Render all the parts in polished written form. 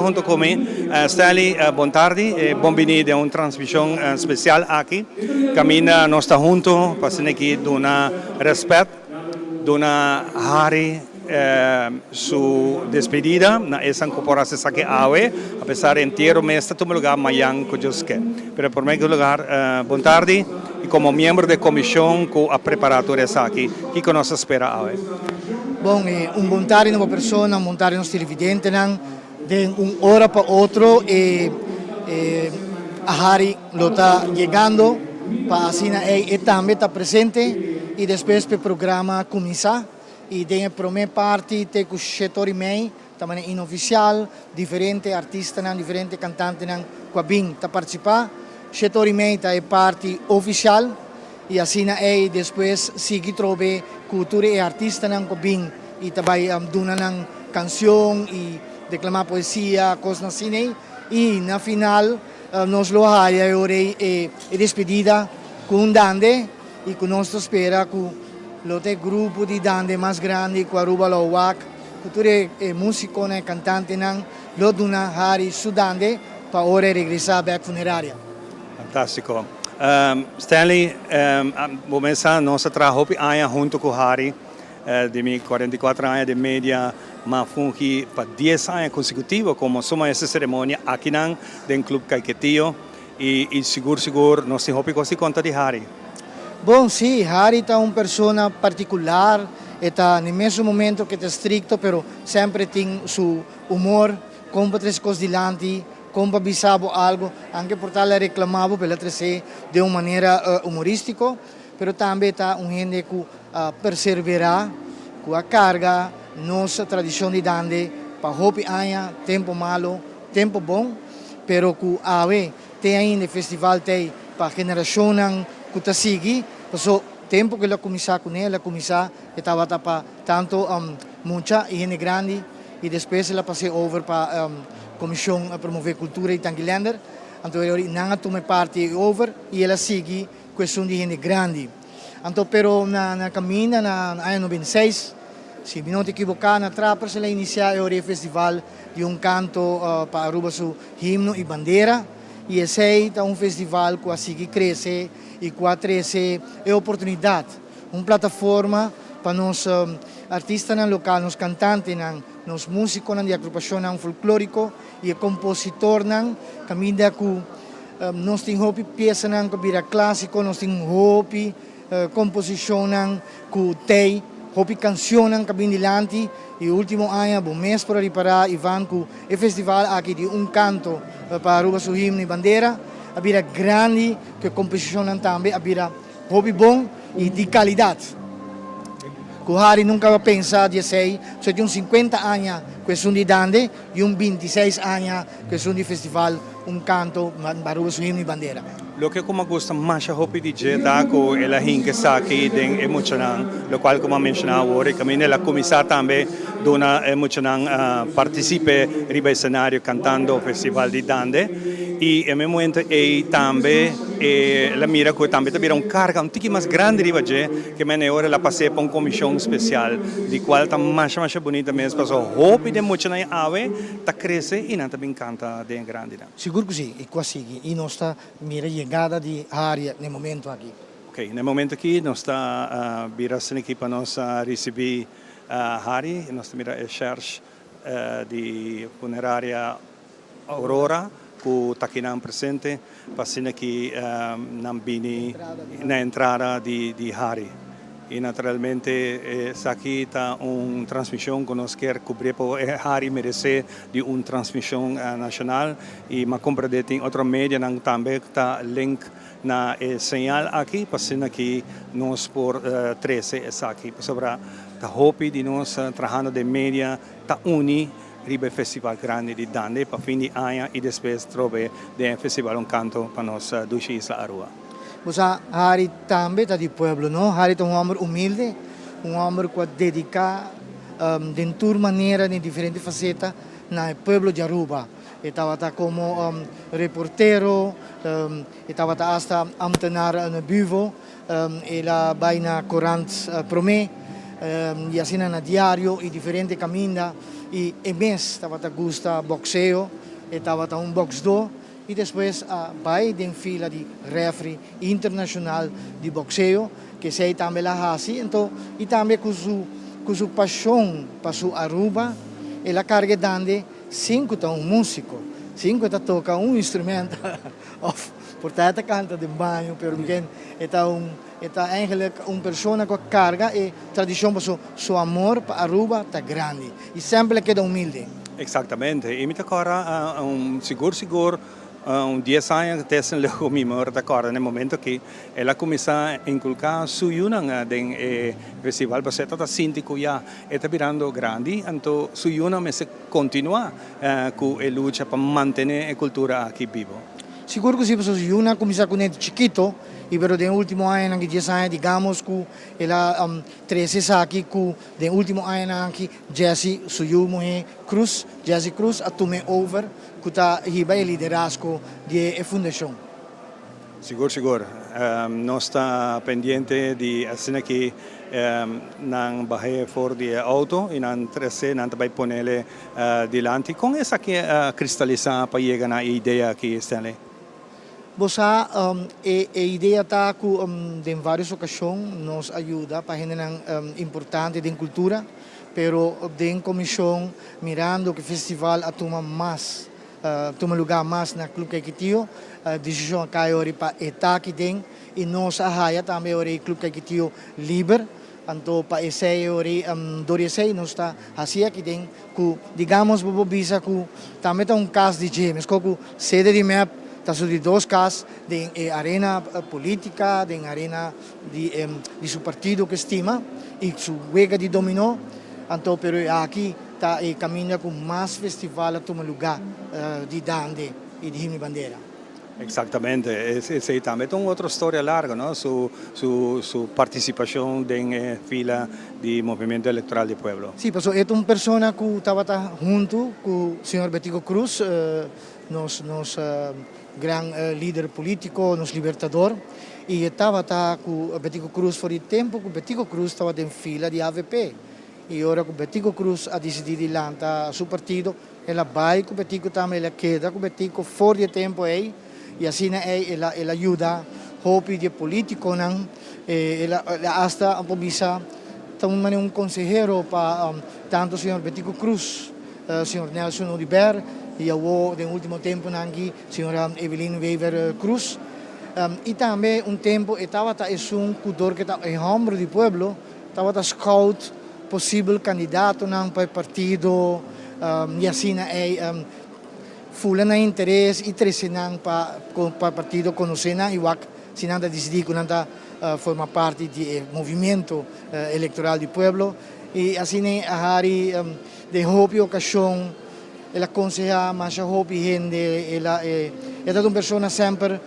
Hunto cu mi, Stanley, bon tardi y bon bini den un transmision special aki. Caminda nos ta hunto pa asina aki duna respet, duna Harry su despedida na esan cu por haci esaki awe, apesar entiero mes ta tuma lugar mayan cu Dios ke. Pero en primer lugar, bon tardi y como miembro di e comision cu a prepara tur esaki, kico nos ta spera awe? Bon, un bon tardi na bo persona, un bon tardi nos televidentenan. Den un ora pa otro e Harry lo ta yegando pa asina ey e tambe ta presente y despues p'e programa cuminsa y den e prome parti te cu shete ora y mei ta manera inoficial diferente artistanan, diferente cantantenan cu a bin ta participa. Shete ora y mei ta e parti oficial y asina ey despues sigui trobe cu tur e artistanan cu a bin y ta bay duna nan cancion y declama poesia, cosnan asina ey. Y na final nos lo haya e ora ey e despedida cu un dande y cu nos ta spera cu lo ta e grupo di dande mas grandi cu Aruba lo wak, cu tur e musiconan, e cantantenan lo duna Harry su dande pa ora e regresa bek funeraria. Fantastico. Stanley, bo mesa nos a traha hopi aña hunto cu Harry. Di mi 44 aña den media m'a fungi pa dies aña consecutivo como su maestro de ceremonia akinan den Club Caiquetio y sigur sigur nos tin hopi cos di conta di Harry. Bon, si, Harry ta un persona particular, e ta n'e mesun momento ke ta estricto pero semper e tin su humor, con pa trece cos dilanti, con pa bisa bo algo, anke por ta el a reclama bo pero el a trece den un manera humoristico. Pero tambe ta un hende ku a perserverá, ku a karga nos tradishon di dande pa hopi aña, tempu malu, tempu bon, pero ku awe te ainda e festival ta ei pa generashonnan ku ta sigui, paso tempu ku el a kuminsá kuné, el a kuminsá e tabata pa tantu mucha i hende grandi i despues el a pas'é over pa Komishon Promové Kultura di Tanki Leander, anto e ora nan a tuma e parti ei over i el a sigui. Ku esun di hende grandi. Anto pero na na kaminda na aña 96, si mi no ta ekiboká, na Trappers el a inisiá e ora festival di un kanto pa Aruba su himno i bandera. I esei ta un festival ku a sigui krese i ku a trese e oportunidat, un plataforma pa nos artistanan lokal, nos kantantenan, nos músikonan di agrupashonnan folklóriko i e kompositornan kaminda ku Nos tin hopi piesanan ku a bira klásiko, nos tin hopi komposishonnan ku tei, hopi kanshonnan ku a bin dilanti i último aña bo mes por a ripará Ivan ku e festival aki di un kanto pa Aruba su himno i bandera a bira grandi ku e komposishonnan tambe a bira hopi bon i di kalidat. Ku Harry nunka a pensa di esei, so e tin un sinkuenta aña ku esun di dande i un bintiseis aña ku esun di festival Un Canto pa Aruba su himno y bandera. Loke ku mi a gusta masha hopi di dje ta ku el a hinka esaki den e muchanan, lokual ku mi a menshoná awor i kaminda el a kuminsá tambe duna e muchanan partisipe riba esenario kantando Festival di Dande i e mes momento ei tambe el a mira ku tambe ta bira un karga un tiki mas grandi riba dje ke mene ora el a pas'é pa un komishon spesial di kual ta masha masha bunita mes pasobra hopi den muchanan awe ta krese i nan ta bin kanta den e grandinan. Sigur ku si, i ku a sigui. I nos ta mira yegada di Haria na e momento aki. Ok, na e momento aki nos ta bira asina aki pa nos risibí Harry. Nos ta mira e shèrs di funeraria Aurora ku ta akinan presente pa asina ki nan bini na entrada di Harry. I naturalmente esaki ta un transmishon ku nos kier kubri pa e Harry meresé di un transmishon nashonal i m'a komprendé tin otro medianan tambe ku ta link na e señal aki pa asina ki nos por trese esaki pasobra ta hopi di nos trahando den media ta uni riba e festival grandi di Dande pa fin di aña i despues trobe den e festival un kanto pa nos dushi isla Aruba. Bo sa, Harry tambe ta di pueblo, no? Harry ta un homber humilde, un homber cu a dedica den tur manera, den diferente faceta na e pueblo di Aruba. E tabata como reportero, e tabata hasta ambtenaar na Buvo, el a bay na corant prome y asina na diario y diferente caminda. Y e mes tabata gusta boxeo, e tabata un boxdó y despues a bay den fila di refri internacional di boxeo, cu esey tambe el a haci. Anto y tambe cu su cu su pasion pa su Aruba, el a carga e dande sin cu ta un musico, sin cu e ta toca un instrumento of por ta e ta canta den baño, pero mi e ta un E ta eigenlijk un persona cu a carga e tradicion paso su amor pa Aruba ta grandi y semper el a keda humilde. Exactamente, y mi ta corda un sigur sigur un dies aña testen leu mi mor ta corda na e momento aki el a cuminsa inculca su yunan den e festival pasobra e ta ta sinti cu ya e ta birando grandi anto su yunan mester continua cu e lucha pa mantene e cultura aki bibo. Sigur cu si pasobra su yunan a cuminsa cu ne chikito. Y pero den ultimo añanan ki dies aña digamos cu el a trece esaki cu den ultimo añanan aki Jessy su yu muhe Cruz, Jessy Cruz a tume over cu ta hiba e liderazgo di e fundacion. Sigur sigur nos ta pendiente di asina ki nan bahe for di e auto y nan trece nan ta bay ponele dilanti. Con esaki a cristalisa pa yega na e idea aki Stanley? Bo sa, e idea ta ku den vários okashon nos a yuda pa hendenan importante den kultura, pero den komishon mirando ku e festival a tuma mas, tuma lugá mas na Club Caiquetio, desishon a kai ora pa e ta aki den i nos a haya tambe ora e Club Caiquetio liber. Anto pa esei ora dor di esei nos ta hasi aki den ku digamos bo por bisa ku tambe ta un kas di dje meskos ku sede di mep ta su di dos kas den e arena politica den arena di di su partido ku e stima i su wega di domino anto pero e aki ta e kaminda ku mas festival a tuma luga di dande i di himno di bandera. Exactamente, esey tambe ta un otro storia largo, no? Su su su participacion den e fila di Movimiento Electoral di Pueblo. Sí, pasobra e ta un persona cu tabata hunto cu señor Betico Croes, nos nos gran lider politico, nos libertador, y e tabata cu Betico Croes for di tempo cu Betico Croes tabata den fila di avp. Y ora cu Betico Croes a dicidi di lanta su partido, El a bai ku Betico tambe, el a keda ku Betico for di e tempu ei i asina ei el a el a yuda hopi di e politikonan. El a el a asta por bisa ta un manera un konsehero pa tantu señor Betico Croes, señor Nelson Oduber i awor den ultimo tempunan aki señora Evelyn Wever Croes. I tambe un tempu e tabata esun ku dor ku e ta e hòmber di pueblo tabata scout posibel kandidatonan pa e partido i asina ei fula nan interes i trese nan pa pa partido konosé nan i wak si nan ta disidí ku nan ta forma parti di e movimiento elektoral di pueblo. I asina ei a hari den hopi okashon el a konsehá masha hopi hende, el a e ta un persona semper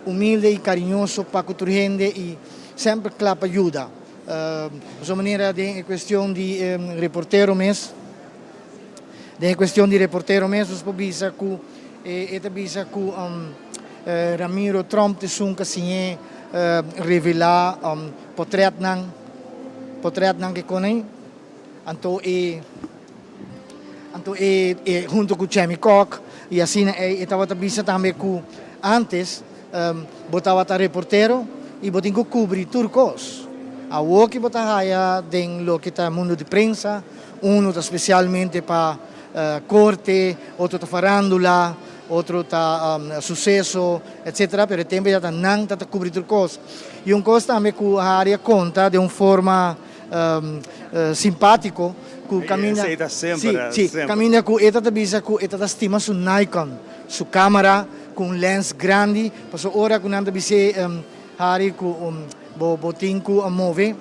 humilde i kariñoso pa ku tur hende i semper kla pa yuda. Pasobra manera den e cuestion di reportero mes, den e cuestion di reportero mes nos por bisa cu e ta bisa cu Ramiro Tromp ta esun cu a siñ'é revela potretnan, potretnan ke con ei, anto e anto e hunto cu Chemy Kock y asina ei e tabata bisa tambe cu antes Bo tabata reportero y bo tin cu cubri tur cos. Awor ki bo ta haya den loke ta mundo di prensa, uno ta specialmente pa corte, otro ta farandula, otro ta suceso, etcetera, pero e tempo ya ta nan ta ta cubri tur cos. Y un cos tambe cu Harry a conta den un forma simpatico cu caminda, Esey ta semper, si, si, caminda cu e ta ta bisa cu e ta ta stima su Nikon, su camera, Ku un lens grandi, pasobra ora ku nan ta bis'é Harry ku bo bo tin ku move,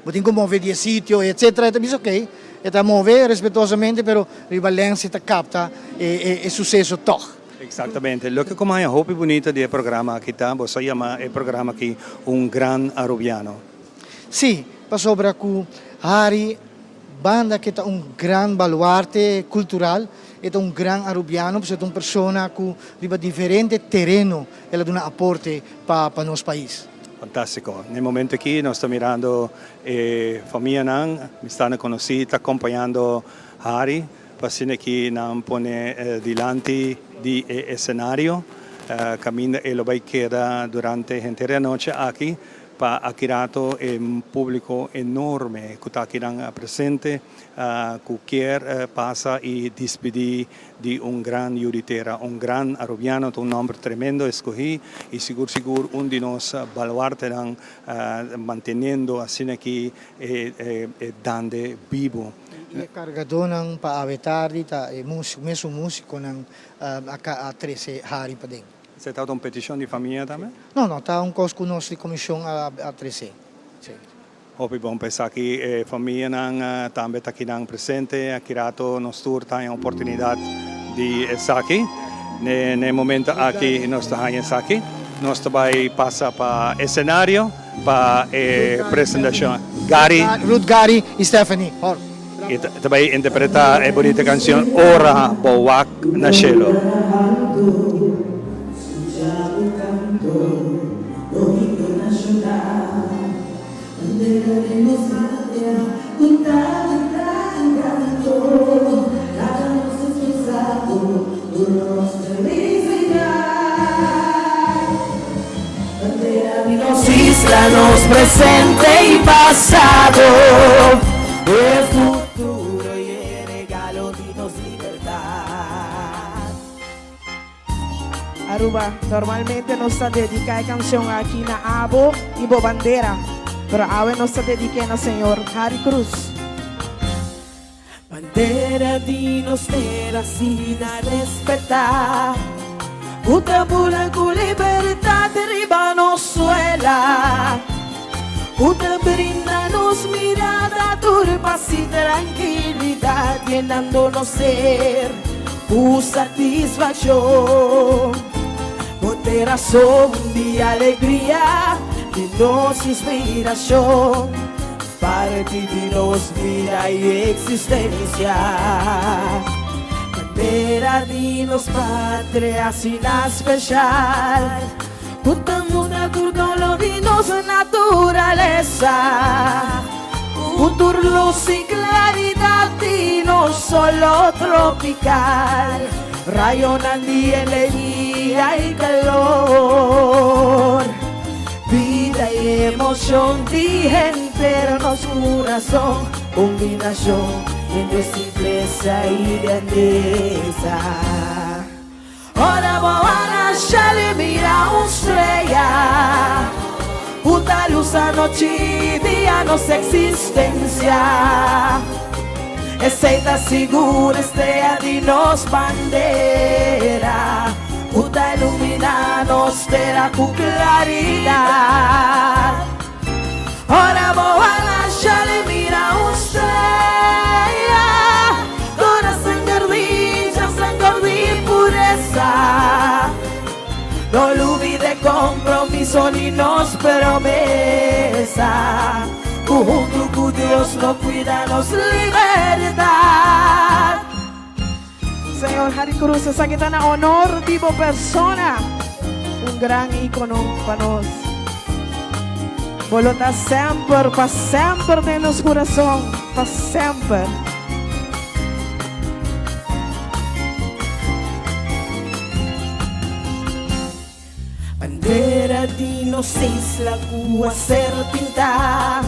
bo tin ku move di e sitio etcetera, e ta bisa ok, e ta move respetuosamente pero riba lens e ta kapta e e suseso tòg. Exactamente. Loke ku maña hopi bunita di e programa aki ta, bo sa yama e programa aki Un Gran Arubiano. Sí, pasobra ku Harry Banda ke ta un gran baluarte kultural, e ta un gran Arubiano, pasobra e ta un persona ku riba diferente tereno el a duna aporte pa pa nos pais. Fantástiko. Na e momento aki nos ta mirando e famianan, mistanan konosí ta kompañando Harry pa asina ki nan pone dilanti di e esenario kaminda e lo bai keda durante henter e anochi aki pa aki rato e públiko enorme ku ta akinan presente ku kier pasa i dispidí di un gran yu di tera, un gran Arubiano, ta un nomber tremendo escogi y sigur sigur un di nos baluartenan manteniendo asina aki e dande bibo. Y e cargadonan pa awe tardi ta e mesun musiconan a trece Harry paden. Esey tabata un peticion di famia tambe? No, no, ta un cos cu nos di comision a trece, si. Hopi bon pa esaki e famianan tambe ta kinan presente. Aki rato nos tur ta haña oportunidat di esaki. Ne e momento aki nos ta haña esaki. Nos ta bai pasa pa escenario pa e presentacion. Gary. Ruth Gary y Stephanie Hor. Y ta bai interpreta e bonita cancion Ora bo wak na shelo. Bandera di nos patria ku ta kanta enkanto, laga nos ekspresá tur nos felisidat. Bandera di nos isla, nos presente i pasado, e futuro i e regalo di nos libertat. Aruba, Normalmente nos ta dedica e cancion aki na abo y bo bandera, pero awe nos ta dedique na señor Harry Croes. Bandera di nos tera asina respetá, ku ta bula ku libertad riba nos suela, ku ta brinda nos mirada tur pas y trankilidad, yenando nos ser. Ku satisfakshon, bo t'e rason di alegria di nos inspirashon, parti di nos bida i eksistensia. Bandera di nos patria asina speshal, ku ta mustra tur kolor di nos naturalesa. Ku tur lus i klaridat di nos solo tropikal, Rayonan di energia i kalor, Bida i emoshon di henter nos kurason, Kombinashon entre simplesa i grandesa. Ora bo a nasha li mira un strea Ku ta lusa nochi i dia nos eksistensia Esei ta sigur e strea di nos bandera Ku ta ilumina nos tera ku klaridat. Ora bo a lasha di mira un strea, Dora sanger di ja sanger di puresa. No lubida e compromiso ni nos promesa, Cu hunto cu Dios lo cuida nos libertad. Señor Harry Croes, esaki ta na honor di bo persona, un gran icono pa nos. Bo lo ta semper, pa semper den nos curason, pa semper. Bandera di nos isla ku a ser pintá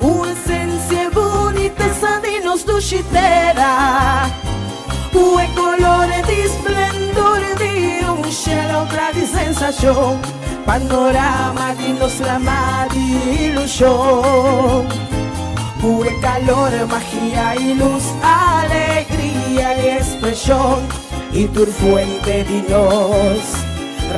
Ku esensia e bunitesa di nos dushi tera Ku e kolore di splendor di un shelo kla di sensashon Panorama di nos lama di ilushon Ku e kalor, magia i lus, alegria i ekspreshon. I tur fuente di nos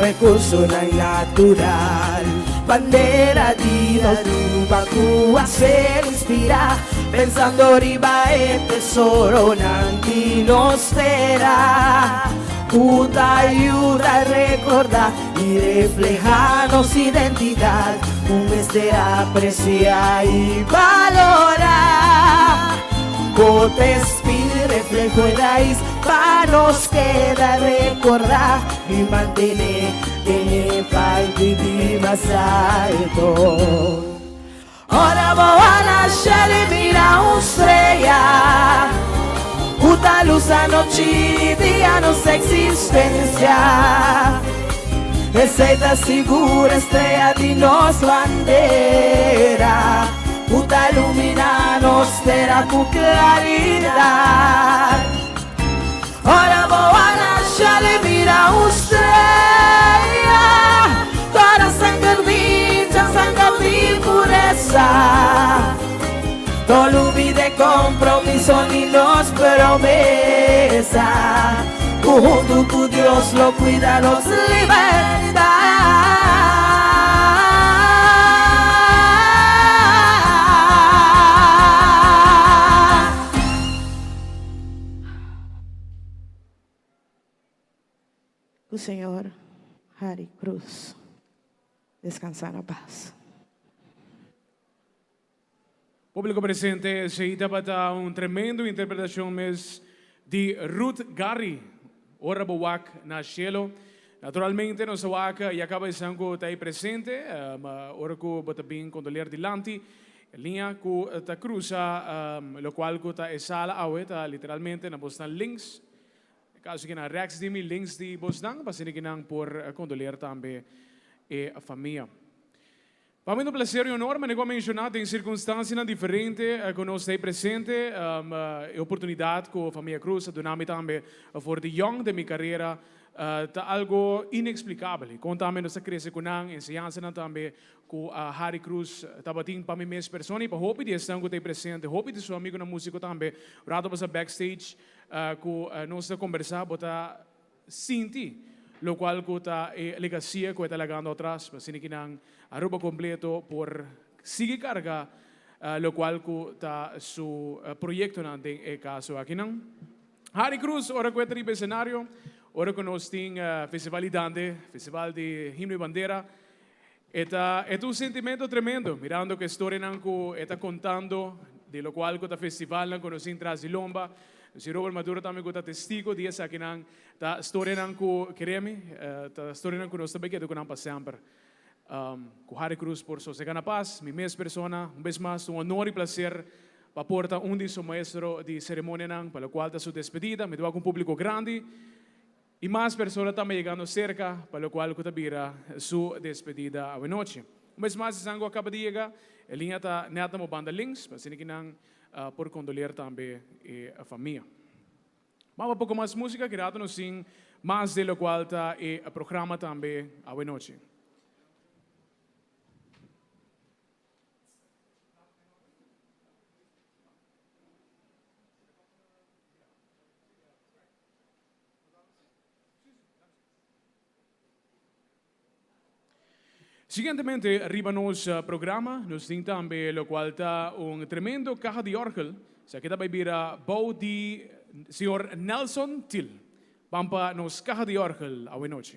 rekursonan natural. Bandera di nos Aruba ku a ser inspirá pensando riba e tesoronan di nos tera ku ta yuda rekordá i reflehá nos identidat ku mester apresiá i balorá. Bo ta spil, refleho i rais pa nos keda rekordá i mantené den e parti di mas alto. Ora bo a na shel i mira un strea ku ta lusa nochi i dia nos eksistensia. Esei ta sigur e strea di nos bandera ku ta lumina nos tera ku klaridat. Ora bo a na shel i mira un strea, Tora sanger di Jan sanger di puresa. No lubida e compromiso ni nos promesa, Cu hunto cu Dios lo cuida nos libertad. Cu Señor Harry Cruz descansa na paz. Público presente, esey tabata un tremendo interpretacion mes di Ruth Garry, Ora bo wak na cielo. Naturalmente nos a wak y a caba esnan cu ta ey presente, ora cu bo ta bin condoleer dilanti, liña cu ta cruza locual cu ta e sala awe ta literalmente na bosnan links, e caso ki na rechts di mi, links di bosnan, pa asina ki nan por condoleer tambe e famia. Pa mi ta un placer y honor, manera cu a menciona, den circunstancianan diferente cu nos ta ey presente. E oportunidad cu Familia Cruz a duna mi tambe for di yong den mi carera ta algo inexplicabel. Y con tambe nos a crece cu nan, enseñansanan tambe cu Harry Cruz tabatin pa mi mes persona y pa hopi di esnan cu ta ey presente, hopi di su amigonan musico tambe. Rato pasa backstage cu nos ta conbersa, bo ta Sinti locual cu ta e legacia cu e ta lagando atras pa asina ki nan Aruba completo por sigui carga locual cu ta su proyectonan den e caso akinan. Harry Cruz ora cu e ta riba escenario, ora cu nos tin Festival di Dande, Festival di Himno y Bandera, e ta e ta un sentimento tremendo mirando cu e storianan cu e ta contando di locual cu ta festivalnan cu nos tin tras di lomba. Si Robert Maduro tambe cu ta testigo di esakinan, ta storianan cu, kere mi, ta storianan cu nos ta bay keda cu nan pa semper. Cu Harry Cruz por sosega na paz. Mi mes persona, un bes mas, ta un honor y placer pa por ta un di su maestro di ceremonianan, pa locual ta su despedida. Mi ta wak un publico grandi y mas persona tambe yegando cerca pa locual cu ta bira su despedida awenochi. Un bes mas, esnan cu a caba di yega, e liña ta net na bo banda links, pa asina ki nan por condoleer tambe e famia. Ban pa poco mas musica, ki rato nos tin mas de locual ta e programa tambe awe nochi. Siguientemente riba nos programa nos tin tambe locual ta un tremendo caha di orgel. Esaki ta bay bira bou di señor Nelson Thiel. Ban pa nos caha di orgel awe nochi.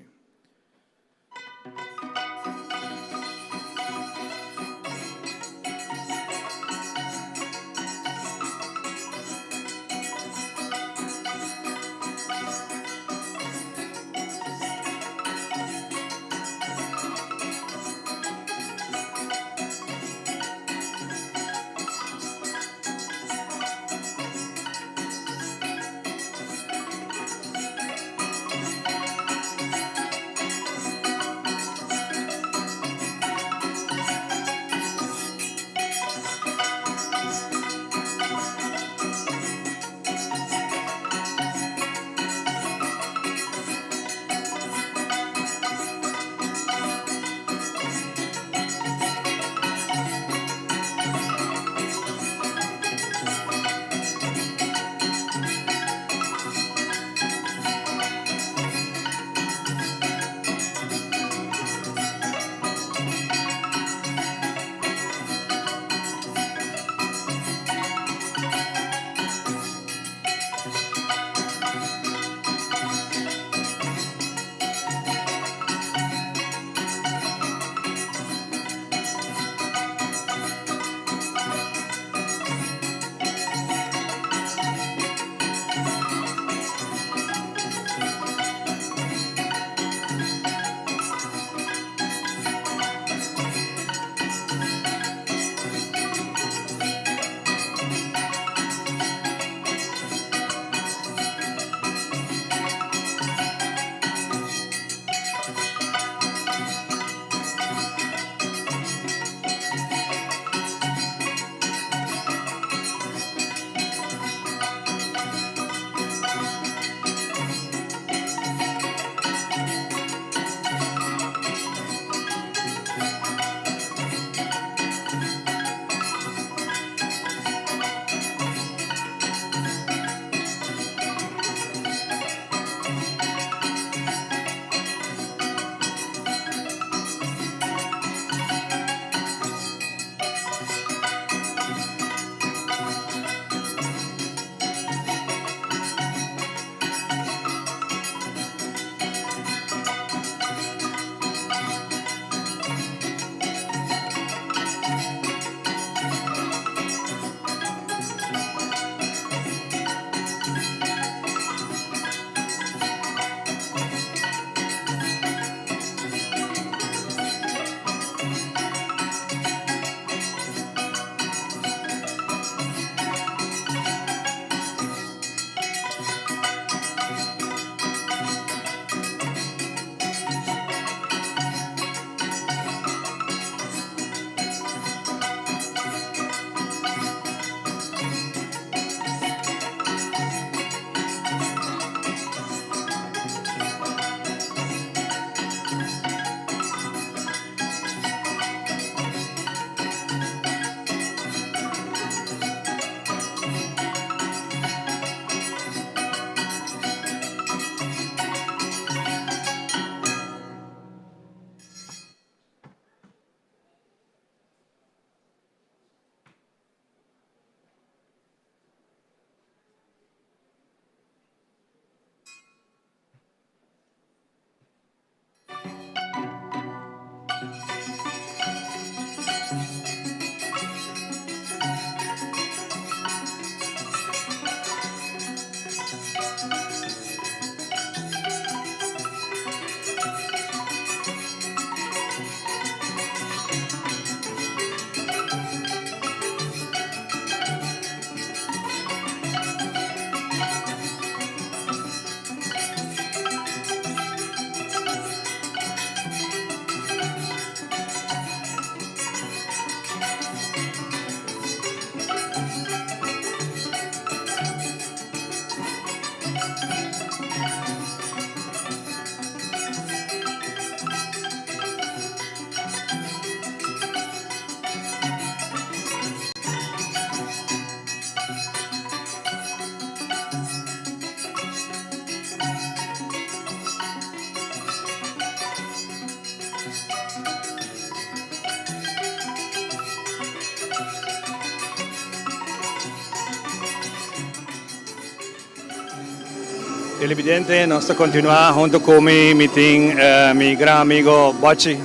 Televidente, nos ta continua hunto cu mi, mi tin mi gran amigo Bochi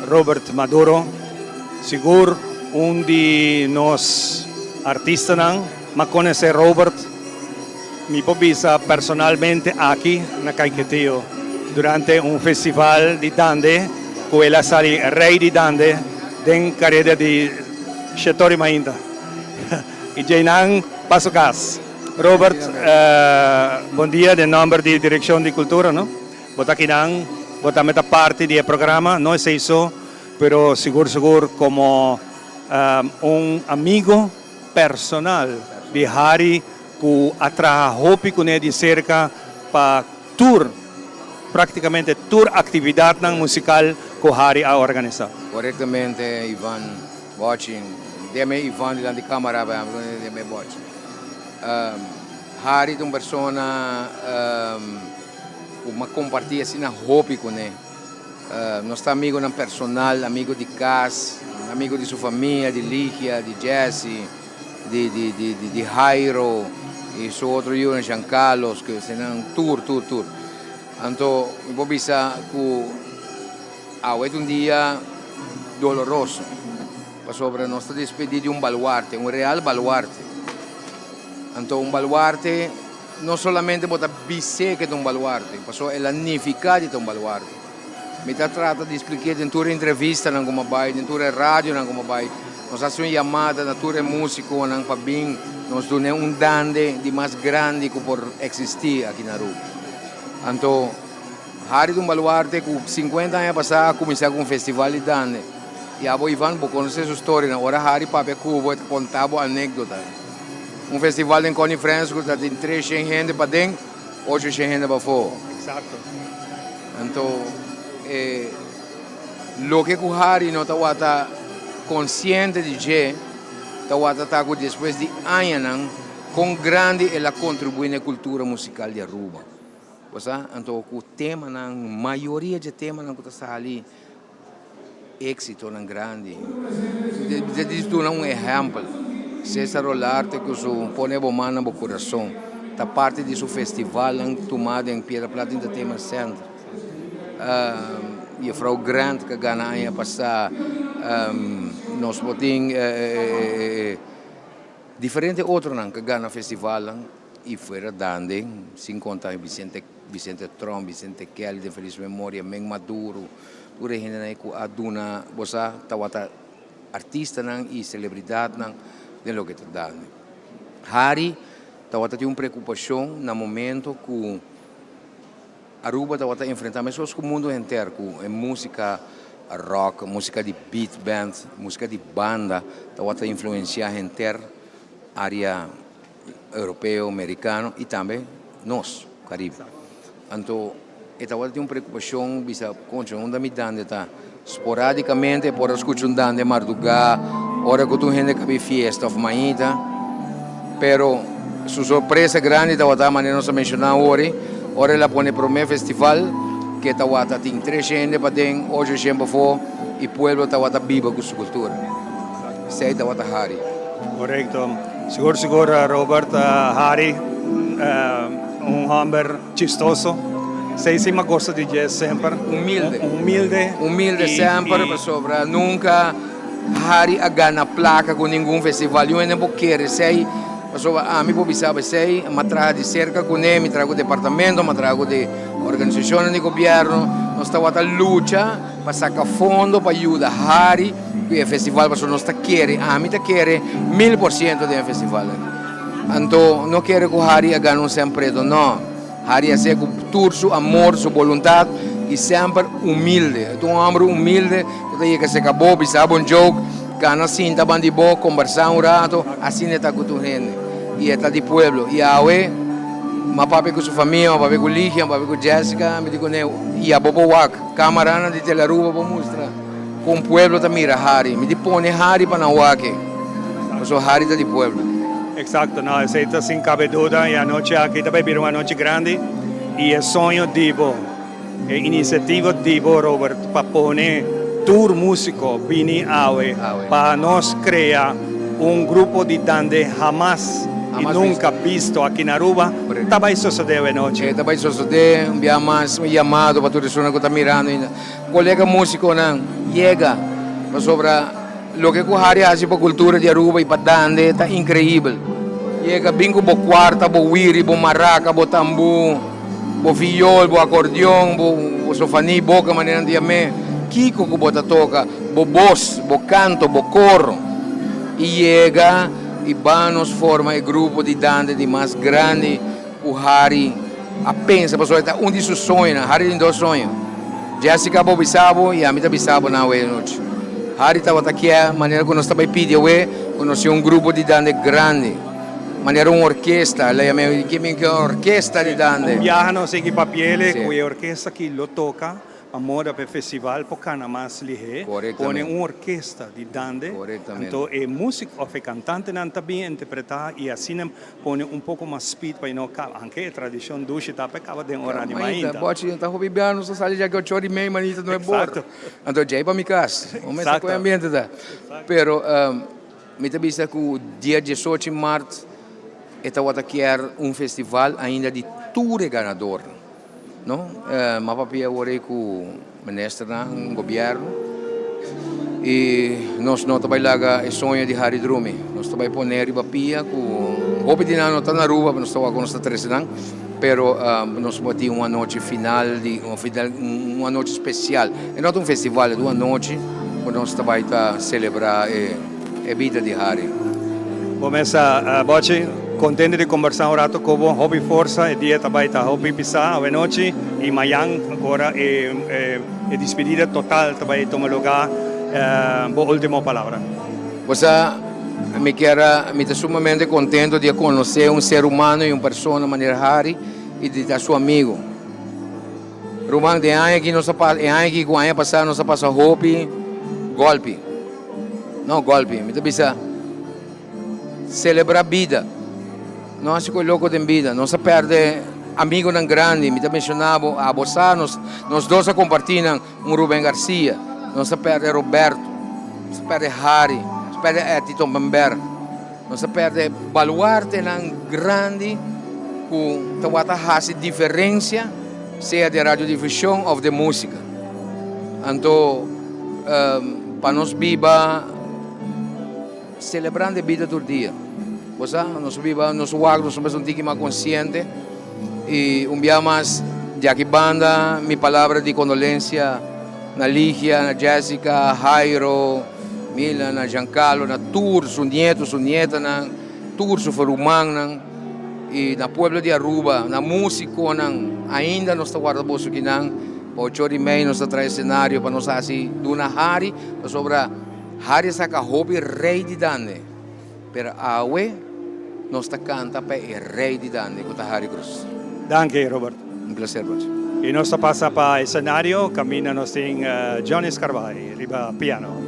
Robert Maduro, sigur un di nos artistanan. M'a conoce Robert, mi por bisa personalmente aki na Caiquetio durante un festival di dande cu el a sali rey di dande den careda di Shetori Mainta y djeinan pa su cas. Robert, bon dia den nomber di Direccion di Cultura no. Bo ta akinan, bo tambe ta parti di e programa, no esey so, pero sigur sigur como un amigo personal di Harry cu a traha hopi cune di cerca pa tur, practicamente tur actividadnan musical cu Harry a organisa. Correctamente Ivan Bochi, deme Ivan dilanti camara pa deme Bochi. Harry ta un persona cu mi a comparti asina hopi cune. Nos ta amigonan personal, amigo di cas, amigo di su famia, di Ligia, di Jessy, di di di di Jairo y su otro yunan Jean Carlos, cu esnan tur tur tur. Anto mi por bisa cu awe ta un dia doloroso pasobra nos ta despedi di un baluarte, un real baluarte. Anto un baluarte. No solamente bo ta bis'é ke ta un baluarte, pasobra el a nifiká di ta un baluarte. Mi ta trata di splik'é den tur e entrevistanan ku mi a bai, den tur e radionan ku mi a bai. Nos hasi un yamada na tur e músikonan pa bin nos dun'é un dande di mas grandi ku por eksistí aki na Aruba. Anto, Harry ta un baluarte ku sinkuenta aña pasá a kuminsá ku un festival di dande. I abo Ivan, bo konosé su storianan. Ora Harry papia ku bo, e ta konta bo anékdota. Un festival den Connie Friends ku ta tin tres shen hende paden, ocho shen hende pafó. Exacto. Anto e loke ku Harry no tawata konsiente di dje tawata ta ku despues di añanan kon grandi el a kontribuí na e kultura musikal di Aruba. Bo sa? Anto ku temanan, mayoria dje temanan ku ta sali Éxitonan grandi. Di duna un ehèmpel, Cesar Olarte ku su Pone bo man na bo kurason ta parti di su festivalnan tumá den Piedra Plata Entertainment Center. Jefrou Grant ku a gana aña pasá. Nos por tin diferente otronan ku a gana festivalnan i fuera dande, sin konta Vicente Vicente Tromp, Vicente Kelly den felis memoria, Men Maduro, tur e hendenan ei ku a duna bo sa tabata artistanan i selebridatnan den loke ta dande. Harry tabata tin un preokupashon na momento ku Aruba tabata enfrentá meskos ku mundu henter ku e músika rock, músika di beat band, músika di banda tabata influensiá henter área europeo, merikano i tambe nos, Karibe. Anto e tabata tin un preokupashon bisa koncho unda mi dande ta. Sporadikamente e por a skucha un dande mardugá ora ku tur hende kabi fiesta òf mainta. Pero su sorpresa grandi tabata manera nos a menshoná awor, ora el a pone e promé festival ke tabata tin tres hende paden, ocho shen pafó i pueblo tabata biba ku su kultura. Esei tabata Harry. Korekto. Sigur sigur Robert, Harry un hòmber chistoso. Esei si mi a gosta di dje semper. Humilde. Humilde. Humilde semper pasobra nunka Harry a gana plaka ku ningun festival. Yu hende por kere esei pasobra ami por bisa bo esei. Mi a traha di serka kuné, mi traha ku departamento, mi a traha ku di organisashonnan di gobièrnu. Nos tabata lucha pa saka fondo pa yuda Harry ku e festival pasobra nos ta kere, ami ta kere 1000% den e festival aki. Anto no kere ku Harry a gana un sèn preto, no. Harry a hasié ku tur su amor, su boluntat i semper humilde. E ta un hòmber humilde ku ta yega serka bo, bisa bo un joke, kana sinta banda di bo, kombersá un rato, asina e ta ku tur hende. I e ta di pueblo. I awe mi a papia ku su famia, mi a papia ku Ligia, mi a papia ku Jessica, mi di kuné, i abo por wak kamaranan di Telearuba por mustra kon pueblo ta mira Harry. Mi di pone Harry pa nan wak e, pasobra Harry ta di pueblo. Exacto, no, esey ta sin cabe duda y anochi aki ta bay bira un anochi grandi y e soño di bo, e iniciativa di bo Robert pa pone tur musico bini awe pa nos crea un grupo di dande hamas. Y nunca bisto aki na Aruba ta bay sosode awe nochi. E ta bay sosode, un bia mas un yamado pa tur esunnan cu ta mirando ainda. Colega musiconan, yega, pasobra loke cu Harry a haci pa cultura di Aruba y pa Dande ta increibel. Yega, bin cu bo cuarta, bo wiri, bo maraca, bo tambu, bo viool, bo acordeon, bo sofani, boca manera nan ta yam'e, kico cu bo ta toca, bo bos, bo canto, bo coro y yega. I ban nos forma e grupo di dande di mas grandi ku Harry a pensa pasobra e ta un di su soñonan. Harry tin dos soño. Jessica bo bisa bo i ami ta bisa bo nan awe anochi. Harry tabata kier manera ku nos ta bai pidi awe ku nos tin un grupo di dande grandi, manera un orkesta. El a yama e orkesta di dande. Un biaha nos sigui papiele ku e orkesta aki lo toka Pa moda pa e festival por cana mas lihé, pone un orkesta di dande, anto e music of e cantantenan ta bin interpreta y asina pone un poco mas speed pa e no caba, anke e tradicion dushi ta pa e caba den ora di mainta. Bochi, ta hopi bia nos ta sali djaki ocho ora y mei manita no e bor. Anto djei pa mi cas, bo mester con e ambiente ta. Pero mi ta bisa cu dia diesocho mart e tawata kier un festival ainda di tur e ganadornan. No, m'a papia awor ei ku ministernan, gobièrnu, i nos no ta bai laga e soño di Harry drumi. Nos ta bai pone riba pia ku hopi di nan no ta na Aruba, nos ta wak ku nos ta trese nan, pero nos por tin un anochi final di un final un anochi spesial. E no ta un festival, e ta un anochi ku nos ta bai ta selebrá e e bida di Harry. Bo mesa Bochi, contento di conversa un rato cu bo, hopi forsa, e dia ta bay ta hopi pisa awenochi y mayan ora e e dispedida total ta bay tuma lugar, bo ultimo palabra. Bo sa, mi kier a, mi ta sumamente contento di a conoce un ser humano y un persona manera Harry y di ta su amigo. Ruman, den aña aki nos a pasa, e aña aki ku aña pasá nos a pasa hopi gòlpi. No gòlpi, mi ta bisa selebrá bida. No hasi ku e loko den bida. Nos a pèrdè amigunan grandi, mi ta menshoná bo, abo sa, nos nos dos a kompartí nan, un Ruben Garcia, nos a pèrdè Roberto, nos a pèrdè Harry, nos a pèrdè Etty Tompenberg. Nos a perde baluartenan grandi ku tabata hasi diferensia sea den radiodifusion of den musika. Anto pa nos biba selebrando e bida tur dia. Bo sa, nos biba, nos wak, nos mester un tiki mas konsiente i un bia mas di aki banda mi palabra di kondolensia na Ligia, na Jessica, Jairo, Mila, na Giancarlo, na tur su nieto, su nietanan, tur su rumannan y na pueblo di Aruba, na musiconan, ainda nos ta warda boso kinan, pa ocho ora y mei nos ta trae escenario pa nos haci duna Harry, pasobra Harry a saca hopi rey di dande, pero awe nos ta canta pa e rey di dande cu ta Harry Cruz. Danki Robert. Un placer Bochi. Y nos ta pasa pa escenario caminda nos tin Johnny Scarbay riba piano.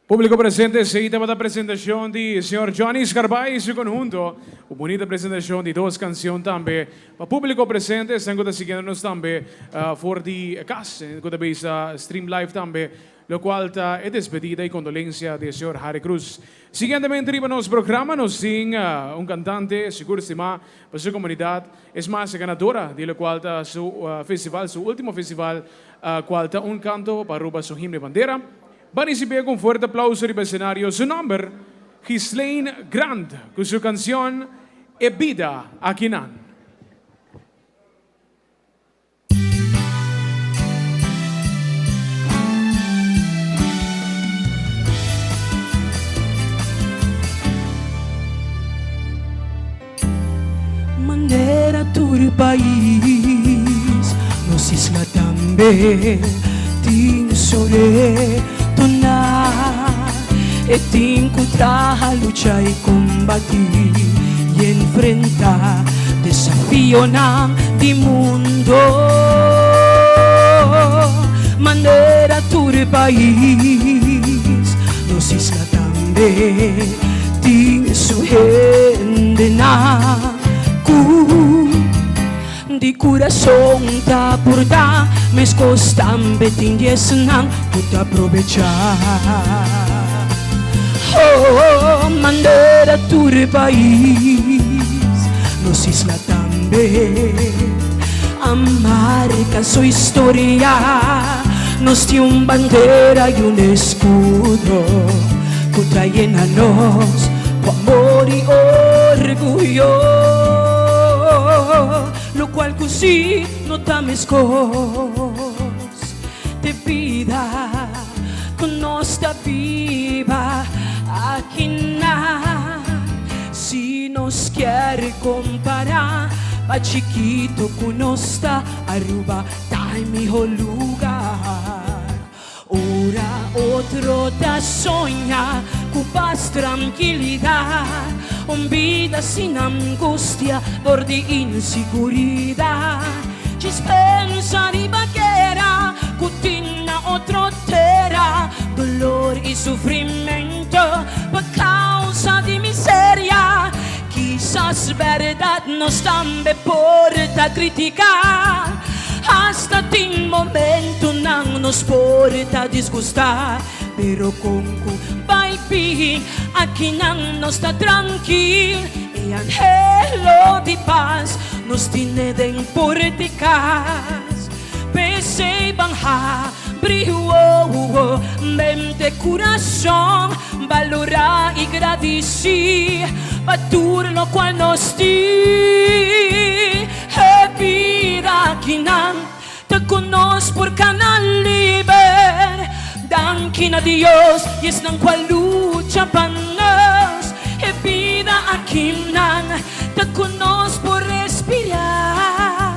Publico presente, esey tabata presentacion di señor Johnny Scarbay y su conhunto. Un bunita presentacion di dos cancion tambe pa publico presente, esnan cu ta siguiendo nos tambe for di cas, cu ta bisa stream live tambe, locual ta e despedida y condolencia di señor Harry Croes. Siguientemente riba nos programa nos tin un cantante sigur stima pa su comunidad, es mas e ganadora di locual ta su festival, su ultimo festival, cual ta Un Canto pa Aruba su Himno y Bandera. Ban ricibié cu un fuerte aplauso riba escenario su nomber, Ghislaine Grant, cu su cancion E Bida Akinan. Manera tur pais, nos isla tambe tin su retonan. E tin ku traha, lucha i kombatí i enfrentá desafionan di mundo. Manera tur pais, nos isla tambe tin su hendenan ku di kurason ta purtá, meskos tambe tin di esnan ku ta probechá. Oh, manera tur pais, nos isla tambe a marka su historia. Nos tin un bandera i un eskudo ku ta yena nos ku amor i orguyo, lokual ku si no ta meskos te bida ku nos ta biba akinan. Si nos kier kompará pa chikito ku nos ta, Aruba Ta e miho lugar ora otro ta soña cu paz tranquilidad, un bida sin angustia dor di insiguridad. Djis pensa riba guera cu tin na otro tera, dolor y sufrimento pa causa di miseria. Kisas bèrdat nos tambe por ta kritiká, asta tin momentunan nos por ta disgustá, pero kon ku bai bin akinan nos ta trankil, e anhelo di pas nos tine den port'i kas. P'esei ban habri wowo, mente, kurason, balorá i gradisí pa tur lokual nos tin. E bida akinan ta ku nos por kana liber. Danki na Dios i esnan ku a lucha pa nos. E bida akinan ta ku nos por respirá.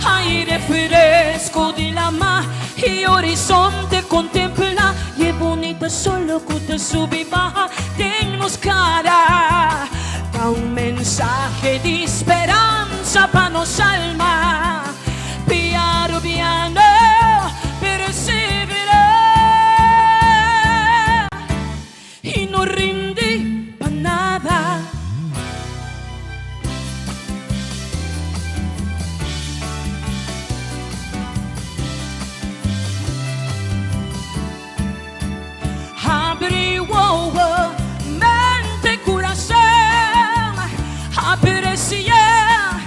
Aire fresco di lama y horizonte contempla y e bunita solo cu ta subi baha den nos cara ta un mensahe di speranza pa nos alma Pia Rubiano persevera y no rindi pa nada. Habri wowo, mente, kurason, apresiá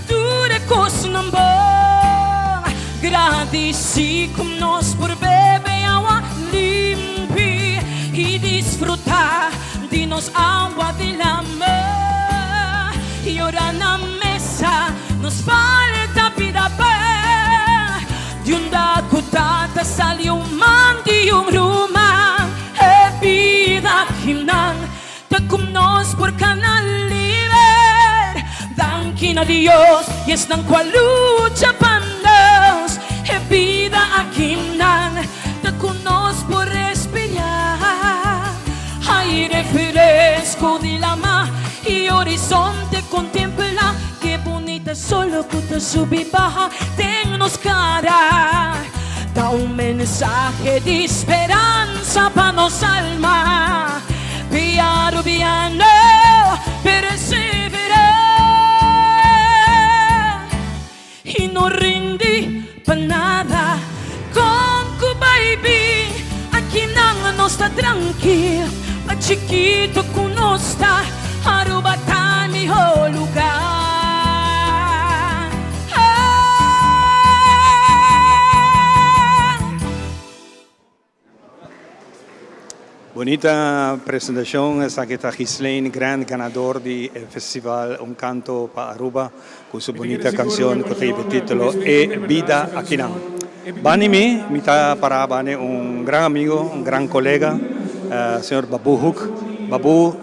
tur e kosnan bon. Gradisí ku nos por bebe awa limpi i disfrutá di nos awa di lama. I ora na mesa nos falta bida pan di unda ku tata sali un man di un ruman. E bida kinan ta ku nos por kana liber. Danki na Dios i esnan ku a lucha pa nos. E bida akinan ta ku nos por respirá. Aire fresco di lama i horizonte contempla. Ke bunita solo ku ta subi baha den nos cara. Ta un mensahe di speransa. Forsa pa nos alma Via Rubiano persevera Y no rindi pa nada Con cu bay bin Akinan nos ta trankil Pa chikito cu nos ta Aruba ta miho lugar. Bunita presentacion, esaki ta Ghislaine Grant ganador di e festival Un Canto pa Aruba cu su bunita cancion cu ta e titulo E Bida Akinan. Bani mi, mi ta para bani un gran amigo, un gran colega, señor Babu Hoek. Babu,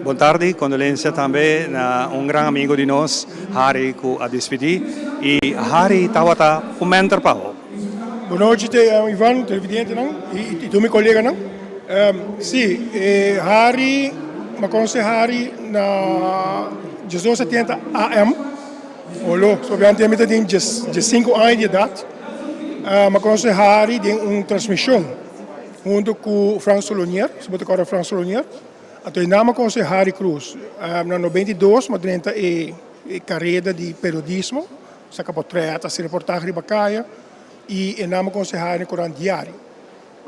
bon tardi, condolencia tambe na un gran amigo di nos, Harry, cu a despidi. Y Harry tabata un mentor pa bo. Bon nochi te Ivan, televidentenan y tur mi coleganan. Si, Harry, mi a conoce Harry na 1270 AM. Olo, sobiante mi ta den diescinco aña di edad. Mi a conoce Harry den un transmision hunto cu Frans Solonier, si bo ta corda Frans Solonier. Anto einan mi a conoce Harry Croes. Na 92 mi a drenta e careda di periodismo, saca potret, haci reportahe riba caya y einan mi a conoce Harry na Corant Diario.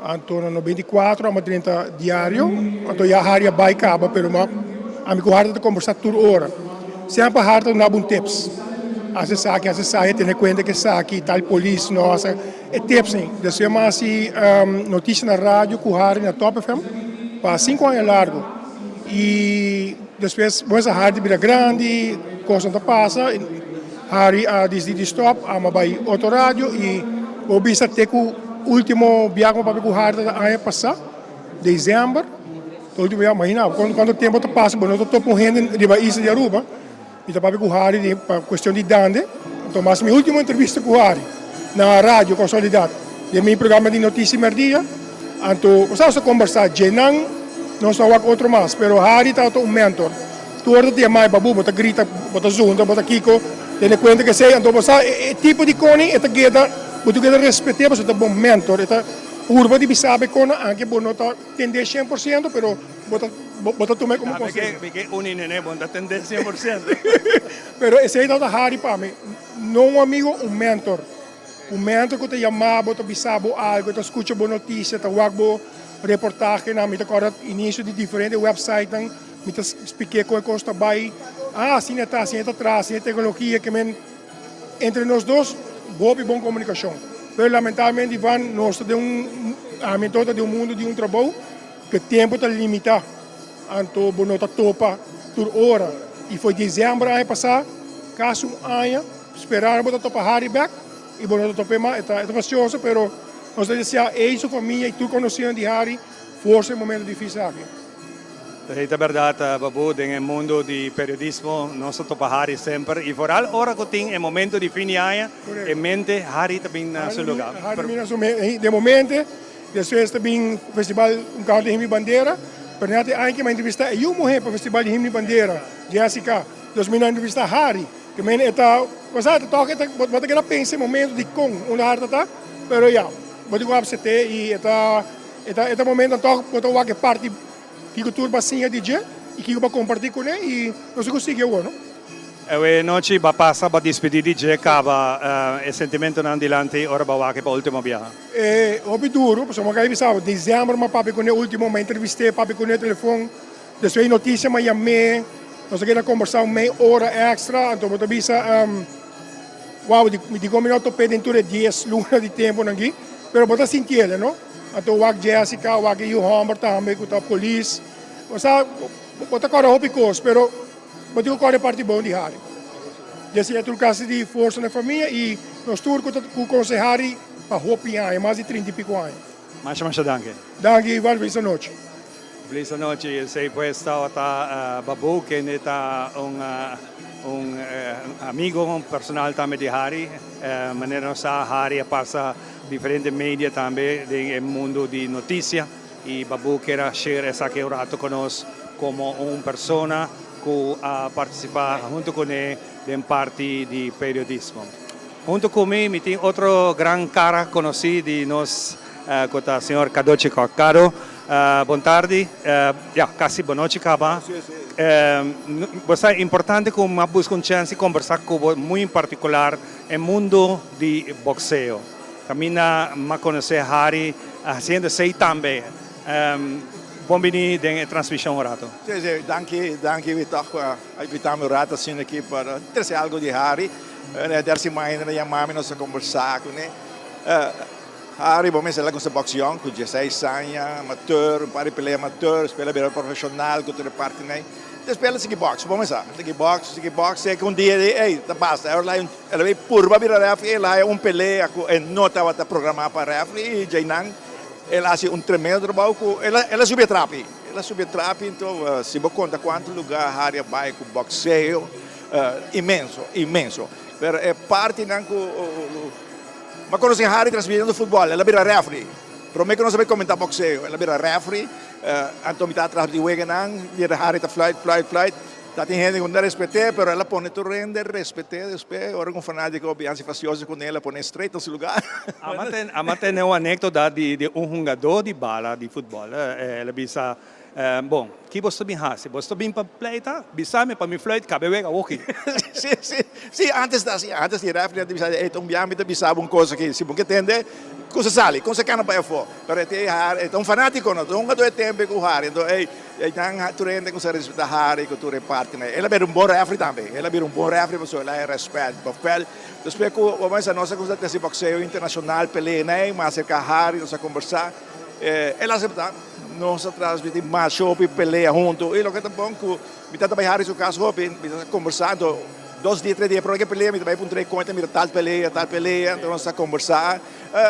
Anto na 94 ami a drenta diario, anto ya Harry a bai caba pero ma ami cu Harry ta combersa tur ora. Semper Harry ta duna bo un tips, haci esaki, haci esaya, tene cuenta cu esaki, tal polis no haci, e tips ey. Despues mi a haci noticia na radio cu Harry na Top FM pa cinco aña largo y despues bo mester Harry ta bira grandi, cosnan ta pasa, Harry a disidi di stop, ami a bai otro radio y bo bisa te cu ultimo biaha cu mi papia cu Harry ta aña pasa, december, ta ultimo biaha, imagina bo cuanto tempo ta pasa bo no ta topa un hende riba isla di Aruba, mi ta papia cu Harry di pa cuestion di dande, enton mas mi ultimo entrevista cu Harry na radio Consolidad den mi programa di Noticia Merdia, anto nos a combersa djenan nos no a wak otro mas, pero Harry tabata un mentor. Tur ora ta yamai babu, bo ta grita, bo ta zundra, bo ta kiko, tene kuenta ku esei. Anto bo sa e tipo di koning e ta keda, bo tin keda respet'é pasobra e ta bo mentor, e ta purba di bisa bo e kona anke bo no ta tend'é 100%, pero bo ta bo ta tuma e komo konseho. Mi ke uni nene, bo no ta tend'é 100%. Pero esei tabata hari pa mi, no un amigo, un mentor. Un mentor ku ta yama bo, ta bisa bo algu, ta skucha bo notisia, ta wak bo reportahenan. Mi ta kòrda inisio di diferente websitenan. Mi ta splik'é kon e kos ta bai. Ah, asina e ta, asina e ta traha, asina e teknologia ke men. Entre nos dos, hopi bon komunikashon. Pero lamentablemente, Ivan, nos ta den un, ami anto ta den un mundu di un trabou ku e tempu ta limitá. Anto bo no ta topa tur ora. I for desèmber aña pasá, kasi un aña, sperando bo ta topa Harry bèk i bo no ta top'é mas. E ta fastioso, pero nos ta deseá e i su famia i tur konosínan di Harry forsa e momento difísil aki. Esei ta berdad, Babu, den e mundo di periodismo nos ta topa Harry semper y vooral ora cu tin e momento di fin di aña e mente Harry ta bin na su lugar. Harry ta bin na su de momente, despues ta bin festival Un Canto di Himno y Bandera, pero net e aña ki mi a entrevista e yu muher pa festival di Himno y Bandera, Jessica, dus mi no a entrevista Harry, ke men e ta, bo sa, ta toke bo ta keda pensa e momento dikon unda Harry ta ta, pero ya, bo tin cu apsete y e ta. E ta e ta momentonan tòg bo ta wak e parti kiko tur bo a siña di dje i kiko bo a kompartí kuné i nos a ku sigui awor, no? Awe nochi bo a pasa bo a dispidí di dje kaba e sentimentonan dilanti ora bo a wak e pa último biaha? E hopi duru, pasobra mi a kai bisa bo, desèmber mi a papia kuné último, mi a entrevist'é, papia kuné telefòn, despues e notisia mi a yam'é, nos a keda kombersá un mei ora èkstra, anto bo ta bisa. Wow, mi di con mi no top'é den tur e dies luna di temponan aki, pero bo ta sintiele, no? Anto wak Jessica, wak e yu homber tambe cu ta polis. Bo sa, bo ta corda hopi cos, pero bo tin cu corda e parti bon di Harry. Jessica tur casi di forsa na e famia y nos tur cu ta cu conoce Harry pa hopi aña, mas di trinta y pico aña. Masha masha danki. Danki Ivan, feliz anochi. Feliz anochi, esey pues tabata Babu kende ta un un amigo personal tambe di Harry. Manera nos sa Harry a pasa diferente media tambe den e mundo di noticia y Babu kier a share esaki un rato cu nos como un persona cu a participa hunto cune den parti di periodismo. Hunto cu mi, mi tin otro gran cara conoci di nos. cu ta señor Cadochi Kock. Cado, bon tardi, ya casi bon nochi caba. Bo sa importante cu mi a busca un chance di conversa cu bo muy en particular e mundo di boxeo. Caminda mi a conoce Harry haciendo esey tambe. Bon bini den e transmision un rato. Si, si, danki, danki Witoch pa invita mi un rato asina aki pa trece algo di Harry. Der siman hende a yama mi, nos a conversa cune. Harry bo mester laga un box yong cu dieseis aña, amateur, un par di pelea amateur, despues el a bira profesional cu tur e partinan. Despues el a sigui box, bo mester sa, el a sigui box, sigui box, te cu un dia di ey ta basta, el a bay purba bira refri, el a haya un pelea cu e no tabata programa pa refri y djeinan el a haci un tremendo trabao cu el a subi e trapi, el a subi e trapi, enton si bo conta cuanto lugar Harry a bay cu boxeo, inmenso, inmenso, pero e partinan cu. M'a conoce Harry transmitiendo futbol, el a bira refri. Prome cu nos a bay comenta boxeo, el a bira refri. Anto mi ta atras di weganan, mira Harry ta fluit, fluit, fluit. Ta tin hende cu no ta respete, pero el a pone tur hende respete despues. Ora cu un fanatico bi haci fastioso cu ne, el a pone straight na su lugar. Ama tene un anecdota di un hungador di bala di futbol. El a bisa, Bon, ki bo sta bin hasi? Bo sta bin pa pleita? Bisa mi pa mi fluit kabe wega woki. Si, si, si, antes ta así, antes di refri nan ta bisa, ey ta un biaha mi ta bisa bo un cosa aki, si bo ke tende, kusa sali, kusa kana bai afó. Pero e tin e ta un fanátiko no, ta hunga tur e tempu ku Harry, enton ey, ey nan tur hende kusa respetá Harry ku tur e partinan. El a bira un bon refri tambe, el a bira un bon refri pasobra el a haña rèspèt pa vèlt. Despues ku bo mester nos a kuminsá ta hasi bokseo internashonal, pelea nan ey, mas aserká Harry, nos a kombersá, el a aseptá. Nos a transmiti mas hopi pelea hunto y loke ta bon cu mi tata bay Harry su cas hopi, mi ta conversa, anto dos dia, tres dia prome ke pelea mi ta bay puntra e con ta mira tal pelea, tal pelea, anto nos ta conversa,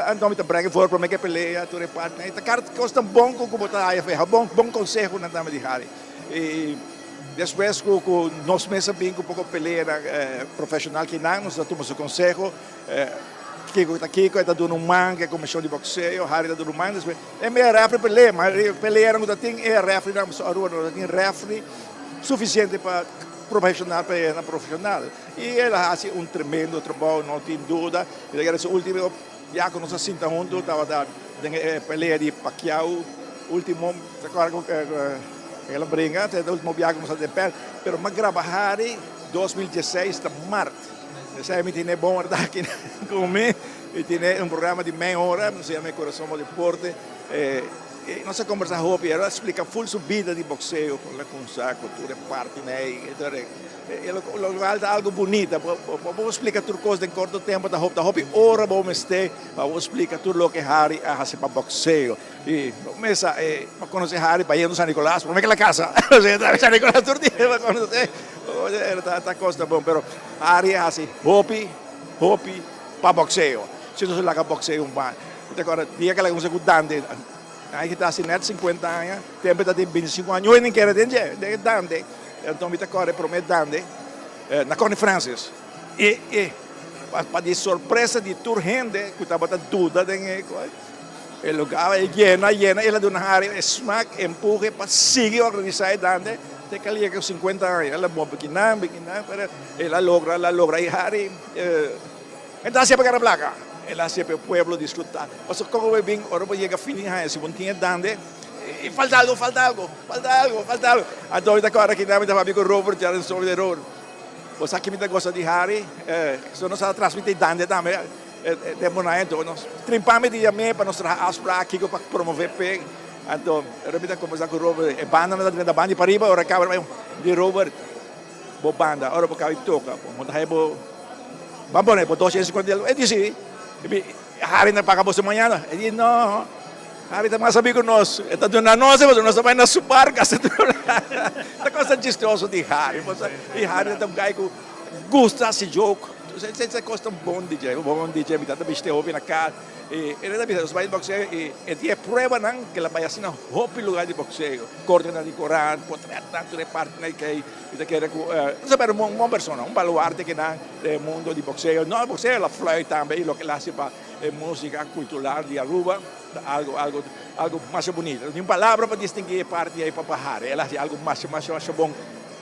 anto mi ta brenga for prome ke pelea, tur e partenan, y ta cada cos tan bon cu bo ta haya feha, bon bon consehonan tambe di Harry. Y despues cu cu nos mes a bin cu poco peleanan profesional kinan, nos ta tuma su conseho, Kiko ta kiko, e ta duna un man ku e komishon di bokseo, Harry ta duna un man, despues e mea refri pelea, ma e peleanan ku ta tin e refrinan, pasobra Aruba no ta tin refri sufisiente pa profeshonal, peleanan profeshonal. I el a hasi un tremendo trabou, no tin duda. Mi ta kere su ultimo bia ku nos a sinta huntu tabata den e pelea di Pacquiao, ultimo, ta kòrda ku el a bringa, ta e ultimo bia ku nos a den pèl, pero mi a graba Harry 2016 ta mart. Esei mi tene bon ora ta aki ku mi. Mi tene un programa di mei ora, nos yama E Corazon bo Deporte. Nos a kombersá hopi, el a splika ful su bida di bokseo, kon el a kuminsá ku tur e partinan ei. Lo kual ta algu bunita. Bo por splika tur kos den korto tempu, ta hopi ora bo mester pa bo splika tur loke Harry a hasi pa bokseo. I bo mesa e pa konosé Harry pa yendo San Nicolas promé ke la kasa. San Nicolas tur dia pa konosé. Ta kos ta bon pero Harry a hasi hopi hopi pa bokseo. Si nos laga bokseo un ban. Mi ta kòrda dia ke la kuminsá ku Dante. Ai ke ta hasi nèt sinkuenta aña, tempu e ta tin bintisinku aña. Ñoe nin kere den dje, den e Dante. Enton mi ta kòrda e promé Dante na Connie Francis. E e pa di sorpresa di tur hende ku tabata duda den e. E lugar a yena, yena, el a duna Harry e smak, empuhe pa sigui organisa e dande te ke el yega 50 aña. El a bon bikinan, bikinan, pero el a logra, el a logra. Y Harry, e ta hacia pa gana placa, el a hacia pa e pueblo disfruta. Pasobra como bo bin, ora bo yega fin di aña, si bo no tin e dande, e falta algo, falta algo, falta algo, falta algo. Anto mi ta corda kinan mi ta papia cu Robert, ya den solo di Robert. Bo sa ki mi ta gosa di Harry? So nos a transmiti dande tambe. E tempunan ei anto nos trimpa mi dia mee pa nos traha afspraak kiko pa promove p'e. Anto ora mi ta kombersá ku Robert, e bandanan ta drenta banda di pariba, ora kaba bai di Robert bo banda, ora bo kaba di toka bo ta haña bo ban pone bo 250 dòler. E di si, Harry na paga boso mañana? E di no, Harry ta mas sabí ku nos, e ta duna nos pasobra nos ta bai na su bar gasta tur. Ta kos chistoso di Harry, i Harry ta un guy ku Gusta hasi joke. Esei kos ta bon di dje, bon di dje. Mi tata bishita e hopi na kas i e ta bisa nos bai bokseo i e tin e pruebanan ke el a bai asina hopi lugar di bokseo. Kortenan di koran, potretnan, tur e partinan ei kei. Mi ta kere ku nos a bira un bon persona, un baluarte kinan den e mundo di bokseo. No bokseo, el a fluit tambe i loke el a hasi pa e musika kultural di Aruba ta algo, algo, algo masha bunita. No tin palabra pa distingui e parti ei pa Harry. El a hasi algo masha, masha, masha bon.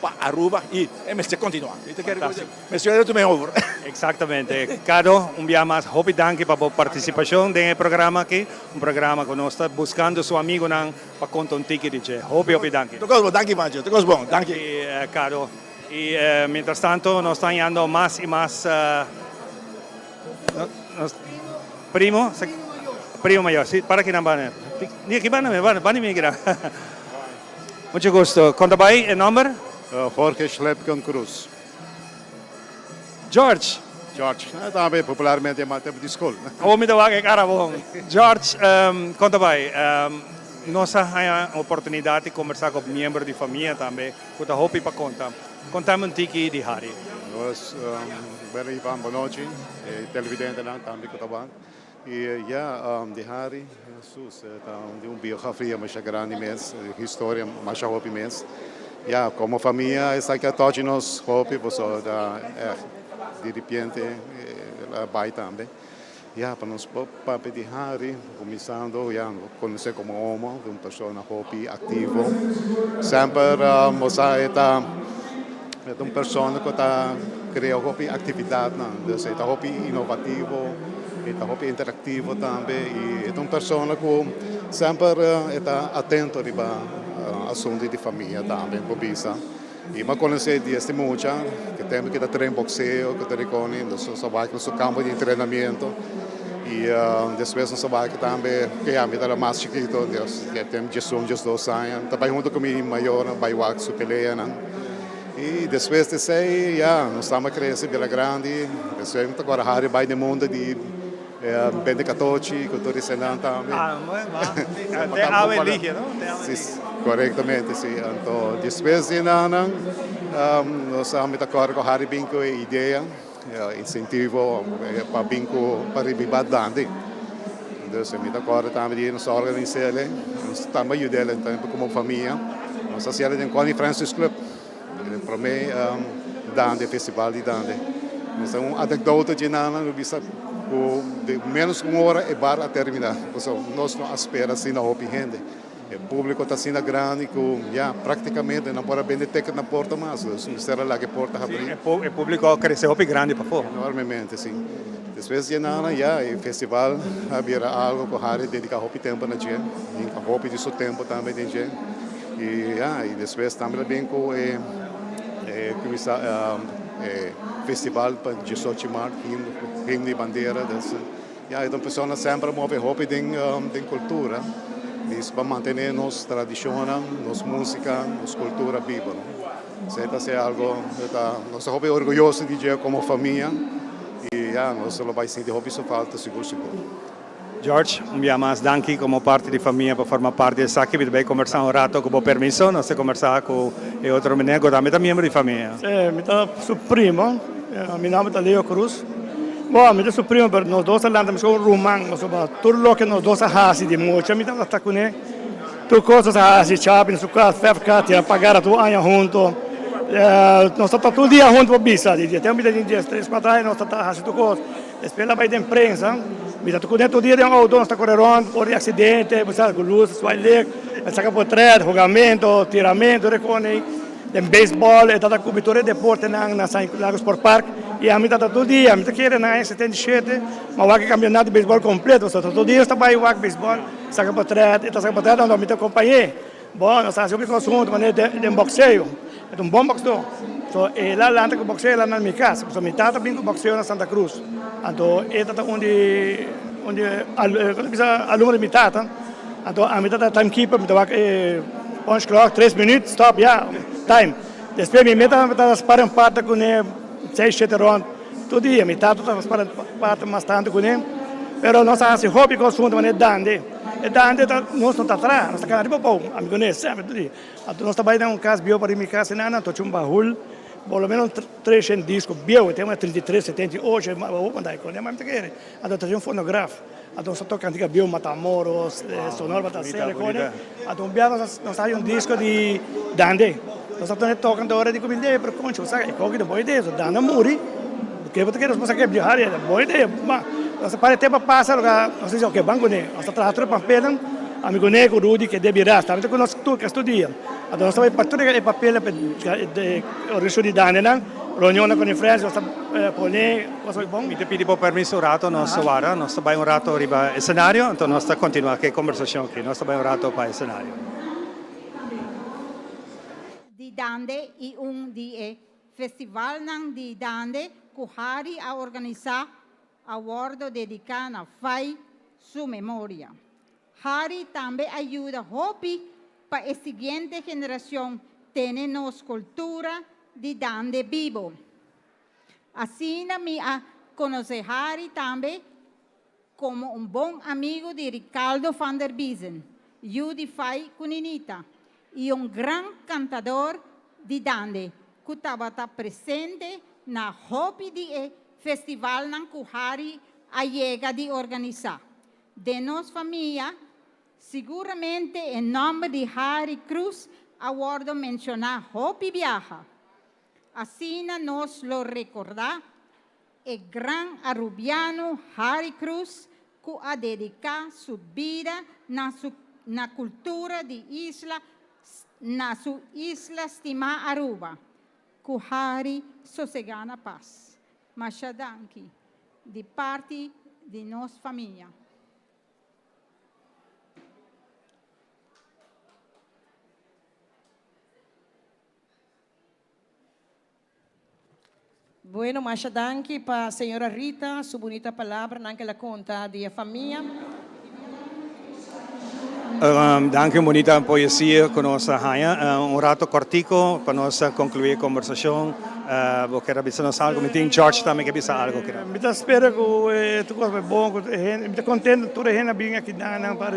pa Aruba y e mester continua. Mi ta kere cu mester a tuma over. Exactamente. Cado, un bia mas hopi danki pa bo participacion den e programa aki, un programa cu nos ta buscando su amigonan pa conta un tiki di dje. Hopi hopi danki. Tur cos bon, danki Pancho, tur cos bon, danki. Danki Cado. Y mientras tanto nos ta hañando mas y mas nos primo, primo mayor, si, para kinan banda, ni aki banda, banda mi kinan. Mucho gusto. Con ta bay e nomber? Jorge Schlepken Cruz. George. George. Tambe popularmente yama tempo di school. Awor mi ta wak e cara bon. George, con ta bay? Nos a haña oportunidad di combersa cu miembro di famia tambe cu ta hopi pa conta. Contame un tiki di Harry. Nos, bueno Ivan, bonochi. E televidentenan tambe cu ta wak. Y ya, di Harry, Jesus, ta di un biografia masha grandi mes, historia masha hopi mes. Ya, como famia esaki a tochi nos hopi, pasobra ta echt di ripiente el a bay tambe. Ya, pa nos por papia di Harry, cuminsando ya, conoce como omo, un persona hopi activo. Semper bo sa e ta e ta un persona cu ta crea hopi actividadnan, dus e ta hopi innovativo, e ta hopi interactivo tambe y e ta un persona cu semper e ta atento riba asunto di famia tambe, bo bisa. Y mi a conoce di este mucha, cu tempo cu e ta train boxeo, cu ta riconi, nos a wak na su campo di entrenamiento y despues nos a wak tambe, cu ya mi tabata mas chikito, ya tin diesun, diesdos aña, mi ta bay hunto cu mi mayornan bay wak su peleanan. Y despues di esey ya nos tamba crece bira grandi, despues mi ta acorda Harry bay den mundo di bende catochi cu tur esenan tambe. Ah, bueno, te awe ligia, no? Te awe ligia. Corectamente, si. Anto despues di enanan nos a mi ta acorda cu Harry bin cu e idea, incentivo pa bin cu pa rebiba Dande. Dus mi ta acorda tambe di nos a organisa el, nos tambe a yuda el tambe como famia. Nos a haci el den Connie Francis Club, e prome Dande, festival di Dande. Nos un anecdota dje nan lo bisa cu den menos cu un ora e bar a termina, pasobra nos no a spera asina hopi hende. E publico ta asina grandi cu ya practicamente nan por a bende ticket na porta mas, dus mester a laga e porta habri. Si, e publico a crece hopi grandi pafó. Enormemente, si. Despues di e nana ya e festival a bira algo cu Harry dedica hopi tempo na dje, hinca hopi di su tempo tambe den dje. Y ya, y despues tambe ta bin cu e e cuminsa e festival pa diesocho maart, himno y bandera, dus. Ya, e ta un persona semper a move hopi den den cultura, dis pa mantene nos tradicionnan, nos musica, nos cultura bibo, no. Esey ta ser algo cu ta, nos ta hopi orguyoso di dje como famia y ya, nos lo bay sinti hopi su falta sigur sigur. George, un bia mas danki como parti di famia pa forma parti di esaki. Mi ta bay combersa un rato cu bo permiso. Nos ta combersa cu e otro meneer cu tambe ta miembro di famia. Si, mi ta su primo. Mi nomber ta Leo Cruz. Bo, mi ta su primo, pero nos dos a lanta meskos un ruman, pasobra tur loke nos dos a hasi di mucha mi tabata kuné. Tur kos nos a hasi, chapi na su kas, fèf kas, tira pagara tur aña hunto. Nos ta tur dia hunto pa bisa. Di tempu mi ta tin diestres, kuater aña nos ta hasi tur kos. Despues el a bai den prensa, mi ta kuné tur dia den outo, nos ta kore rònt ora di aksidente, bo sa ku lus swai lek, el saka potrèt, hugamento, tiramento, rekone. Den beisbòl e tabata kubri tur e deportenan na San Lago Sport Park i ami tabata tur dia, mi ta kere na aña 77 mi a wak e kampionato di beisbòl kompleto, pasobra tur dia nos ta bai wak beisbòl, saka potrèt, e ta saka potrèt anto mi ta kompañ'é. Bon, nos ta hasi hopi kos huntu, manera den bokseo, e ta un bon boksdó. So el a lanta ku bokseo, el a lanta na mi kas, pasobra mi tata bin ku bokseo na Santa Cruz, anto e tabata un di un di alumno di mi tata. Anto ami ta ta timekeeper, mi ta wak e punch clock, tres minuut, stop, ya, time. Despues mi meta ta sparring partner kuné seis, shete rond tur dia. Mi tata ta sparring partner mas tantu kuné. Pero nos a hasi hopi kos huntu manera e dande. E dande ta, nos no ta traha, nos ta kana riba bou, ami kuné semper tur dia. Anto nos ta bai den un kas bieu pariba mi kas einan, anto chumba hul, por lo menos treshen disko bieu, e tempo 33, 78, hopi mandai kuné, ma mi ta kere. Anto ta tin un fonograf. Anto nos a toca cantica bieu Matamoros, Sonora Batacera cone. Anto un bia nos a haci un disco di Dande. Nos a tene toca anto ora di cu idea pero concho bo sa e coki ta bon idea so Dande a muri ke bo ta kere nos a kebra hari ta bon idea ma nos a para e tempo a pasa loke nos a dici ok ban cune nos a traha tur e papelnan ami cune cu Rudy ke Debbie Ras tambe ta cu nos tur cas tur dia. Anto nos ta bai pa tur e papel pa e organisashon di dandenan, reunionnan ku Frens, nos ta pone kos bai bon. Mi ta pidi bo permiso un rato, nos wara, nos ta bai un rato riba escenario, anto nos ta continua ku e conversacion aki. Nos ta bai un rato pa escenario. Di Dande y un di e festivalnan di Dande cu Harry a organisa a wordo dedica na Fai su memoria. Harry tambe a yuda hopi pa e siguiente generacion tene nos cultura di Dande bibo. Asina mi a conoce Harry tambe como un bon amigo di Ricardo van der Biezen, yu di Fai cu Ninita, y un gran cantador di Dande cu tabata presente na hopi di e festivalnan cu Harry a yega di organisa. Den nos famia, siguramente e nomber di Harry Croes a wordo menciona hopi biaha. Asina nos lo recorda e gran Arubiano Harry Croes cu a dedica su bida na su na cultura di isla na su isla stima Aruba. Cu Harry sosega na paz. Masha danki di parti di nos famia. Bueno, masha danki pa señora Rita su bunita palabranan cu el a conta di e famia. Danki un bunita poesia cu nos a haya. Un rato cortico pa nos conclui e conversacion. Bo kier a bisa nos algo? Mi tin George tambe ke bisa algo. Mi ta spera cu tur cos bai bon, cu e hende, mi ta contento tur e hende a bin aki nan pa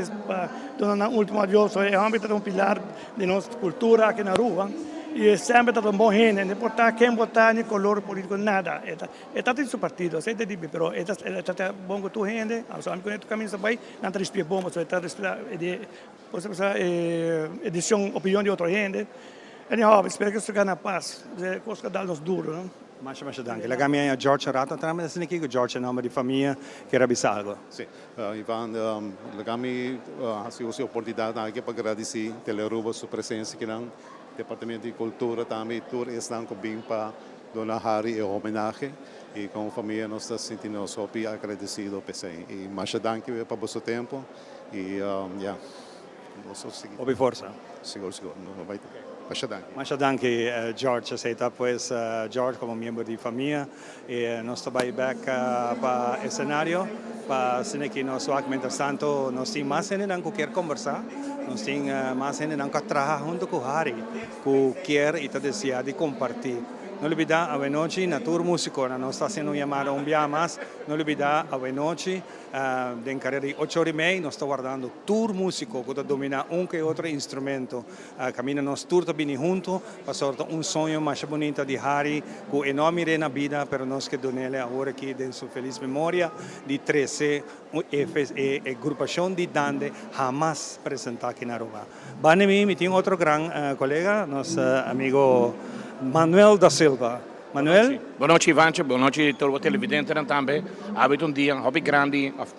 duna nan ultimo adios. E homber ta un pilar di nos cultura aki na Aruba y e semper ta un bon hende, no importa ken bo ta ni color politico nada, e ta e ta tin su partido esey ta dibi pero e ta e ta bon cu tur hende, ami cu e caminda ta bay nan ta ricibi bon pasobra e ta respeta e decision opinion di otro hende anyhow mi spera cu su gana pas e cos ta dal nos duro no. Masha masha danki. Laga mi haña George un rato atrás, mi ta sinti kico George e nomber di famia kier a bisa algo. Si, Ivan, laga mi hasi uso e oportunidat aki pa gradisí Telearuba su presensia akinan, Departamento di Kultura tambe i tur esnan ku bin pa duna Harry e homenahe i komo famia nos ta sinti nos hopi agradesido p'esei. I masha danki pa boso tempu i ya. Nos a sigui. Hopi forsa. Sigur, sigur. Nos a bai ta. Masha danki. Masha danki, George. Esei ta pues George como miembro di famia. I nos ta bai bek pa escenario pa asina ki nos wak. Mientras tanto nos tin mas hendenan cu kier combersa. Nos tin mas hendenan cu a traha hunto cu Harry cu kier y ta desea di comparti. No lubida awenochi na tur musiconan nos ta haciendo un yamada un biaha mas. No lubida awenochi. Den karera di ocho ora i mei nos ta wardando tur músiko ku ta dominá un ke otro instrumento. Kaminda nos tur ta bini huntu pasobra ta un soño masha bunita di Harry ku e no a mir'é na bida pero nos ke dun'el awor aki den su felis memoria di trese e grupashon di Dande hamas presentá aki na Aruba. Banda mi mi tin otro gran kolega, nos amigo Manuel da Silva. Manuel. Bon nochi Ivancho, bon nochi tur bo televidentenan tambe. Awe ta un dia hopi grandi of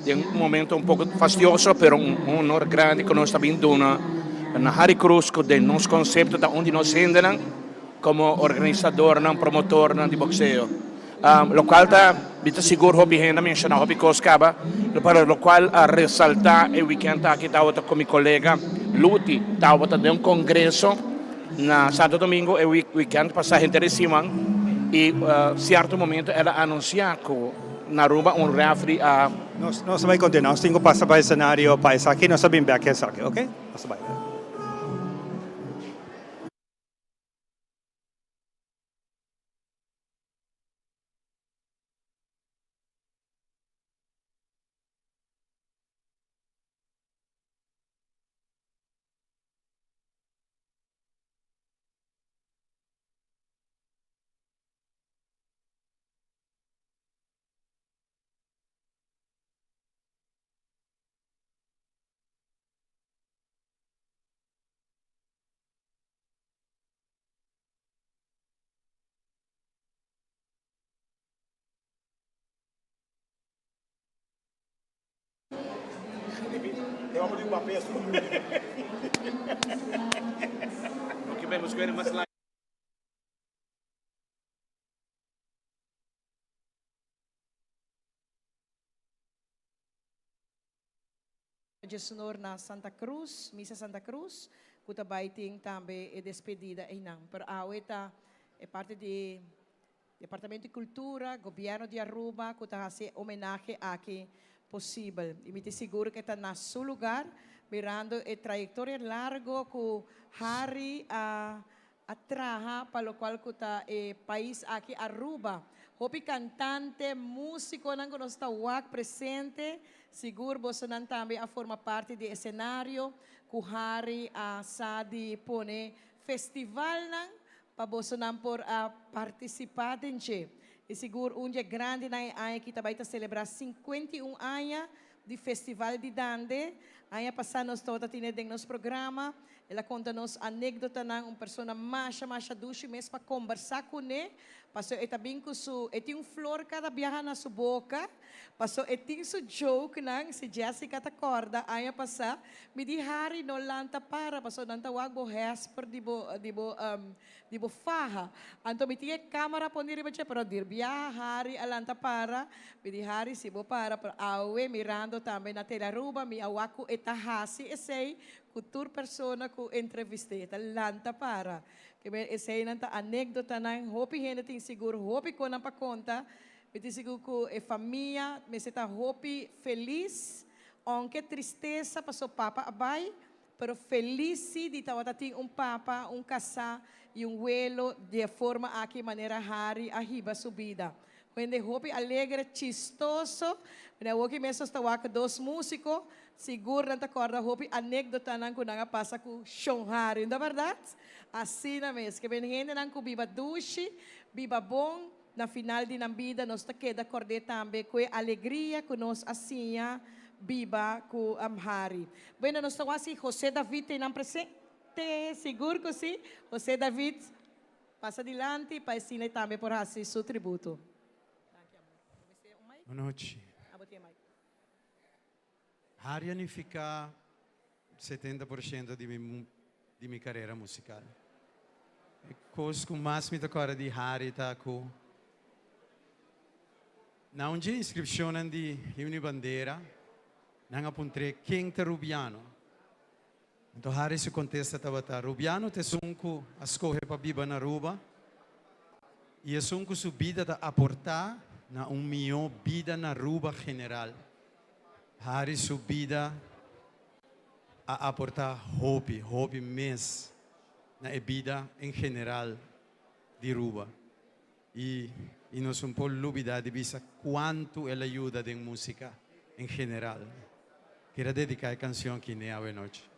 den un momento un poco fastioso pero un honor grandi cu nos ta bin duna na Harry Cruz cu den nos concepto ta un di nos hendenan como organisadornan, promotornan di boxeo. Locual ta mi ta sigur hopi hende a menciona hopi cos caba pero locual a resalta e weekend aki tabata cu mi colega Luti tabata den un congreso Na Santo Domingo e weekend pasa henter e siman y cierto momento el a anuncia cu na Aruba un refri a. Nos nos ta bay continua, nos tin cu pasa pa escenario pa esaki, nos ta bin bek esaki, ok? Nos ta bay. Djesnor na Santa Cruz, Misa Santa Cruz, cu ta bay tin tambe e despedida eynan. Pero awe ta e parti di Departamento di Cultura, Gobierno di Aruba cu ta haci e homenahe aki posibel. Y mi ta sigur cu e ta na su lugar, mirando e trayectoria largo cu Harry a a traha pa locual cu ta e pais aki Aruba. Hopi cantante, musiconan cu nos ta wak presente, sigur bosonan tambe a forma parti di escenario cu Harry a sa di pone festivalnan pa bosonan por a participa den dje. Y sigur un dje grandinan e aña aki ta bay ta celebra 51 aña di Festival di Dande. Aña pasá nos tabata tine den nos programa. El a konta nos anekdotanan, un persona masha masha dushi mes pa kombersá kuné, paso e ta bin ku su, e tin un flor kada biaha na su boka, paso e tin su jokenan, si Jessica ta kòrda aña pasá, mi di Harry no lanta para paso nan ta wak bo hèsper di bo di bo di bo faha. Anto mi tin e camera poni riba dje, pero dir biaha Harry a lanta para, mi di Harry si bo para, pero awe mirando tambe na Telearuba mi a wak cu e ta haci esey cu tur persona cu entrevist'e, e ta lanta para. Ke men eseynan ta anecdotanan, hopi hende tin sigur hopi conan pa conta, mi tin sigur cu e famia mester ta hopi feliz, aunke tristesa paso papa a bay, Pero felis si di tabata tin un papa, un kasá i un welo di e forma aki manera Harry a hiba su bida. Hende hopi alegre, chistoso. Mira awoki mes nos ta wak dos músiko, sigur nan ta kòrda hopi anekdotanan ku nan a pasa ku Shon Harry, no ta bèrdat? Asina mes, ke ben hendenan ku biba dushi, biba bon, Na final di nan bida nos ta keda kord'é tambe ku e alegria ku nos a siña biba ku Harry. Bueno, nos ta wak si José David ta einan presente. Sigur ku si. José David, pasa dilanti pa asina e tambe por hasi su tributo. Danki, amor. Bo mester un mic? Bon nochi. Abo tin e mic. Harry a nifiká 70% di mi di mi karera musikal. E kos ku mas mi ta kòrda di Harry ta ku na un dje inskripshonnan di Himno i Bandera nan a puntr'é ken ta Rubiano. Anto Harry su kontesta tabata, Rubiano ta esun ku a skohe pa biba na Aruba i esun ku su bida ta aportá na un mihó bida na Aruba general. Harry su bida a aportá hopi, hopi mes na e bida en general di Aruba. I i nos un por lubidá di bisa kuantu el a yuda den músika en general. Kier a dediká e kanshon aki n'e awenochi.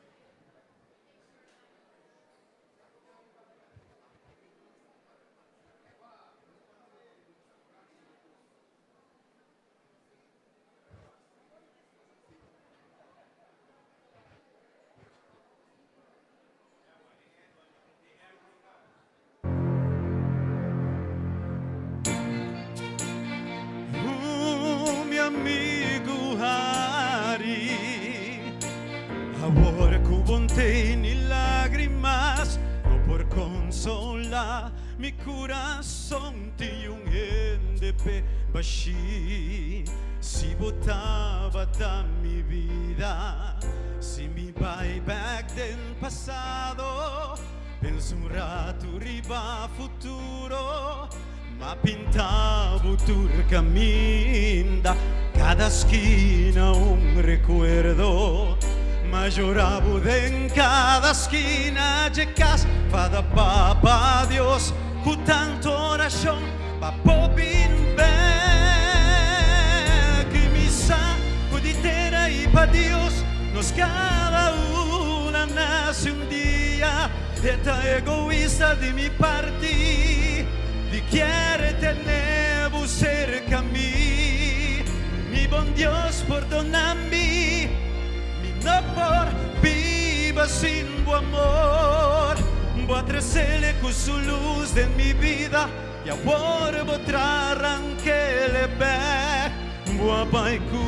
Mi amigu Harry, awor ku bo tene lágrimas no por konsolá mi kurason tin un hende p'e bashí. Si bo tabata mi bida, si mi bai bèk den pasado. Pensa un ratu riba futuro, m'a pinta bo tur caminda, cada skina un recuerdo. M'a llora bo den cada skina dje cas, fada papa Dios cu tanto oracion pa bo bin bek. Y mi sa cu di tera y pa Dios nos cada un a nace un dia. E ta egoista di mi parti di kier tene bo serka mi. Mi bon Dios pordona mi, mi no por biba sin bo amor. Bo a tresele ku su lus den mi bida i awor bo tra rankele bek. Bo a bai ku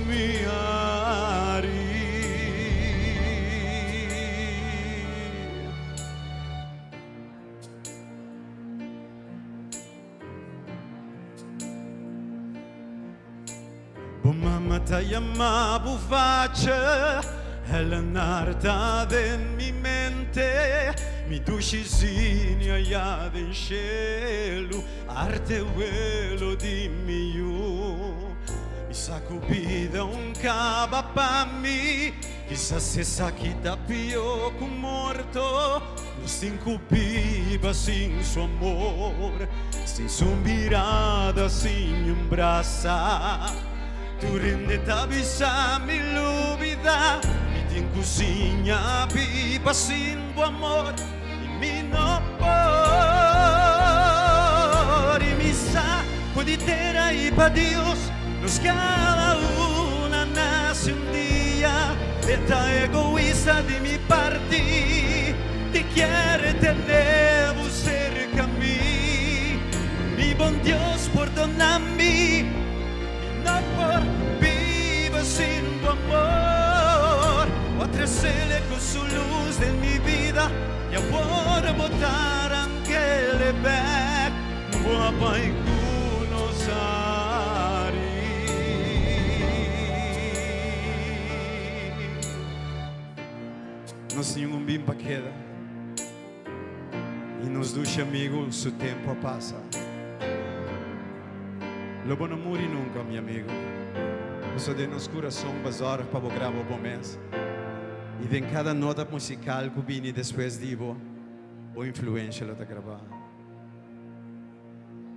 mi Ari. Mama ta yama bo Vache, Eleanor ta den mi mente, mi dushi Zinia ya den shelu, arte welo di mi yu. Mi sa ku bida un kaba pa mi, kisas esaki ta pió ku morto. Nos tin ku biba sin su amor, sin su mirada, sin un brasa. Tur hende ta bisa mi lubida, mi tin ku siña biba sin bo amor i mi no por. I mi sa ku di tera i pa Dios nos kada un a nase un dia. E ta egoista di mi parti, di kier tene bo serka mi. Mi bon Dios pordona mi, mi no por biba sin bo amor. Bo a tresele ku su lus den mi bida i awor bo ta rankele bek. Bo a bai ku nos ari. Nos tin un bin pa keda i nos dushi amigu su tempu a pasa. Lo bo no muri nunka, mi amigu, pasobra den nos kurason bo zòrg pa bo graba bo mes i den kada nota musikal ku bini despues di bo, bo influensha lo ta grabá.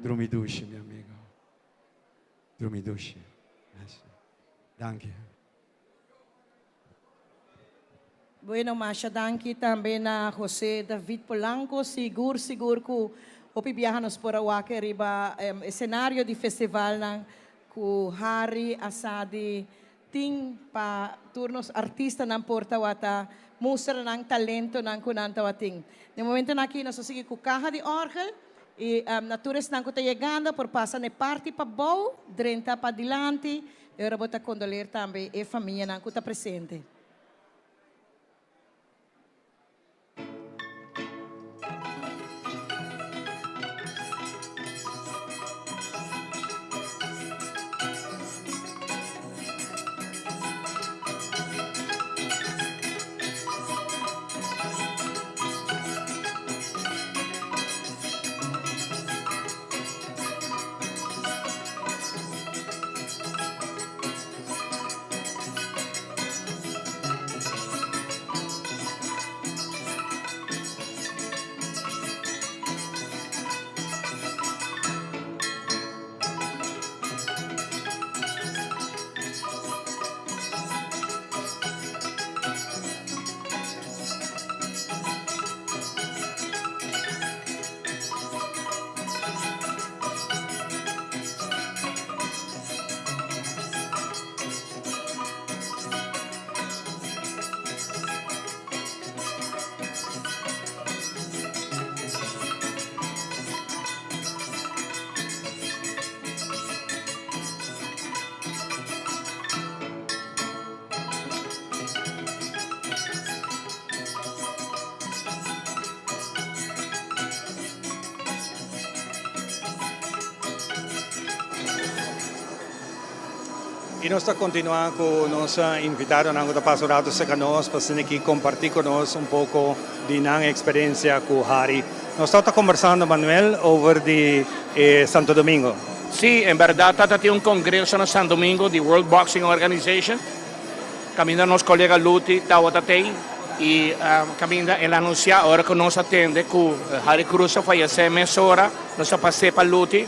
Drumi dushi, mi amigu. Drumi dushi. Danki. Bueno, masha danki tambe na José David Polanco. Sigur, sigur ku hopi biaha nos por a wak riba escenario di festivalnan ku Harry a sa di tin pa tur nos artistanan por tawata mustra nan talentonan ku nan tawatin. Den momentonan aki nos a sigui ku kaha di orgel i na tur esnan ku ta yegando por pasa na e parti pabou, drenta padilanti. E ora bo ta kondoler tambe e famianan ku ta presente. Y nos ta continua cu nos invitadonan cu ta pasa un rato cerca nos pa asina aki comparti cu nos un poco di nan experiencia cu Harry. Nos tabata conversando Manuel over di e Santo Domingo. Sí, en berdad tata tin un congreso na San Domingo di World Boxing Organization. Caminda nos colega Luti tawata tey y caminda el anuncia ora cu nos a tende cu Harry Cruz a fayece mesora nos a pase pa Luti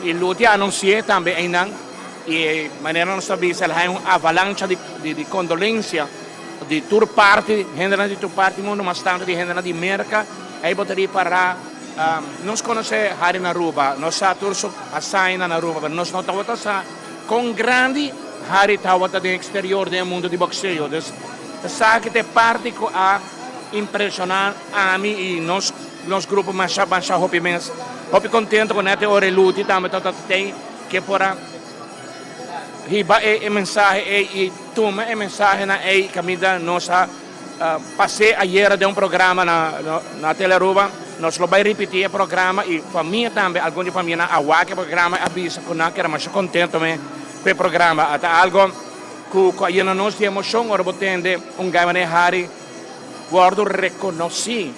y Luti a anunci'e tambe eynan y manera nos ta bisa el haya un avalancha di condolencia di tur parti hendenan di tur parti mundo mas tanto di hendenan di Merca ey bo ta ripara nos conoce Harry na Aruba nos sa tur su hazañanan na Aruba pero nos no tawata sa Kon grandi Harry tawata den exterior den e mundo di boxeo. Dus esaki ta e parti ku a impresiona ami i nos nos grupo masha masha hopi mes. Hopi kontento ku net e ora e Luti tambe tawata tei ke por a hiba e mensahe ei i tuma e mensahenan ei kaminda nos a Pasé ayera den un programa na na Telearuba, nos lo bai ripití e programa i famia tambe, algun di famianan a wak e programa i a bisa ku nan keda masha kontento me. ku e programa. A ta algo ku ku a yena nos di emoshon ora bo tende un gai manera Harry wòrdu rekonosí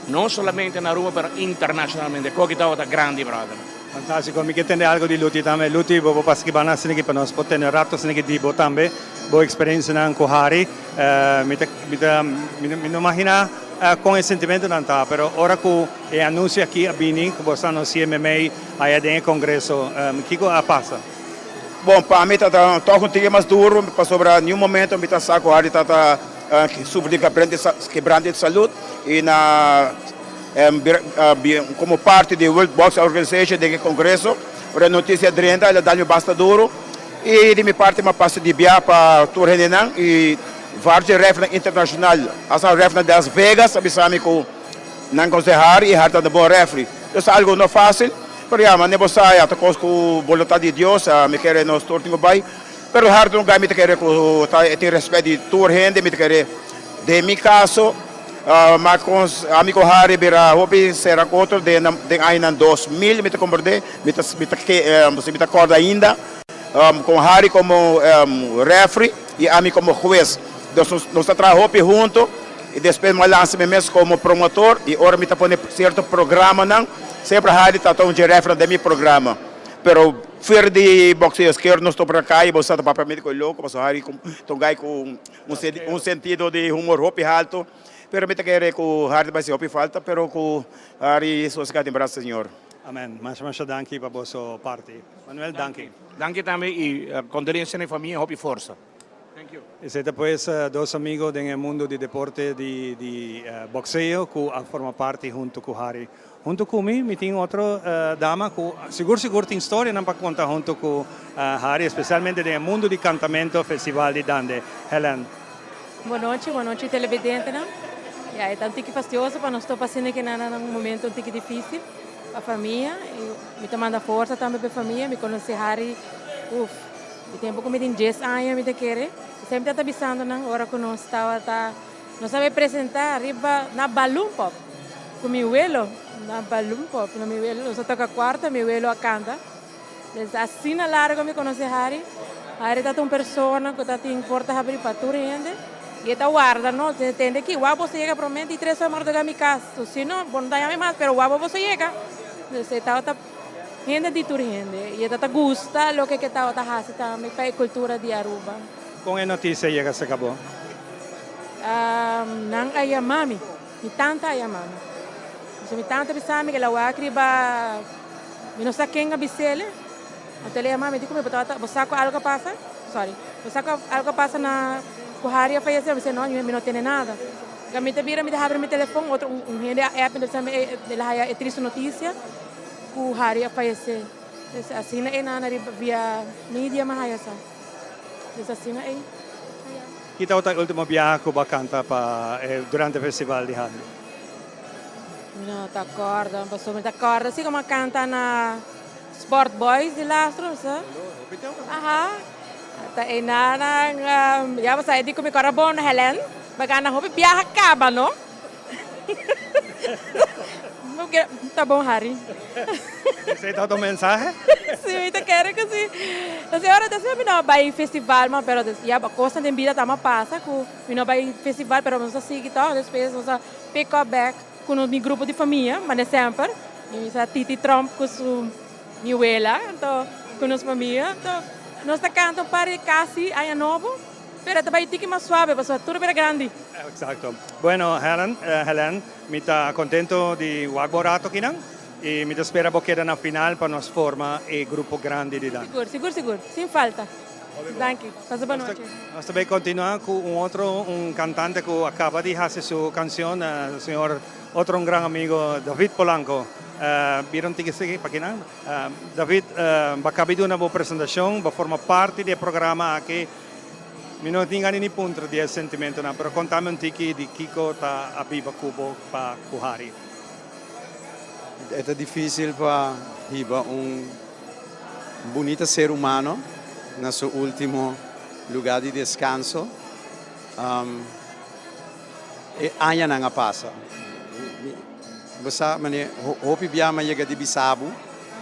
no solamente na Aruba pero internashonalmente. Koki tabata grandi brother. Fantástiko. Mi ke tende algo di Luti tambe. Luti, bo por pasa kiba nan asin'aki pa nos por tende un rato asin'aki di bo tambe, bo eksperensianan ku Harry. Mi ta, mi ta, mi no imaginá kon e sentimentonan ta, pero ora ku e anunsio aki a bini, ku bo sa anunsi'é meimei aya den e kongreso, kiko a pasa? Bon, pa mi ta ta tòg un tiki mas duru, pasobra niun momento mi ta sa ku Harry ta ta sufri di kebrante di salud i na Komo parti di World Boxing Organization den e kongreso, ora e notisia a drenta el a dal mi basta duru i di mi parti mi a pasa di bia pa tur hendenan i varios di refnan internashonal, hasta refnan di Las Vegas a bisa mi ku nan konosé Harry i Harry ta un bon refri. Entonces ta algu no fásil, pero ya manera bo sa ya ta kos ku boluntat di Dios, mi kere nos tur tin ku bai, pero Harry ta un guy mi ta kere ku ta tin rèspèt di tur hende, mi ta kere den mi kaso. Ma ami ku Harry bira hopi sera ku otro den den añanan 2000 mi ta komprendé, mi ta mi ta mi ta kòrda ainda kon Harry komo refri i ami komo hues. Dus nos nos ta traha hopi huntu i despues mi a lansa mi mes komo promotor i ora mi ta pone sierto programanan semper Harry ta ta un dje refrinan den mi programa. Pero fuera di boxeo eskerdo nos topa na kaya bo sa ta papia mi ku e loko pasobra Harry ta un guy ku Un sentido di humor hopi halto, pero mi ta kere ku Harry ta bai hasi hopi falta, pero ku Harry sosega den brasa Señor. Amen. Masha masha danki pa boso parti. Manuel, danki. Danki tambe y condolencia na e famia, hopi forsa. Thank you. Esei ta pues dos amigo den e mundo di deporte di di boxeo cu a forma parti hunto cu Harry. Hunto cu mi, mi tin otro dama cu sigur sigur tin storianan pa conta hunto cu Harry, especialmente den e mundo di cantamento Festival di Dande. Helen. Bon nochi, bon nochi televidentenan. Ya, e ta un tiki fastioso pa nos topa asina ki nan na un momento un tiki dificil pa famia. Y mi ta manda forsa tambe pa e famia. Mi conoci Harry, uf, di tempo cu mi tin dies aña mi ta kere. Y semper ta bisando nan ora cu nos tabata. Nos a bay presenta riba na Balloon Pop cu mi welo, na Balloon Pop, na mi welo, nos a toca cuarta, mi welo a canta. Desde asina largo mi conoce Harry. Harry ta un persona cu ta tin porta habri pa tur hende y e ta warda nos, e tende ki wou boso yega prome di tres ora mardugá mi cas, so si no, bo no ta yami mas, pero wou boso yega. Entonces e tabata hende di tur hende y e ta gusta loke ke tabata haci tambe pa e cultura di Aruba. Con e noticia yega cerca bo? Nan a yama mi, mi tanta a yama mi. Pasobra mi tanta a bisa mi ku el a wak riba, mi no sa ken a bis'el. Anto el a yama mi, di ku mi, bo tabata, bo sa ku algu a pasa? Sorry, bo sa ku algu a pasa na, ku Harry a fayesé? Mi bisa, no, mi no tende nada. Ora mi ta bira mi ta habri mi telefon, otro un hende a app mi ta bisa mi, el a haya e triste notisia ku Harry a fayesé. Entonces asina e nan riba via media mi a haya sa. Entonces asina ei. Ki tabata e ultimo biaha ku bo a kanta pa e durante e festival di Harley? Mi no ta kòrda, pasobra mi ta kòrda si ku mi a kanta na Sport Boys di Lastro, sa. Aha, ta einan ya bo sa e di ku mi kòrda bon Helen, bo a gana hopi biaha kaba no. Ta bon Harry. Esei tabata un mensahe? Si, mi ta kere ku si. Entonces ora despues mi no a bai festival mas pero ya kosnan den bida tama pasa ku mi no a bai festival pero nos a sigui tòg despues nos a pick up back ku mi grupo di famia mane semper mi sa Titi Tromp ku su mi wela anto ku nos famia anto nos ta kanta un par di kasi aña nobo. Pero ta bai tiki mas suave pasobra tur a bira grandi. Exacto. Bueno Helen, Helen, mi ta contento di wak bo rato kinan y mi ta spera bo keda na final pa nos forma e grupo grandi di dan. Sigur, sigur, sigur. Sin falta. Danki. Pasa bon nochi. Nos ta bay continua cu un otro, un cantante cu a caba di haci su cancion, señor, otro un gran amigo, David Polanco. Bira un tiki sigui pa kinan. David, bo a caba di duna bo presentacion, bo a forma parti di e programa aki. Mi no tin gana ni puntra di e sentimentonan, pero contami un tiki di kico ta a biba cu bo pa cu Harry. E ta dificil pa hiba un bunita ser humano na su ultimo lugar di descanso. E añanan a pasa. Bo sa mane hopi bia mi a yega di bisa bo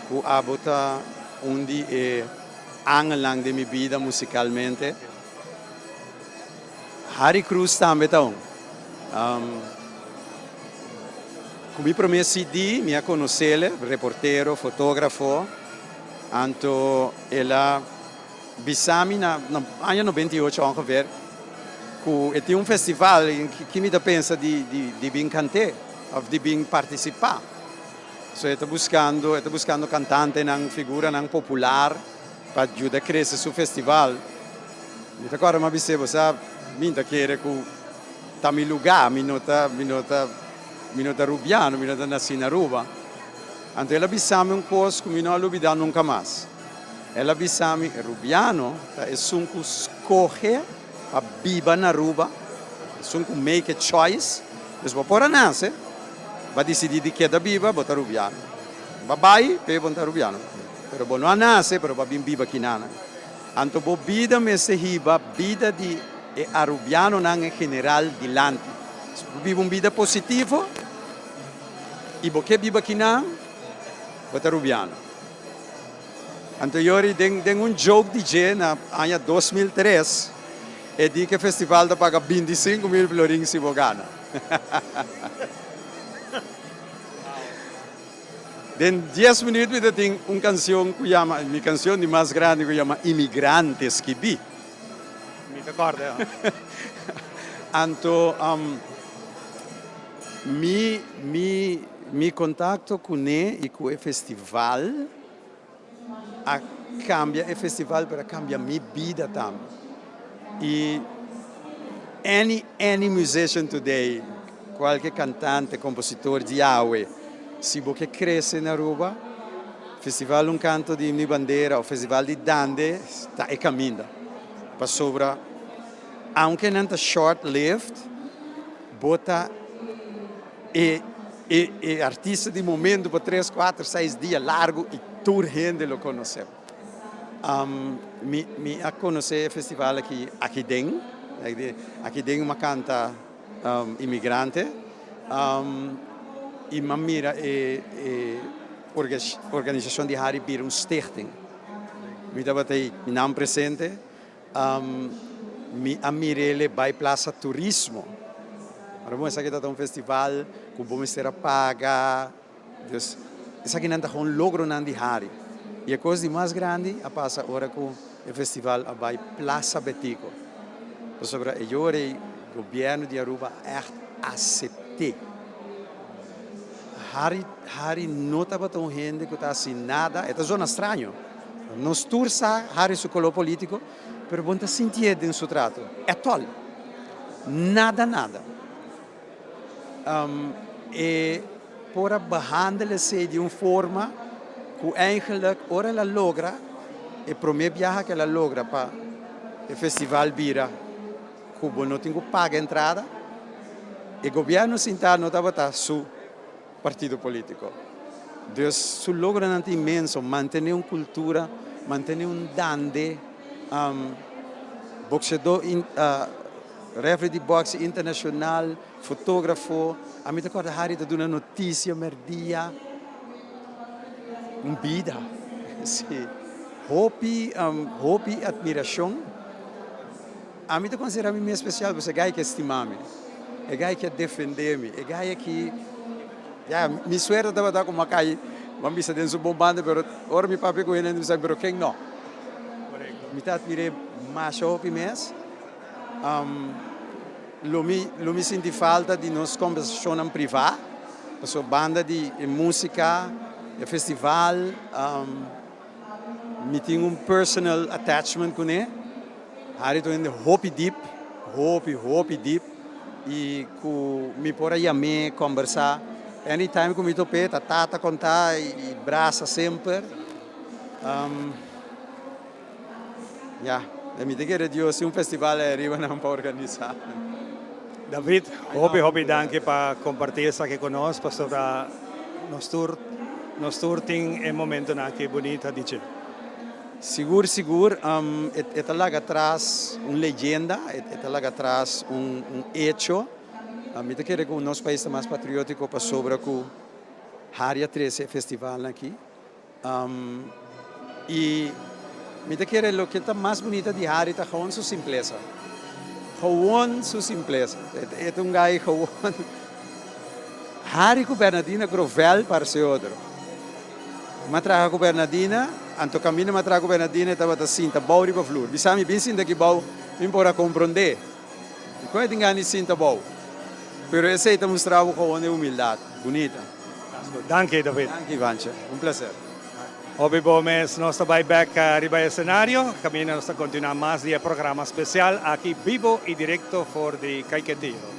cu abo ta un di e. angelnan den mi bida musicalmente. Harry Cruz tambe ta un. Cu mi prome CD mi a conocele, reportero, fotografo, anto el a bisa mi na aña 98 ongeveer cu e tin un festival ki mi ta pensa di bin cante of di bin participa. So e ta buscando, e ta buscando cantantenan, figuranan popular pa yuda crece su festival. Mi ta corda mi a bis'é, bo sa, mi ta kere cu ta mi lugar, mi no ta, mi no ta, mi no ta Rubiano, mi no ta naci na Aruba. Anto el a bisa mi un cos cu mi no a lubida nunca mas. El a bisa mi, Rubiano ta esun cu scoge pa biba na Aruba, esun cu make a choice, dus bo por a nace, bo a dicidi di keda biba, bo ta Rubiano. Bo a bay, p'e bo no ta Rubiano. Pero bo no a nace, pero bo a bin biba kinanan. Anto bo bida mester hiba bida di e Arubianonan en general dilanti. Si bo biba un bida positivo y bo ke biba kinan, bo ta Rubiano. Anto yori den den un joke di dje na aña 2003 e di ke festival ta paga 25.000 florin si bo gana. Den dies minuut mi ta tin un cancion cu yama, mi cancion di mas grandi cu yama Imigrante skibi. Mi ta corda. Anto mi mi mi contacto cune y cu e festival a cambia e festival pero a cambia mi bida tambe. Y any any musician today, cualke cantante, compositor di awe, si bo ke crece na Aruba, Festival Un Canto di Mi Bandera of Festival di Dande ta e caminda. Pasobra aunke nan ta short lived, bo ta e E e artista di momento pa tres, cuater, seis dia largo y tur hende lo conoce. Mi mi a conoce e festival aki aki den, aki den mi a canta Inmigrante y mi a mira e e organisacion di Harry bira un stichting. Mi tabata ey, mi nan presente. Mi a mir'ele bai Plaza Turismo. Ora bon esaki ta un festival ku bo mester a paga. Dus esakinan ta gewoon logronan di Harry. I e kos di mas grandi a pasa ora ku e festival a bai Plaza Betico. Pasobra e yora ei gobièrnu di Aruba a ègt asept'é. Harry Harry no tabata un hende ku ta hasi nada, e ta zona straño. Nos tur sa Harry su color politico, pero bo no ta sintié den su trato at all. Nada nada. E por a behandel esei di un forma cu eigenlijk ora el a logra, e prome biaha cu el a logra pa e festival bira cu bo no tin cu paga entrada, e gobierno sinta no tabata su. partido politico. Dus su logronan ta inmenso, mantene un cultura, mantene un dande, boxeador, referee di boxe internacional, fotografo, ami ta corda Harry ta duna noticia merdia, un bida, si, hopi, hopi admiracion. Ami ta considera mi mes special pasobra e guy aki a stima mi, e guy aki a defende mi, e guy aki, ya, mi suerte tabata cu mi a cay, bo a bisa den su bon banda, pero ora mi papia cu hende, mi bisa, pero ken no? Mi ta admire masha hopi mes, lo mi, lo mi sinti falta di nos conversacionnan priva, pasobra banda di e musica, e festival, Mi tin un personal attachment kuné. Harry ta un hende hopi dip, hopi, hopi dip i ku mi por a yam'é, kòmbersá. Anytime ku mi top'é ta tata kontá i brasa semper. Ya, mi ta kere Dios tin un festival ei ariba nan pa organisá. David, hopi hopi danki pa kompartí esaki ku nos pasobra nos tur nos tur tin e momentonan aki bunita di dje. Sigur sigur, e ta laga atras un leyenda, e ta laga atras un hecho. Mi ta kere ku nos pais ta mas patriótiko pasobra ku Harry a trese e festivalnan aki. I. Mi ta kere loke ta mas bunita di Harry ta gewoon su simplesa. Gewoon su simplesa. E ta un guy gewoon. Harry ku Bernadina Grovel parse otro. M'a traha ku Bernadina, anto kaminda m'a traha ku Bernadina e tabata sinta bou riba flur. Bisa mi bin sinta aki bou, mi por a komprondé. Dikon e tin gana di sinta bou? Pero esei ta mustra bo gewoon e humildat. Bunita. Danki David. Danki Ivanche. Un placer. Hopi bo mes nos ta bai bek riba e escenario caminda nos ta continua mas di e programa special aki bibo y directo for di Caiquetio.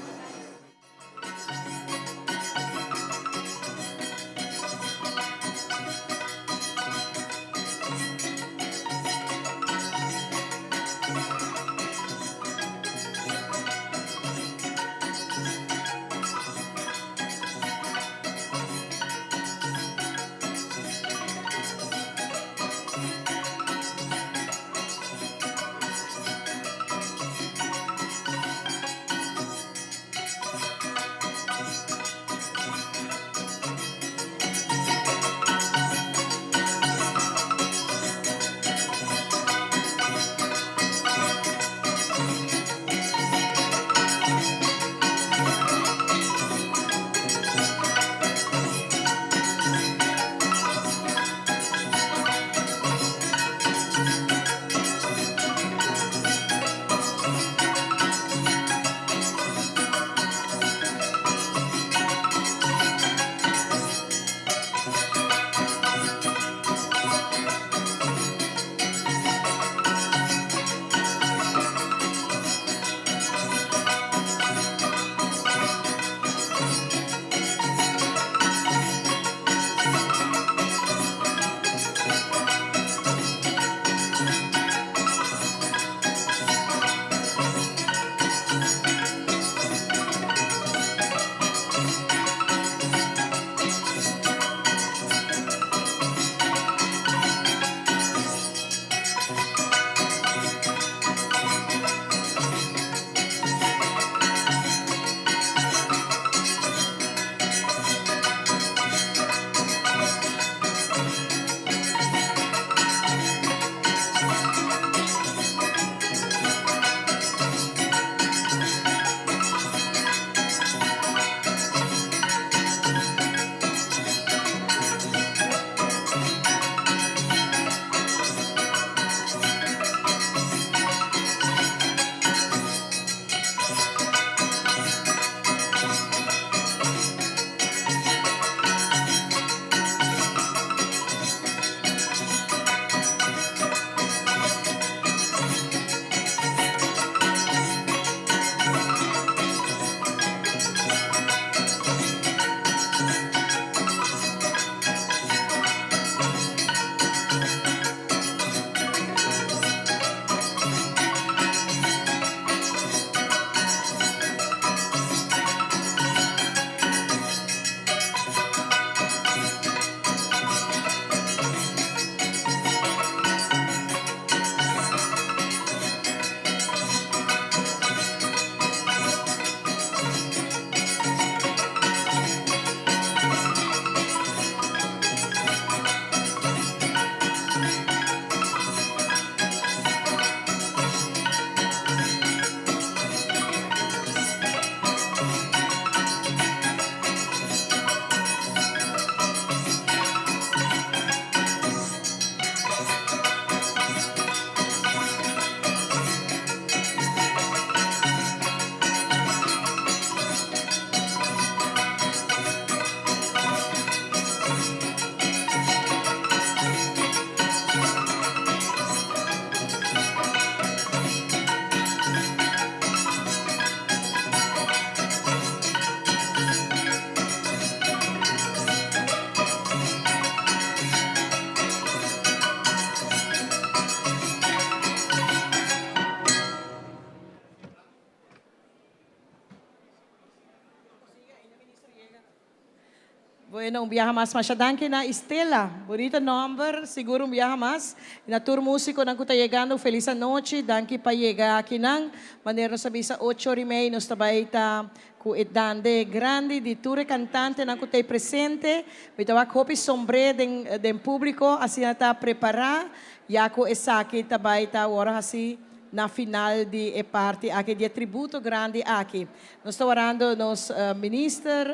Bueno, un biaha mas masha danki na Istela. Bunita nomber, sigur un biaha mas. Y na tur musiconan cu ta yegando un feliz anochi. Danki pa yega akinan. Manera nos a bisa ocho ora y mei nos ta bay ta cu e dande grandi di tur e cantantenan cu ta ey presente. Mi ta wak hopi sombre den den publico asina ta prepara ya cu esaki ta bay ta awor haci na final di e parti aki di e tributo grandi aki. Nos ta warando nos minister,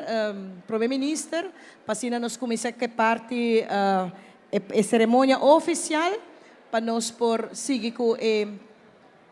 prome minister, pa asina nos cuminsa cu e parti, e ceremonia oficial, pa nos por sigui cu e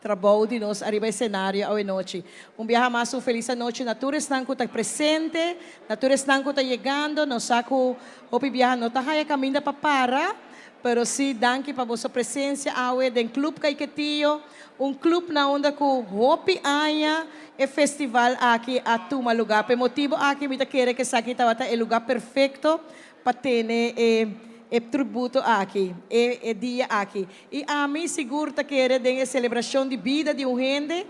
trabou di nos ariba e scenario awe nochi. Un biaha mas un feliz anochi na tur esnan cu ta presente, na tur esnan cu ta yegando. Nos sa cu hopi biaha no ta haya caminda pa para, pero si danki pa boso presencia awe den Club Caiquetio. Un club na unda cu hopi aña e festival aki a tuma lugar. Pa e motibo aki mi ta kere cu esaki tabata e lugar perfecto pa tene e e tributo aki, e e dia aki. Y ami sigur ta kere den e celebracion di bida di un hende.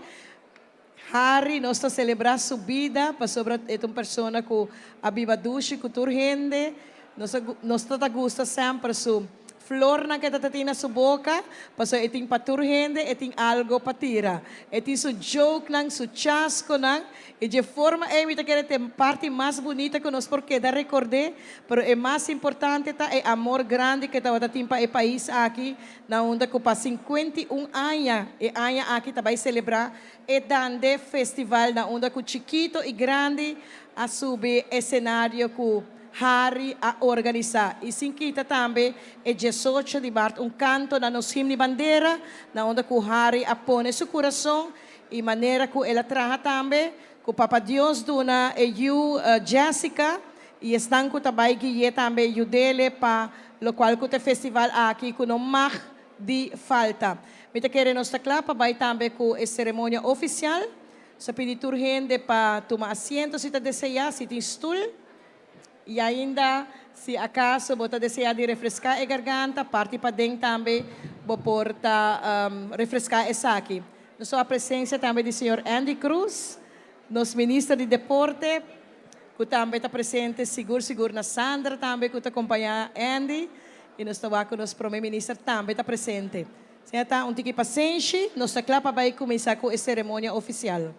Harry, nos ta celebra su bida pasobra e ta un persona cu a biba dushi cu tur hende. Nos a nos ta ta gusta semper su flornan cu e ta ta tin na su boca pasobra e tin pa tur hende, e tin algo pa tira. E tin su jokenan, su chasconan y dje forma ey mi ta kere ta e parti mas bunita cu nos por keda record'é, pero e mas importante ta e amor grandi cu e tabata tin pa e pais aki Na unda ku pa 51 aña e aña aki ta bai selebrá e Dande Festival na unda ku chikito i grandi a subi esenario ku Harry a organisá i sin kita tambe e 18 di mart un kanto na nos himni bandera na unda ku Harry a pone su kurason i manera ku el a traha tambe ku Papa Dios duna e yu Jessica I esnan ku ta bai gui'é tambe yud'ele pa lokual ku ta e festival aki ku no mag di falta. Mi ta kere nos ta kla pa bai tambe ku e seremonia ofisial. Nos a pidi tur hende pa tuma asiento si ta deseá, si tin stul. I ainda si akaso bo ta deseá di refreská e garganta, parti paden tambe bo por ta refreská esaki. Nos a presensia tambe di señor Andy Cruz, nos minister di deporte. Ku tambe ta presente sigur sigur na Sandra tambe ku ta kompañá Andy i nos ta wak ku nos prome minister tambe ta presente. Señor ta un tiki pasenshi, nos ta kla pa bai kuminsá ku e seremonia ofisial.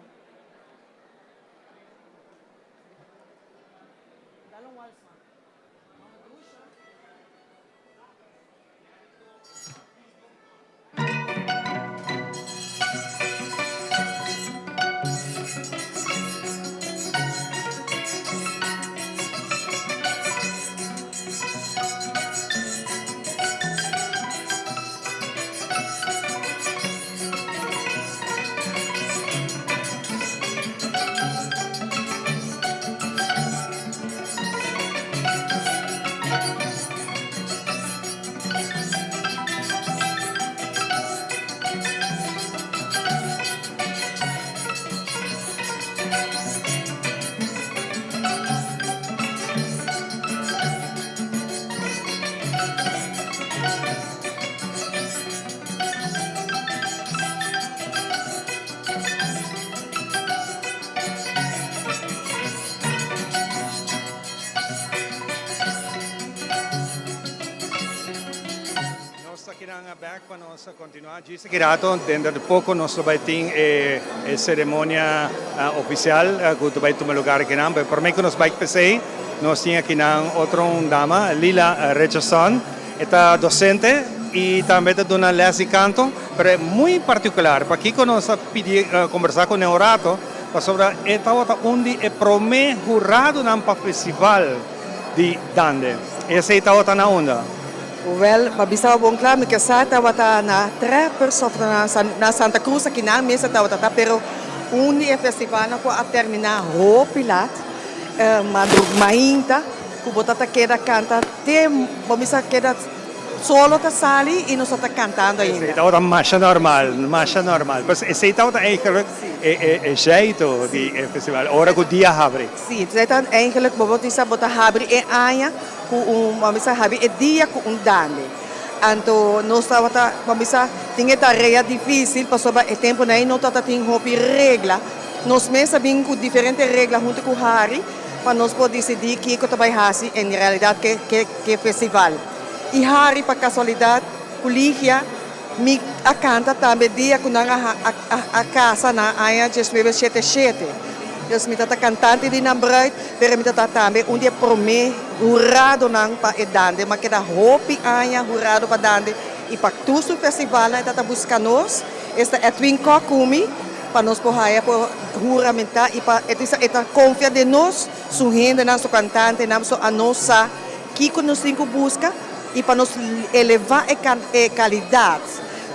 Nos ta kinan bek pa nos continua djis aki rato. Dentro di poco nos lo bay tin e ceremonia oficial cu ta bay tuma lugar akinan. Pero prome cu nos bay p'esey nos tin akinan otro un dama, Lila Richardson. E ta docente y tambe ta duna les di canto, pero e muy particular. Pakico nos a pidi conversa cu ne un rato? Pasobra e tabata un di e prome huradonan pa festival di Dande. Esey tabata na unda? Wel, pa bisa bo bon kla, mi ke sa tabata na Trappers of na Santa Cruz akinan mes e tabata ta, pero un di e festivalnan ku a terminá hopi lat, mainta, ku bo ta ta keda kanta te bo mester keda solo ta sali y nos ta cantando ainda. Esey tabata masha normal, masha normal. Pues esey tabata eigenlijk e e jeito di e festival, ora cu dia habri. Si, esey ta eigenlijk bo por bisa bo ta habri e aña cu un, bo mester habri e dia cu un dande. Anto nos tabata, bo bisa, tin e tarea dificil pasobra e temponan ey no tabata tin hopi regla. Nos mes a bin cu diferente regla hunto cu Harry. pa nos por disidí kiko ta bai hasi en realidat ke ke ke festival. I Harry pa kasualidat ku Ligia mi a kanta tambe dia ku nan a a a kasa na aña diesnuebe shete shete. Dus mi ta ta kantante di nan bruid pero mi ta ta tambe un di e promé huradonan pa e dande. Mi a keda hopi aña hurado pa dande i pa tur su festivalnan e ta ta buska nos. Esta Edwin Kok ku mi pa nos por haya por huramentá i pa e ta e ta konfia den nos, su hendenan, su kantantenan, pasobra anos sa kiko nos tin ku buska i pa nos elevá e e kalidat,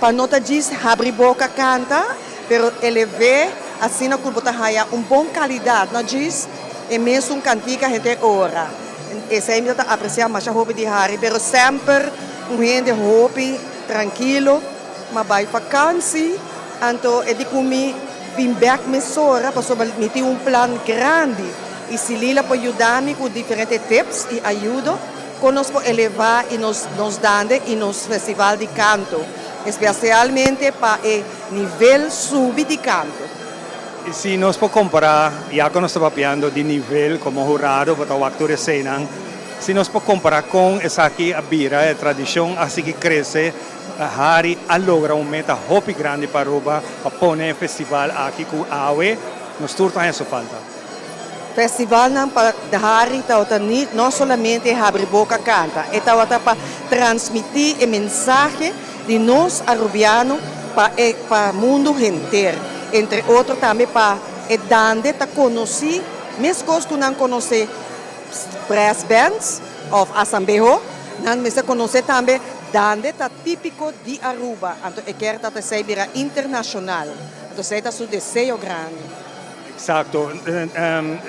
pa no ta djis habri boka kanta, pero elev'é asina ku bo ta haya un bon kalidat, no djis e mesun kantika henter ora. Esei mi ta ta apresiá masha hopi di Harry, pero semper un hende hopi trankilo. M'a bai vakansi, anto e di ku mi bin bèk mesora pasobra mi tin un plan grandi i si Lila por yuda mi ku diferente tips i ayudo kon nos por elevá i nos nos dande i nos festival di kanto, espesialmente pa e nivel subi di kanto. I si nos por kompará, ya ku nos ta papiando di nivel komo hurado bo ta wak tur eseinan, si nos por kompará kon esaki a bira e tradishon a sigui krese, Harry a logra un meta hopi grandi pa Aruba pa pone e festival aki cu awe nos tur ta haña su falta. Festivalnan pa Harry tabata ni no solamente habri boca canta, e tabata pa transmiti e mensahe di nos Arubiano pa e pa mundo henter, entre otro tambe pa e dande ta conoci mescos cu nan conoce brass bands of asambeho, nan mester conoce tambe Dande ta típiko di Aruba, anto e kier ta esei bira internashonal. Anto esei ta su deseo grandi. Eksakto.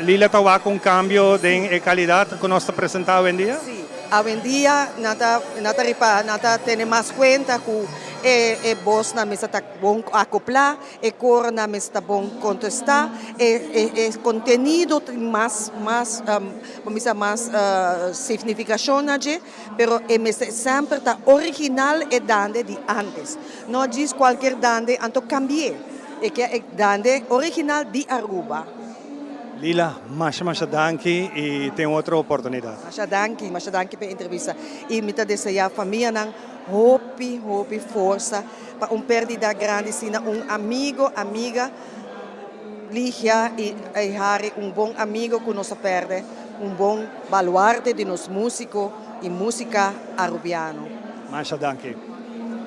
Lila ta wak un kambio den e kalidat ku nos ta presentá awendia? Sí. Awendia nan ta nan ta ripa nan ta tene mas kuenta ku e e bosnan mester ta bon akoplá. E koronan mester ta bon kontestá, e e kontenido tin mas mas bo bisa mas signifikashon na dje, pero e mester semper ta original e dande di antes. No djis kualkier dande anto kambi'é, e ke e dande original di Aruba. Lila, masha masha danki i tin otro oportunidat. Masha danki, masha danki pa e entrevista i mi ta deseá famianan hopi hopi forsa. Pa un perdida grandi asina un amigo, amiga, Ligia y Harry un bon amigo cu nos a perde, un bon baluarte di nos musico y musica Arubiano. Masha danki.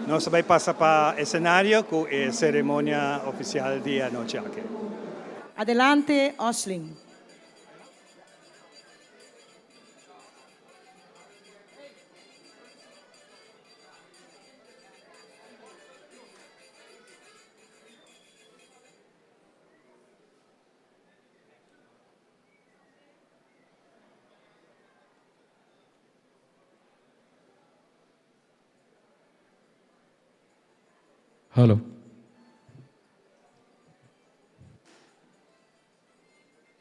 Nos ta bay pasa pa escenario cu e ceremonia oficial di e anochi aki. Adelante Oslin. Hallo.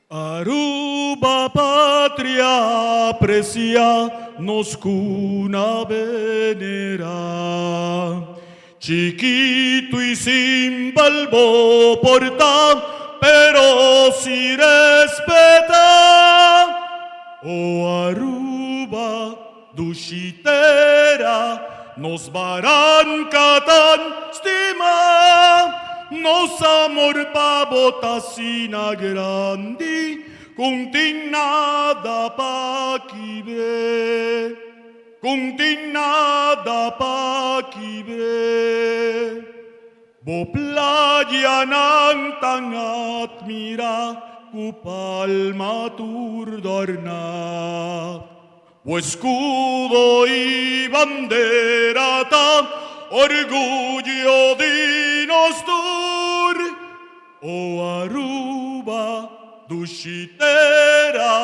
Aruba patria aprecia nos cuna venera. Chiquito y simpel bo por ta, pero si respeta. O Aruba dushi tera, nos baranca tan stima, nos amor pa bo ta asina grandi, cu tin nada pa kibr'é, cu tin nada pa kibr'é. Bo playanan tan admirá cu palma tur dorná. Bo escudo y bandera ta orguyo di nos tur. O Aruba, dushi tera,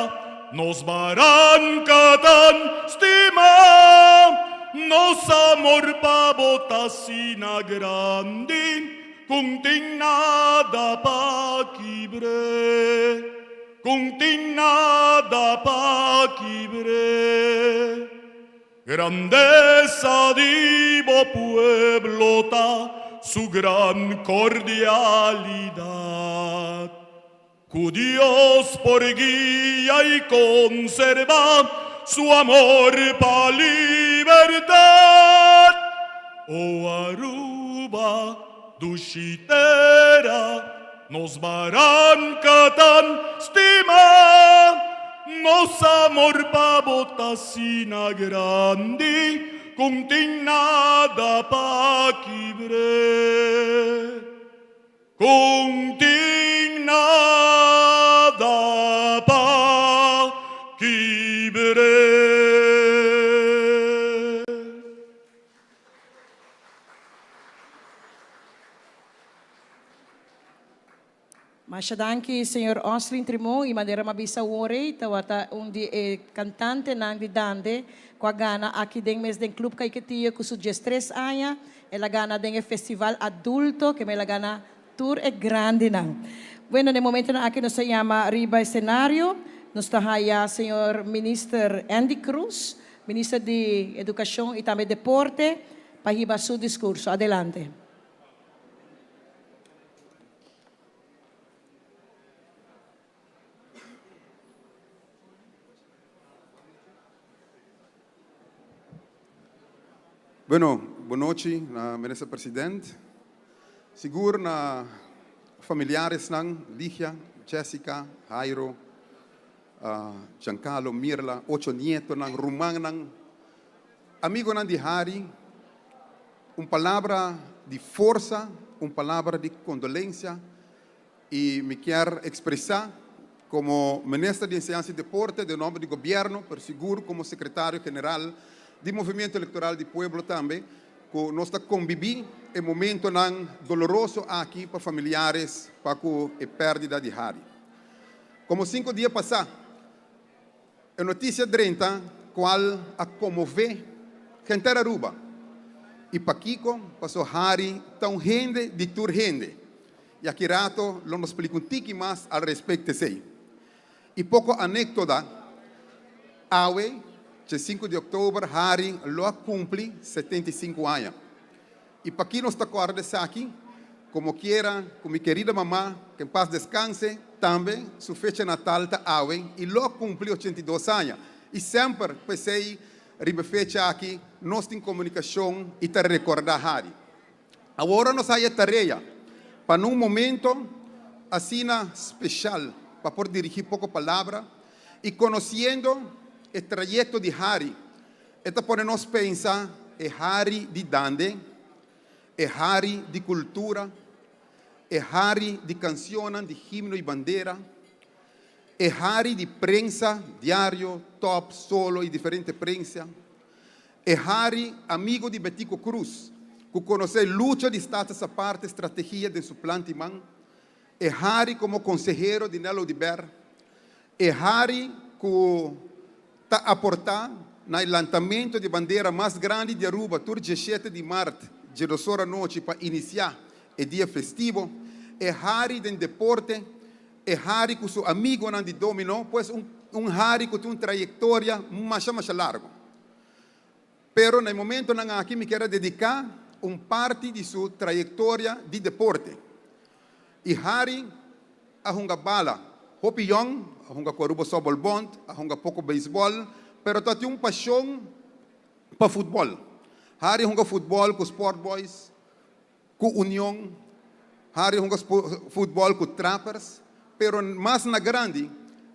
nos baranca tan stima, nos amor pa bo ta asina grandi, cu tin nada pa kibr'é, cu tin nada pa kibr'é. Grandeza di bo pueblo ta su gran cordialidad. Ku Dios por guia i konserbá su amor pa libertat. O Aruba, dushi tera, nos baranka tan stimá, nos amor pa bo ta asina grandi ku n'tin nada pa kibr'é. Kun tin nada pa kibr'é. Masha danki señor Oslin Trimon y manera m'a bisa awor ey tawata un di e cantantenan di Dande cu a gana aki den mes den Club Caiquetio cu su diestres aña El a gana den e festival adulto, keme el a gana tur e grandinan. Bueno, den momentonan aki nos ta yama riba e scenario, nos ta haya señor Minister Endy Croes, Minister di Educacion y tambe Deporte, pa hiba su discurso. Adelante. Bueno, bon nochi na Minister President. Sigur na familiaresnan, Ligia, Jessica, Jairo, Giancarlo, Mirla, ocho nietonan, rumannan, amigonan di Harry, un palabra di forsa, un palabra di condolencia Y mi kier expresa como Minister di Enseñansa y Deporte den nomber di Gobierno, pero sigur como Secretario General di Movimiento Electoral di Pueblo tambe, cu nos ta conbibi e momentonan doloroso aki pa familiares pa cu e perdida di Harry. Como cinco dia pasa, E noticia drenta cual a conmove henter Aruba. Y pakico? Paso Harry ta un hende di tur hende. Y aki rato lo nos splica un tiki mas al respecto esey. Y poco anectoda, awe, dje sinku di october, Harry lo a cumpli 75 aña. Y paki nos ta corda esaki? Como kiera cu mi querida mama, que en paz descanse, tambe su fecha natal ta awe y lo a cumpli 82 aña. Y semper p'esey riba e fecha aki nos tin comunicacion y ta recorda Harry. Awor nos haya tarea pa na un momento asina special pa por dirigi poco palabra y conociendo e trayecto di Harry, E ta pone nos pensa e hari di dande, e hari di kultura, e hari di kansionnan di himno i bandera, e hari di prensa, diario, Top, Solo i diferente prensa, e hari amigo di Betico Croes ku konosé lucha di Status Aparte strategia den su plan di man, e hari komo konsehero di Nel Oduber, e hari ku ta aportá na e lantamento di bandera mas grandi di Aruba tur dieshete di mart djedosor anochi pa inisiá e dia festivo, e hari den deporte, e hari ku su amigonan di domino, pues un un hari ku tin un trayektoria masha masha largo. Pero na e momentonan aki mi kier a dediká un parti di su trayektoria di deporte. I Harry a hunga bala hopi yòn, a hunga ku Aruba Softball Bond, a hunga poko beisbòl, pero ta tin un pashon pa futbòl. Harry a hunga futbòl ku Sport Boys, ku Union, Harry a hunga futbòl ku Trappers, pero mas na grandi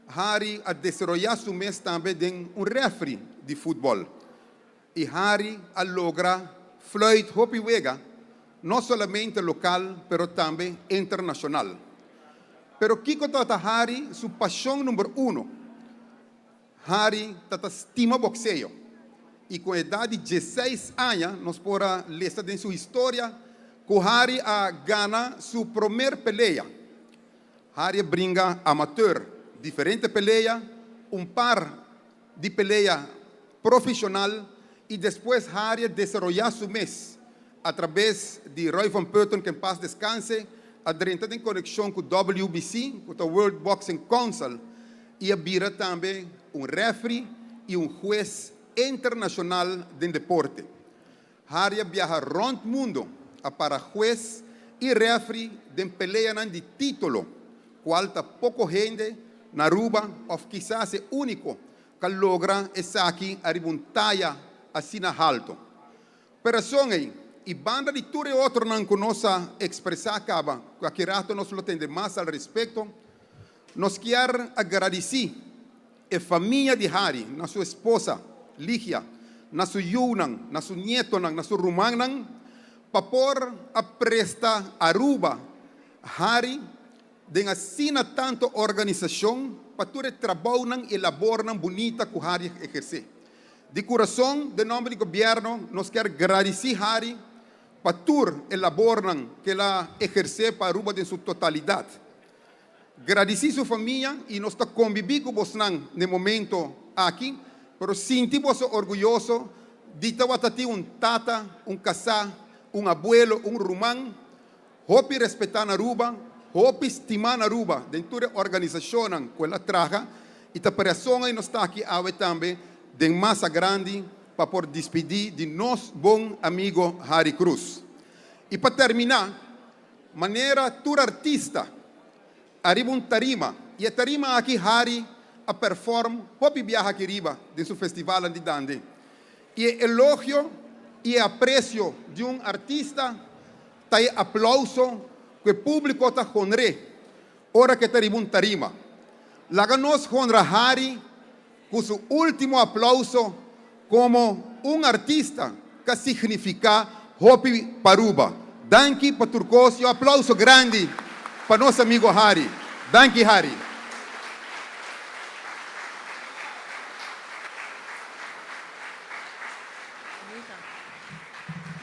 Harry a desaroyá su mes tambe den un rèfri di futbòl. I Harry a logra fluit hopi wega, no solamente local pero tambe internacional. Pero kico tabata Harry su pasion number uno? Harry tata stima boxeo y cu edad di dieseis aña nos por a lesa den su historia cu Harry a gana su promer pelea. Harry a bringa amateur diferente pelea, un par di pelea profesional y despues Harry a desaroya su mes a traves di Roy van Putten que en paz descanse a drenta den conexion cu WBC cu ta World Boxing Council y a bira tambe un referee y un hues internacional den deporte. Harry a biaha rond mundo a para hues y referee den peleanan di titulo. cual ta poco hende na Aruba of kisas e unico ca logra esaki ariba un taya asina halto. P'e rason ei, y banda di tur e otronan cu nos a expresa caba, cu aki rato nos lo tende mas al respecto, nos kier a gradici e famia di Harry, na su esposa, Ligia, na su yunan, na su nietonan, na su rumannan, pa por a presta Aruba Harry den asina tanto organisacion pa tur e trabounan y labornan bunita cu Harry a eherce. Di curason, den nomber di Gobierno, nos kier gradici Harry pa tur e labornan cu el a eherce pa Aruba den su totalidad. Gradici su famia y nos ta conbibi cu bosnan n'e momento aki, pero sinti boso orguyoso di tawata tin un tata, un casá, un abuelo, un ruman hopi respetá na Aruba, hopi stimá na Aruba den tur e organisacionnan cu el a traha y ta pa razon ay nos ta aki awe tambe den masa grandi pa por dispidi di nos bon amigo Harry Cruz. Y pa termina, Manera tur artista ariba un tarima y e tarima aki Harry a perform hopi biaha aki riba den su festivalnan di dande. Y e elogio y e aprecio di un artista ta e aplauso cu e publico ta honr'e ora cu e ta riba un tarima. Laga nos honra Harry cu su ultimo aplauso como un artista ca significa hopi pa Aruba. Danki pa tur cos y un aplauso grandi pa nos amigo Harry. Danki Harry.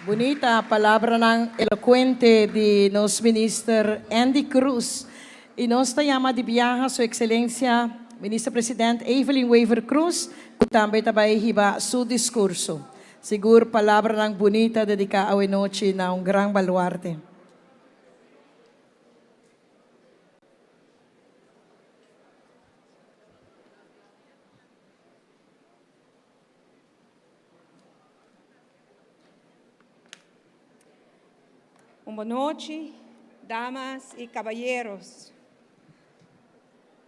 Bunita palabranan elocuente di nos Minister Endy Croes. Y nos ta yama di biaha Su Excelencia Minister President Evelyn Wever Croes cu tambe ta bay hiba su discurso. Sigur palabranan bunita dedica awe nochi na un gran baluarte. Un bon nochi, damas y caballeros.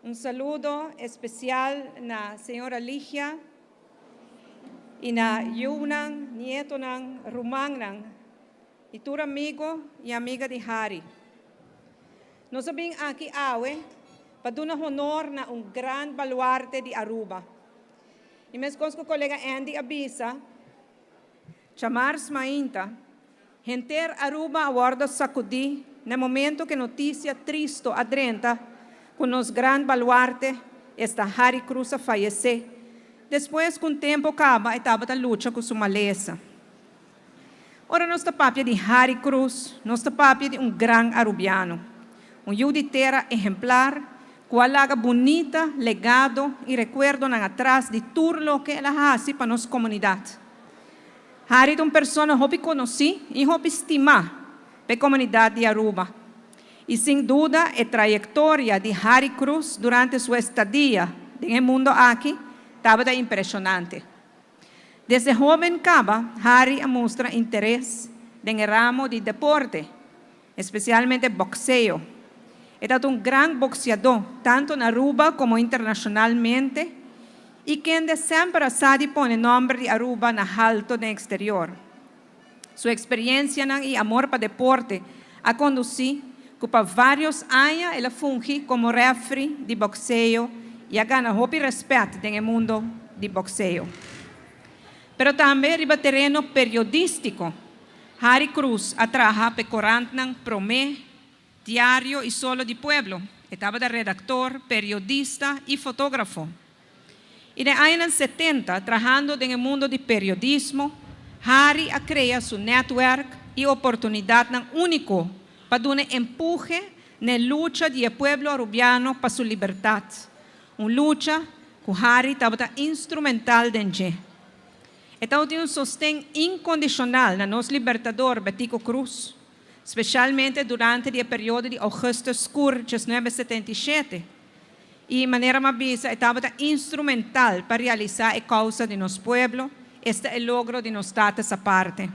Un saludo especial na señora Ligia y na yiunan, nietonan, rumannan y tur amigo y amiga di Harry. Nos a bin aki awe pa duna honor na un gran baluarte di Aruba. Y mescos cu colega Andy a bisa, Djamars mainta, henter Aruba a wordo sacudi na e momento cu e noticia tristo a drenta cu nos gran baluarte, esta Harry Croes a fayece, despues cu un tempo caba e tabata lucha cu su malesa. Ora nos ta papia di Harry Croes, nos ta papia di un gran Arubiano, un yu di tera ehemplar cu a laga bunita legado y recuerdonan atras di tur loke el a haci pa nos comunidad. Harry ta un persona hopi conoci y hopi stima p'e comunidad di Aruba. Y sin duda e trayectoria di Harry Croes durante su estadia den e mundo aki tabata impresionante. Desde hoben caba, Harry a mustra interes den e ramo di deporte, especialmente boxeo. E tabata un gran boxeadó, tanto na Aruba como internacionalmente, y kende semper a sa di pone nomber di Aruba na halto den exterior. Su experiencianan y amor pa deporte a conduci cu pa varios aña el a fungi como referee di boxeo y a gana hopi respet den e mundo di boxeo. Pero tambe riba tereno periodistico, Harry Croes a traha p'e corantnan Prome, Diario y Solo di Pueblo. E tabata redactor, periodista y fotografo. I den añanan setenta, trahando den e mundo di periodismo, Harry a krea su nètwèrk i oportunidatnan úniko pa duna empuhe n'e lucha di e pueblo arubiano pa su libertat, un lucha ku Harry tabata instrumental den dje. E tabatin un sosten inkondishonal na nos libertador Betico Croes, spesialmente durante di e periodo di Augustus Skur diesnuebe setenta i shete. I manera m'a bisa e tabata instrumental pa realisá e kousa di nos pueblo, esta e logro di nos tatas aparte.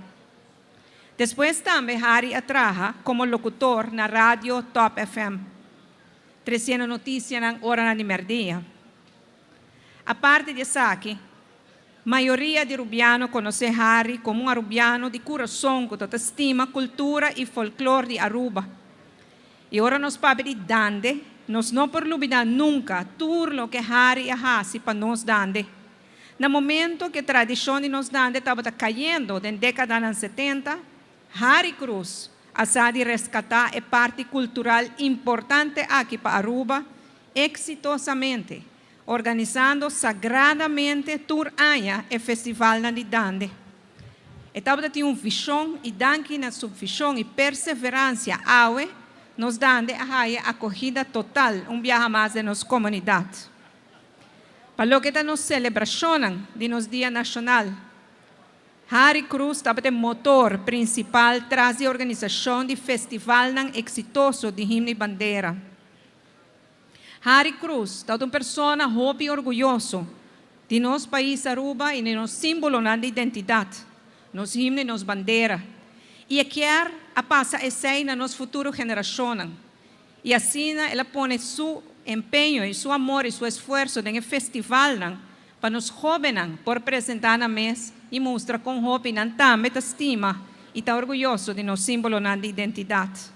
Despues tambe Harry a traha komo lokutor na Radio Top FM. tresiendo notisianan oranan di mèrdia. Aparte di esaki, mayoria di rubiano konosé Harry komo un arubiano di kurason ku ta ta stima kultura i folklor di Aruba. I ora nos papia di dande, nos no por lubidá nunka tur loke Harry a hasi pa nos dande. Na momento ku e tradishon di nos dande tabata kayendo den dékadanan setenta, Harry Croes a sa di reskatá e parti kultural importante aki pa Aruba eksitosamente, organisando sagradamente tur aña e festivalnan di dande. E tabata tin un vishon i danki na su vishon i perseveransia awe nos dande a haya akogida total un biaha mas den nos komunidat. Pa loke ta nos selebrashonnan di nos Dia Nashonal, Harry Croes tabata e motor prinsipal tras di organisashon di festivalnan eksitoso di Himno i Bandera. Harry Croes tabata un persona hopi orguyoso di nos pais Aruba i di nos simbolonan di identidat, nos himno i nos bandera, i e kier a pasa esei na nos futuro generashonnan. I asina el a pone su empeño i su amor i su esfuerso den e festivalnan pa nos hóbennan por presentá nan mes i mustra kon hopi nan tambe ta stima i ta orguyoso di nos símbolonan di identidat.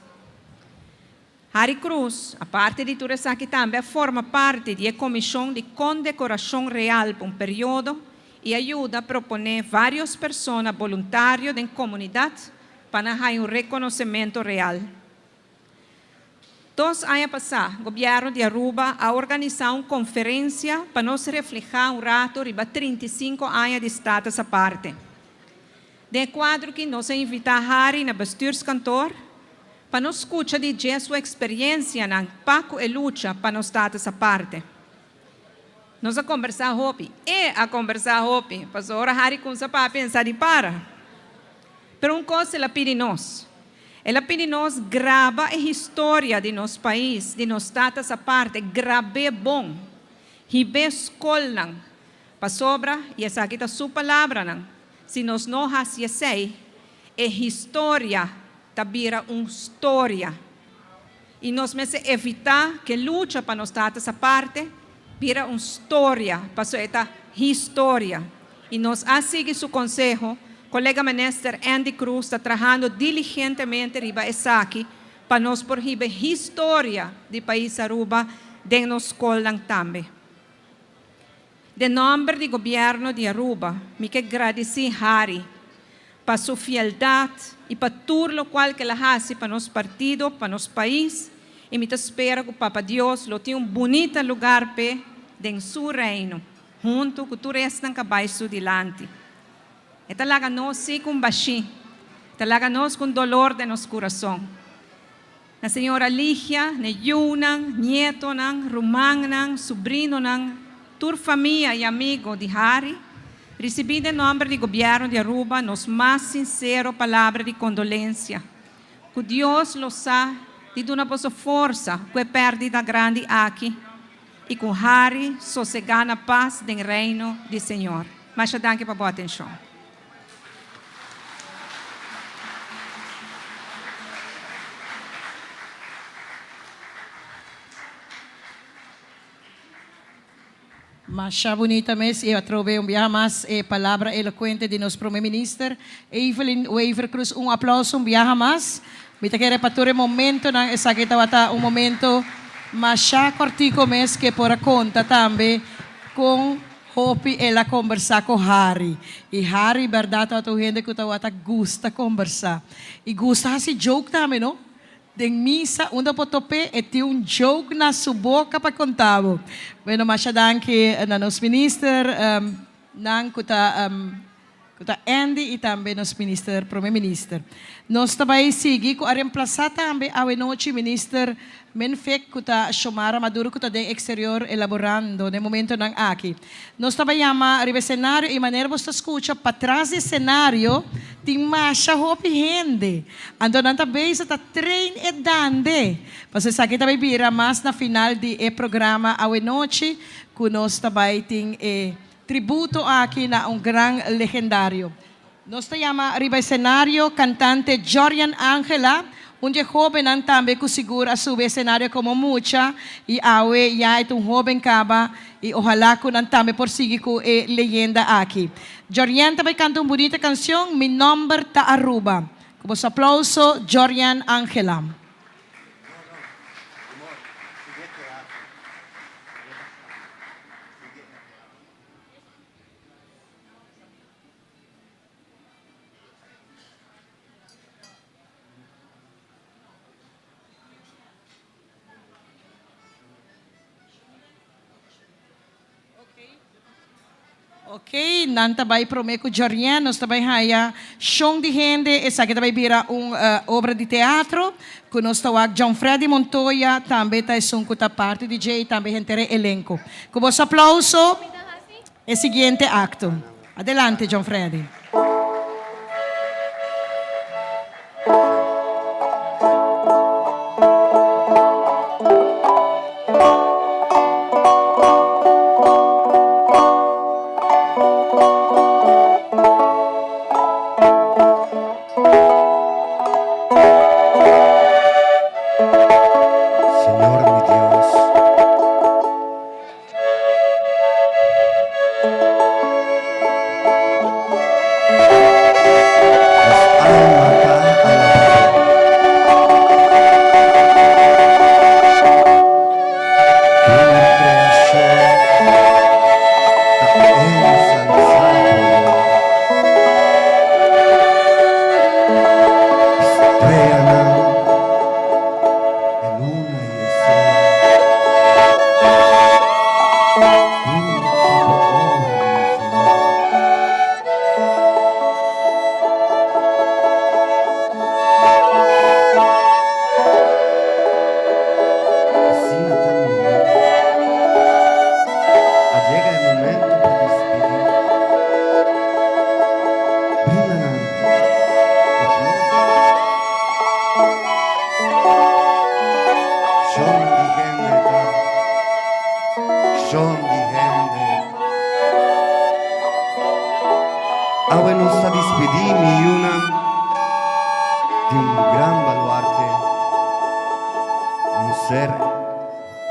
Harry Croes, aparte di tur esaki tambe a forma parti di e komishon di kondekorashon real pa un periodo i a yuda proponé vários persona boluntario den komunidat pa nan haña un rekonosementu real. Dos aña pasá, Gobièrnu di Aruba a organisá un konferensia pa nos reflehá un rato riba 35 aña di Status Aparte. Den e kuadro ki nos a invitá Harry na Bestuurskantoor pa nos skucha di dje su eksperiensianan pa ku e lucha pa nos Status Aparte. Nos a kombersá hopi, e a kombersá hopi, pasobra ora Harry kumsa papia e sa di para. Pero un kos el a pidi nos. El a pidi nos graba e historia di nos pais, di nos Status Aparte, grab'é bon. Hib'é skolnan. Pasobra, i esaki ta su palabranan, si nos no hasi esei, e historia ta bira un storia. I nos mester evitá ku e lucha pa nos Status Aparte bira un storia, pasobra e ta historia. I nos a sigui su konseho. Kolega Minister Endy Croes ta trahando diligentemente riba esaki pa nos por hiba e historia di pais Aruba den nos skolnan tambe. Den nomber di Gobierno di Aruba mi ke gradisi Harry pa su fieldad y pa tur locual ke el a haci pa nos partido, pa nos pais y mi ta spera cu Papa Dios lo tin un bunita lugar p'e den su reino hunto cu tur esnan ca bay su dilanti. E ta laga nos si cu un bashí, e ta laga nos cu un dolor den nos curason. Na señora Ligia, n'e yunan, nietonan, rumannan, subrinonan, tur famia y amigo di Harry, ricibi den nomber di Gobierno di Aruba nos mas sincero palabra di condolencia. Cu Dios lo sa di duna boso forsa cu e perdida grandi aki y cu Harry sosega na paz den Reino di Señor. Masha danki pa bo atencion. Masha bunita mes y atrobe un biaha mas e palabra elocuente di nos Prome Minister Evelyn Wever Croes. Un aplauso un biaha mas. Mi ta kere pa tur e momentonan esaki tabata un momento masha cortico mes ke por a conta tambe con Hopi el a kombersá ku Harry. I Harry bèrdat tabata un hende ku tabata gusta kombersá. I gusta hasi joke tambe, no? Den misa unda bo top'é e tin un joke na su boka pa konta bo. Bueno, masha danki na nos minister nan ku ta ku ta Andy i tambe nos minister prome minister. Nos ta bai sigui ku a remplasá tambe awenochi minister Menfek ku ta Xiomara Maduro ku ta den eksterior elaborando den momentonan aki. Nos ta bai yama riba e senario i manera bo ta skucha patras di e senario tin masha hopi hende. Anto nan ta bezig ta train e dande. Pasobra esaki ta bai bira mas na final di e programa awenochi ku nos ta bai tin e Tributo aki na un gran legendario. Nos ta yama riba e senario cantante Jorian Angela. Un di e hóbennan tambe ku sigur a subi esenario komo mucha i awe ya e ta un hóben kaba i ohalá ku nan tambe por sigui ku e leyenda aki. Jorian ta bai kanta un bunita kansion, Mi nòmber ta Aruba. Ku boso aplouso, Jorian Angela. Ok, nan ta bai prome ku Jorien, nos ta bai haya shon di hende, esaki ta bai bira un obra di teatro ku nos ta wak John Freddy Montoya tambe ta esun ku ta parti di dje i tambe henter e elenko. Ku boso aplauso e siguiente akto. Adelante John Freddy. Señor mi Dios. Nos alma ta alababo. Tur creacion ta ensalza bo. Streanan, e luna i e sol. Tur ta bo obra, mi Señor. Asina ta mihó. A yega e momento pa dispidí. Brinda nan e flor. Shon di hende ta shon di hende. Awe nos ta dispidí mi yunan di un gran baluarte, un ser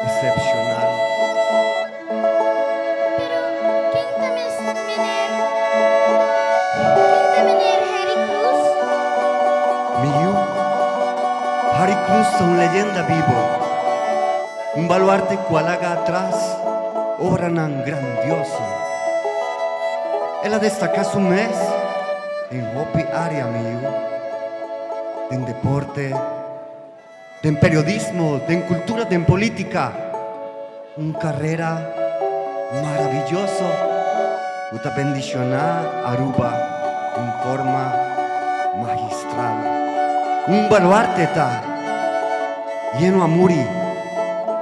excepcional. Pero ken ta mes meneer? Ken ta meneer Harry Cruz? Mi yu, Harry Cruz ta un leyenda bibo, un baluarte cu a laga atras obranan grandioso. El a destaca su mes den hopi area, mi yu, den deporte, Den periodismo, den cultura, den politica. Un carera maravilloso cu ta bendiciona Aruba di un forma magistral. Un baluarte ta yeno a muri,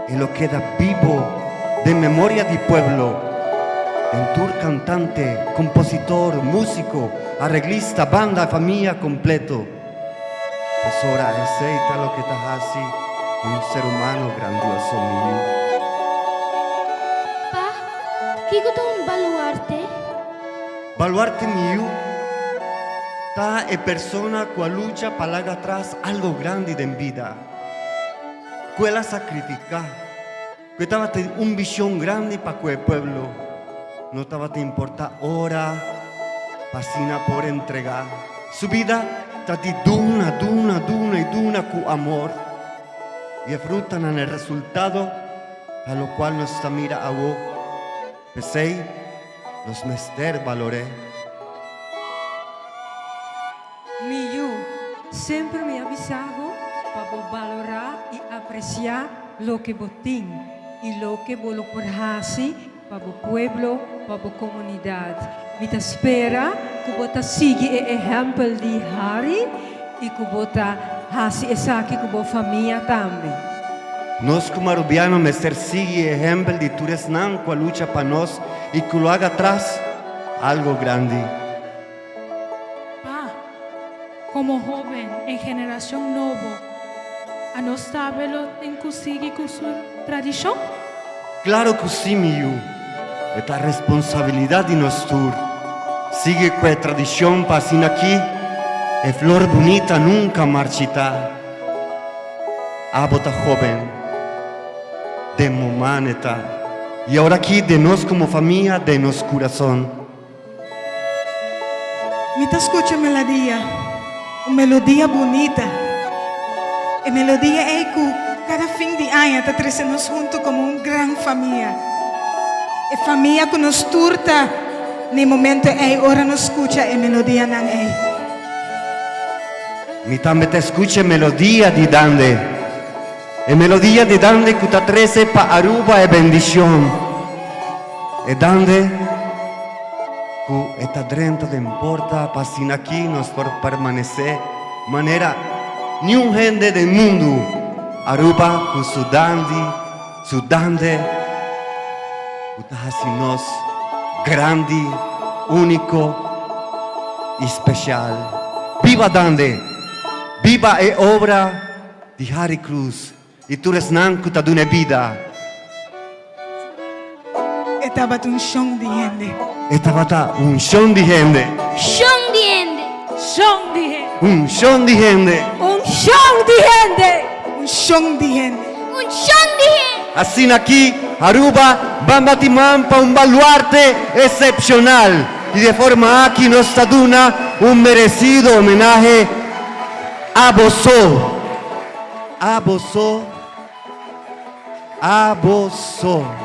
e lo keda bibo den memoria di pueblo, den tur cantante, compositor, musico, arreglista, banda, famia completo. Pasobra esei ta loke ta hasi di un ser humano grandioso, mi yu. Pa, kiko ta un baluarte? Baluarte, mi yu, ta e persona ku a lucha pa laga atras algo grandi den bida, ku el a sakrifiká, ku e tabatin un bishon grandi pa ku e pueblo. No tabata importá ora pa asina por entregá. Su bida ta di duna, duna, duna i duna ku amor. I e frutanan, e resultado, ta lokual nos ta mira awo. P'esei nos mester balor'é. Mi yu, semper mi a bisa bo pa bo balorá i apresiá loke bo tin i loke bo lo por hasi pa bo pueblo, pa bo komunidat. Mi ta spera ku bo ta sigui e ehèmpel di Harry i ku bo ta hasi esaki ku bo famia tambe. Nos komo arubiano mester sigui e ehèmpel di tur esnan ku a lucha pa nos i ku lo haga tras algo grandi. Pa, komo hóben en generashon nobo, a nos tabe lo tin ku sigui ku su tradishon? Klaro ku sí, mi yu. E ta responsabilidat di nos tur sigui ku e tradishon pa asina ki e flor bunita nunka marchitá. Abo ta hoben den momaneta y awor aki den nos como famia den nos curazon. Mi ta scucha melodia, un melodia bunita. E melodia ei cu cada fin di aña ta trece nos hunto como un gran famia. E famia cu nos tur ta n'e momento ei ora nos scucha e melodianan ei. Mi tambe ta scucha e melodia di Dande. E melodia di Dande cu ta trece pa Aruba e bendicion. E Dande cu e ta drenta den porta pa asina aki nos por permanece manera niun hende den mundu. Aruba cu su Dandi, su Dande cu ta haci nos grandi, unico y special. Biba Dande! Biba e obra di Harry Cruz y tur esnan cu ta duna e bida. E tabata un shon di hende. E tabata un shon di hende. Shon di hende. Shon di hende. Un shon di hende. Un shon di hende. Un shon di hende. Un shon di hende. Asina aki Aruba ban bati man pa un baluarte excepcional y di e forma aki nos ta duna un merecido homenahe a boso. A boso. A boso.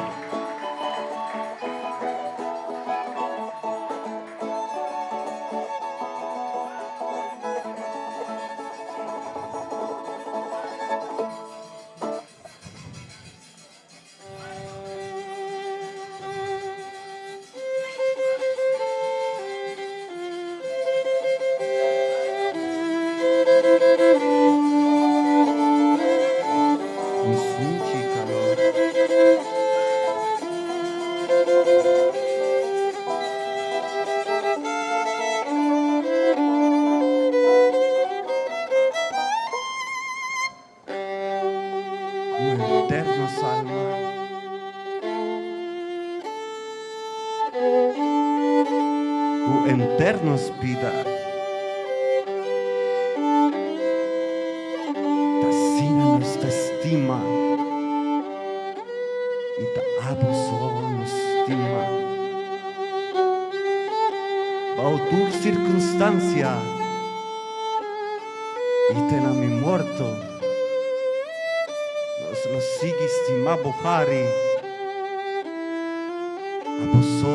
Un sunchi calor. Ku eterno salma. Ku enternos bida. Ta asina nos ta stima i ta abo so nos stima. Bao tur sirkunstansia. I te na mi morto nos lo sigui stima bo Harry. Abo so,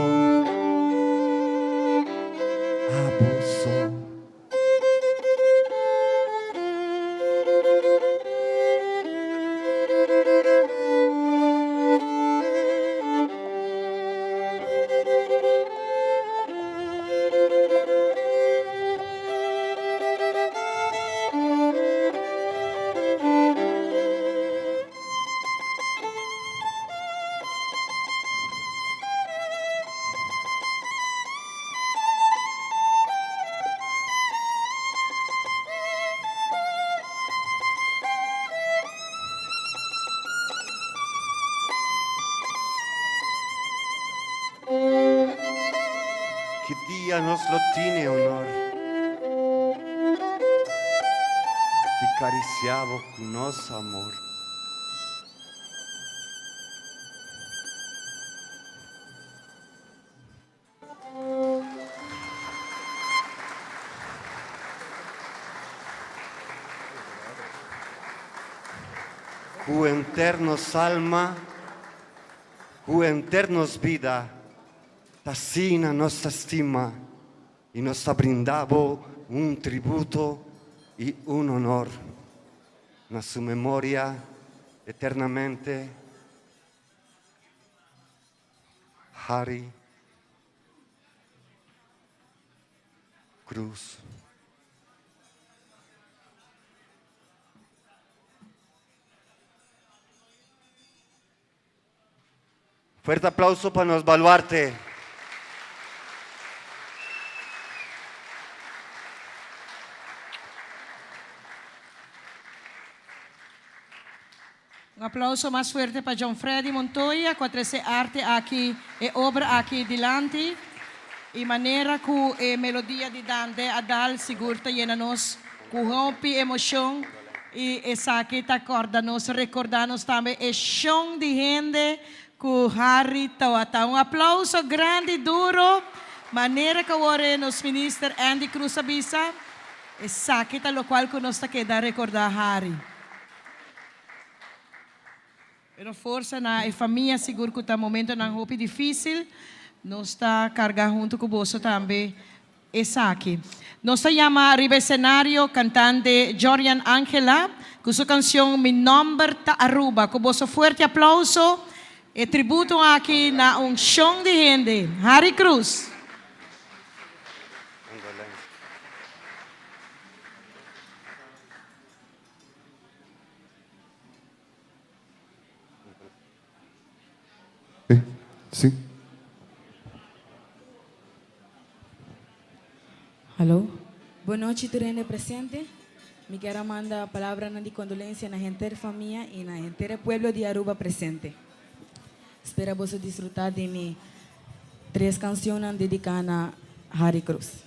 abo so. Ki dia nos lo tin e honor di karisiá bo ku nos amor? Ku enter nos alma, ku enter nos bida, t'asina nos ta stima i nos ta brinda bo un tributo i un honor na su memoria eternamente. Harry Cruz. Fuerte aplauso pa nos baluarte. Un aplauso mas fuerte pa John Freddy Montoya cu a trece arte aki, e obra aki dilanti. Y manera cu e melodia di Dande a dal sigur ta yena nos cu hopi emocion. Y esaki ta corda nos, recorda nos tambe e shon di hende cu Harry tawata. Un aplauso grandi duro, manera cu awor nos minister Andy Cruz a bisa, esaki ta locual cu nos ta keda recorda Harry. Pero forsa na e famia, sigur cu ta momentonan hopi dificil, nos ta carga hunto cu boso tambe esaki. Nos ta yama riba escenario cantante Jorian Angela cu su cancion Mi Nomber Ta Aruba. Cu boso fuerte aplauso e tributo aki na un shon di hende, Harry Cruz. Eh, si. Hallo. Bon nochi tur hende presente. Mi kier a manda palabranan di condolencia na henter famia y na henter e pueblo di Aruba presente. Spera boso disfruta di mi tres cancionnan dedica na Harry Cruz.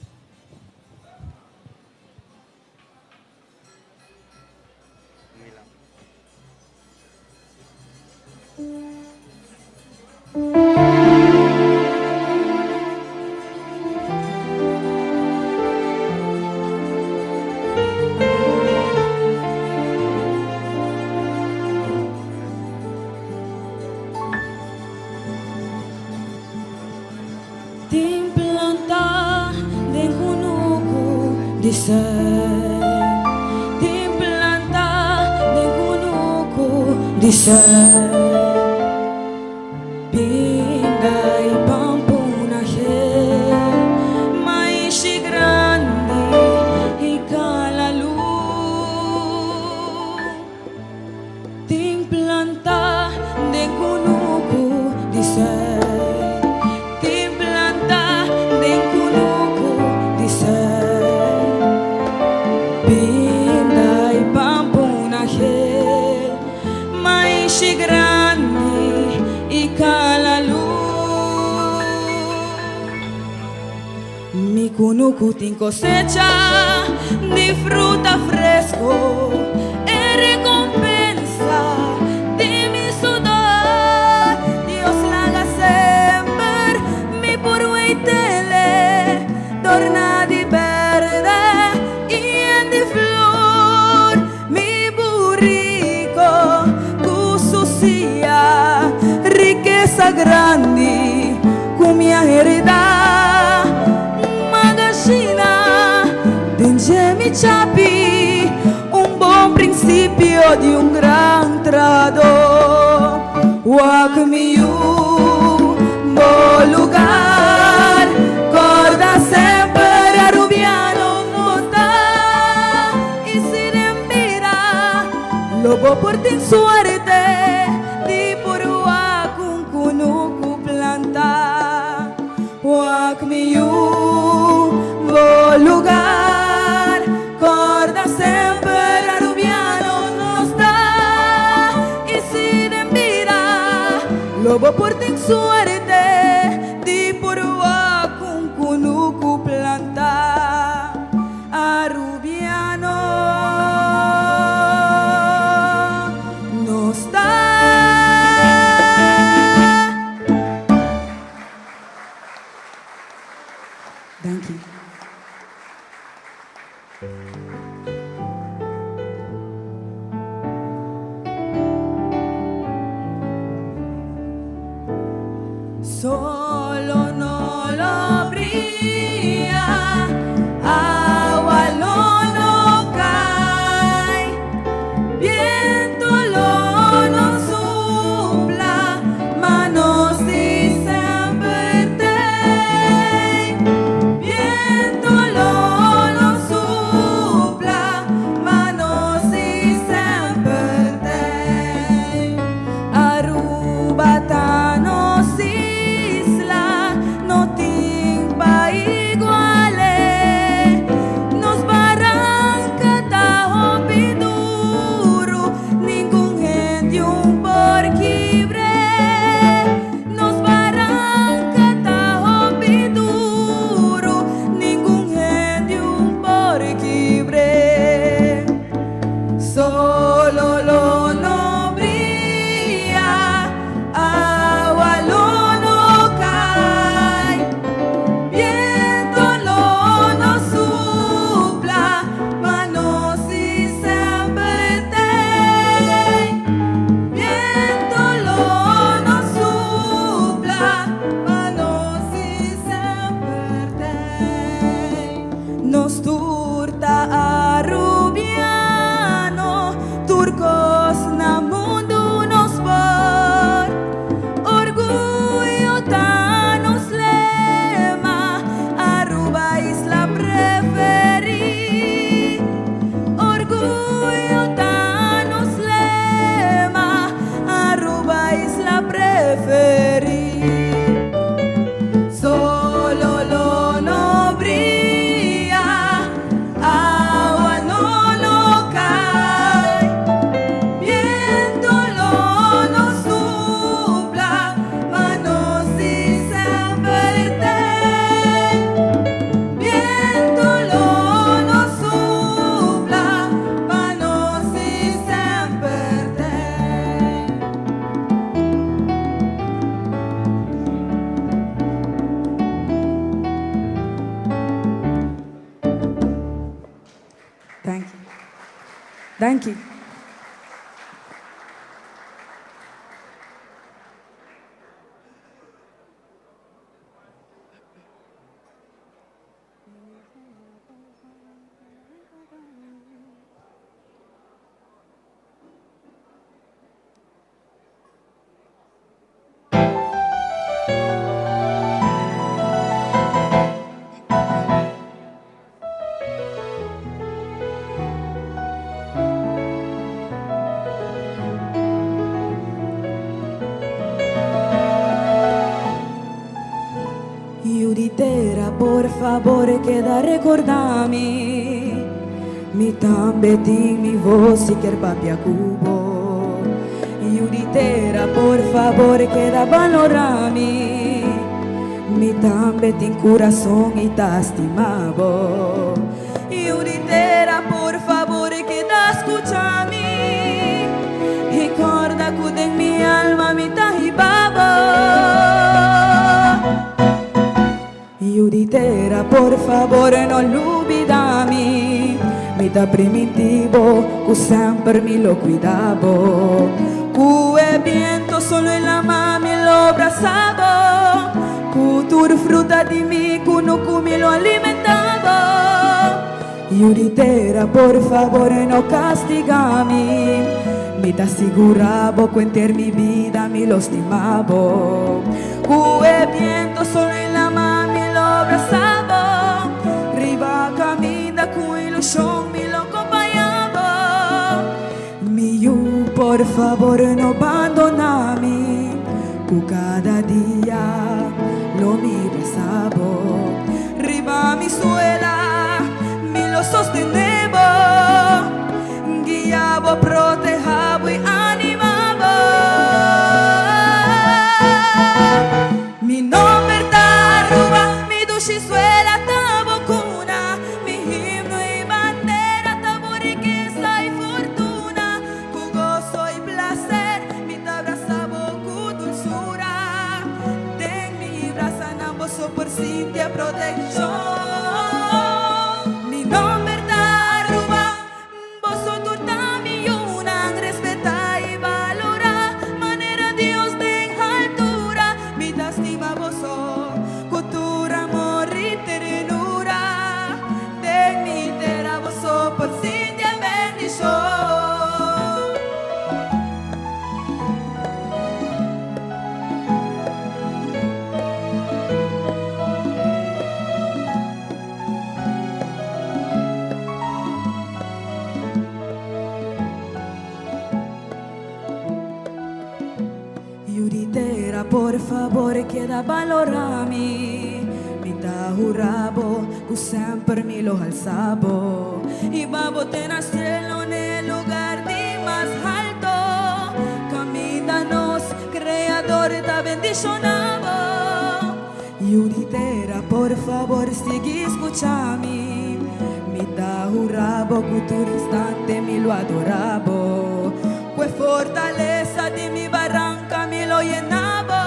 Tin planta den kunuku di sèi Tin planta den kunuku di sèi Pinda i pampuna hel Maishi grandi i kalalu Tin planta den kunuku di sèi Tin planta den kunuku di sèi Pinda i pampuna hel Maishi grandi i kalalu Mi kunuku tin kosecha di fruta fresco, e rekompensa di mi sudor. Dios laga semper mi por weitele, dorna di berde i yen di flor. Mi buriko ku su sia, rikesa grandi ku mi a heredá. Magashina den dje mi chapi, un bon prinsipio di un gran trahadó. Wak mi yu, bo lugar, kòrda semper Arubiano bo ta. I si den bida lo bo por tin suerte di por wak un kunuku planta. Wak mi yu, bo lugar, kòrda semper Arubiano nos ta. I si den bida lo bo por tin suerte di por wak un kunuku planta. Arubiano nos ta. Danki. Solo no lo bria, awa lo no kai, biento lo no supla, ma nos di semper tei. Biento lo no supla, ma nos di semper tei. Aruba ta nos isla, no tin pais. Danki. Yu di tera por fabor keda recorda mi Mi tambe tin mi voz y kier papia cu bo Yu di tera por fabor keda balora mi Mi tambe tin curason y ta stima bo Yu di tera por fabor keda scucha mi Y corda cu den mi alma mi ta hiba bo Yu di tera por fabor no lubida mi Mi ta priminti bo cu semper mi lo cuida bo Cu e biento solo y lama mi lo brasa bo Cu tur fruta di mi cunucu mi lo alimenta bo Yu di tera por fabor no castiga mi Mi ta sigura bo cu enter mi bida mi lo stima bo Cu e biento solo y lama mi lo brasa bo Riba caminda cu ilusion mi lo compaña bo Mi yu por fabor no bandona mi Cu cada dia lo mi brasa bo Riba mi suela mi lo sostene bo Guia bo, proteha bo y anima bo Mi nomber ta Aruba, mi dushi suela ta bo cuna Mi himno y bandera ta bo rikesa y fortuna Cu goso y placer mi ta brasa bo cu dulzura Den mi brasanan bo so por sinti e proteccion Mi nomber ta Aruba, boso tur ta mi yunan Respeta y balora manera Dios den haltura Mi ta stima boso cu tur amor y ternura Den mi tera boso por sinti e bendicion. Yu di tera por fabor keda balora mi Mi ta hura bo ku semper mi lo halsa bo I ba bo te na cielo n'e lugar di mas halto Kaminda nos Creador ta bendiciona bo Yu di tera por fabor sigui scucha mi Mi ta hura bo cu tur instante mi lo adora bo Cu e fortaleza di mi baranca mi lo yena bo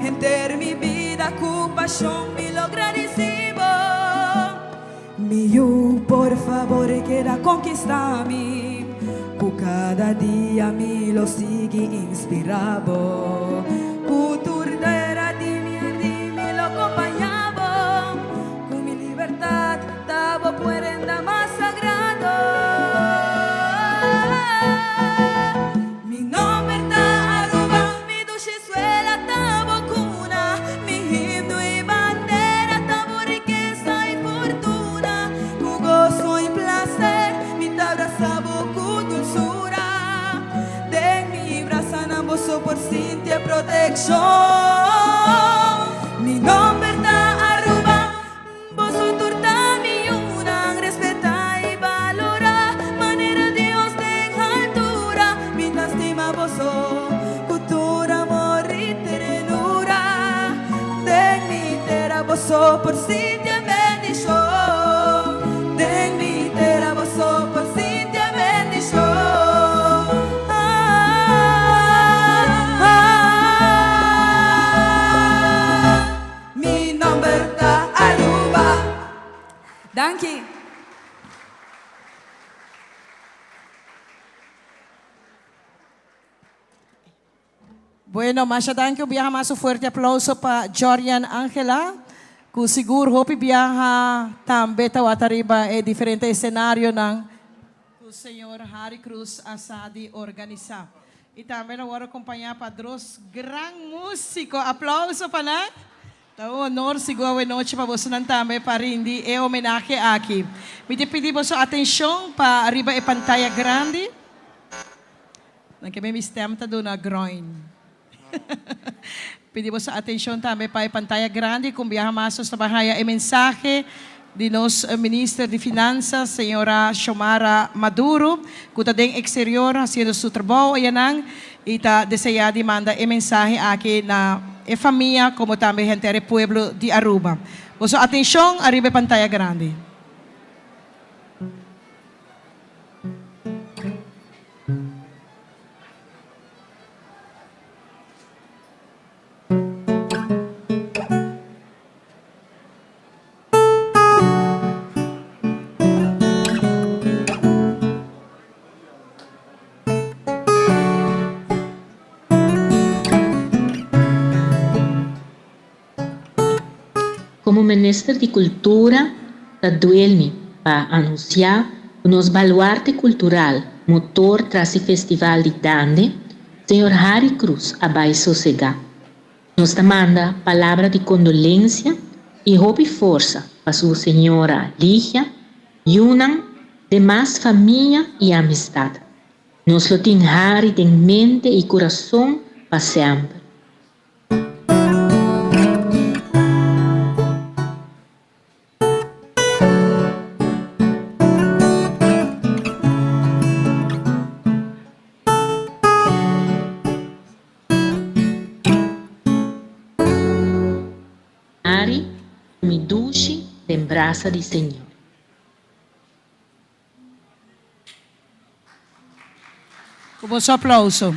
Henter mi bida cu pasion mi lo gradici bo Mi yu por fabor keda conquista mi Cu cada dia mi lo sigui inspira bo Cu tur tera di mi hardin mi lo compaña bo Cu mi libertad ta bo puerenda mas sagrado Mi nomber ta Aruba, mi dushi suela ta bo cuna Mi himno y bandera ta bo rikesa y fortuna Cu goso y placer mi ta abraza bo cu dulzura Den mi brasanan bo so por sinti e proteccion Mi nomber ta Aruba, boso tur ta mi yunan Respeta y balora manera Dios den haltura Mi ta stima boso cu tur amor y ternura Den mi tera boso por sinti e bendicion Den mi tera boso por sinti e bendicion Mi nomber ta Aruba. Danki. Bueno, masha danki un biaha mas un fuerte aplauso pa Jorian Angela, ku sigur hopi biaha tambe tawata riba e diferente escenarionan ku señor Harry Croes a sa di organisa. Y tambe lo wòrdu acompaña pa dros gran musico. Aplauso pa nan. Ta un honor sigur awe nochi pa bosonan tambe pa rindi e homenahe aki. Mi ta pidi boso atencion pa riba e pantaya grandi. Nan ke mi stem ta duna groin. Pidi boso atencion tambe pa e pantaya grandi cu un biaha mas nos ta bay haya e mensahe di nos Minister di Finanzas, señora Xiomara Maduro, cu ta den exterior haciendo su trabou ayanan y ta desea di manda e mensahe aki na e famia como tambe henter e pueblo di Aruba. Boso atencion ariba e pantaya grandi. Komo Minister di Kultura ta duel mi pa anunsiá ku nos baluarte kultural, motor tras e festival di Dande, señor Harry Croes a bai sosegá. Nos ta manda palabra di kondolensia i hopi forsa pa su señora Ligia, yunan, demas famia i amistat. Nos lo tin Harry den mente i kurason pa semper. Ari, mi dushi den brasa di Señor. Ku boso aplauso.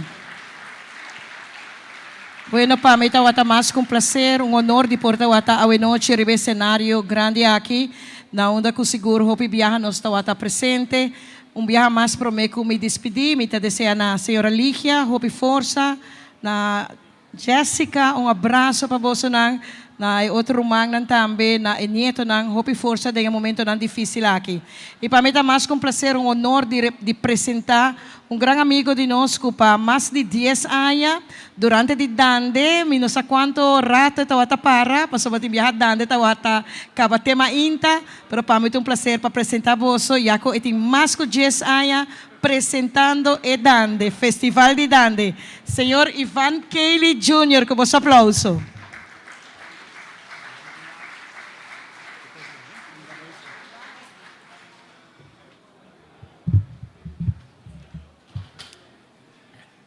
Bueno, pa mi tawata mas ku un placer, un honor di por tawata awenochi riba e escenario grandi aki, na unda ku sigur hopi biaha nos tawata presente. Un biaha mas prome ku mi dispidi, mi ta desea na señora Ligia hopi forsa, na Jessica, un abraso pa bosonan, na e otro rumannan tambe, na e nietonan, hopi forsa den e momentonan dificil aki. Y pa mi ta mas cu un placer, un honor di di presenta un gran amigo di nos cu pa mas di dies aña durante di Dande, mi no sa cuanto rato e tawata para, pasobra tin biaha Dande tawata caba te mainta, pero pa mi ta un placer pa presenta boso, ya cu e tin mas cu dies aña Presentando e Dande, Festival di Dande, Señor Ivan Cayley Junior cu boso aplauso.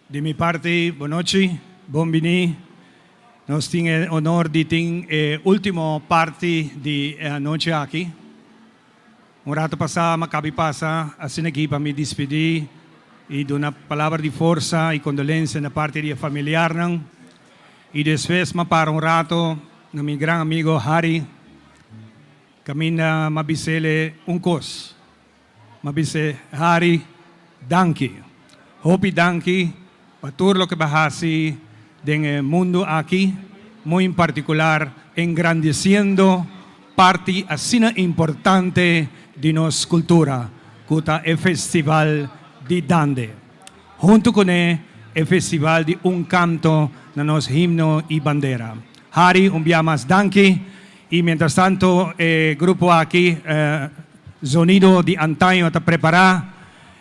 Di mi parti, bonochi, bon bini. Nos tin e honor di tin e ultimo parti di e anochi aki. Un rato pasá m'a kabi pasa asina aki pa mi dispidí i duna palabra di forsa i kondolensia na parti di e familiarnan. I despues m'a para un rato na mi gran amigo Harry kaminda m'a bis'ele un kos. M'a bis'e, Harry, danki. Hopi danki pa tur loke b'a hasi den e mundu aki, muy en partikular engrandesiendo parti asina importante di nos kultura ku ta e Festival di Dande. Huntu kuné e Festival di Un Kanto na nos Himno i Bandera. Harry, un bia mas danki i mientrastanto e grupo aki Zonido di Antaño ta prepará.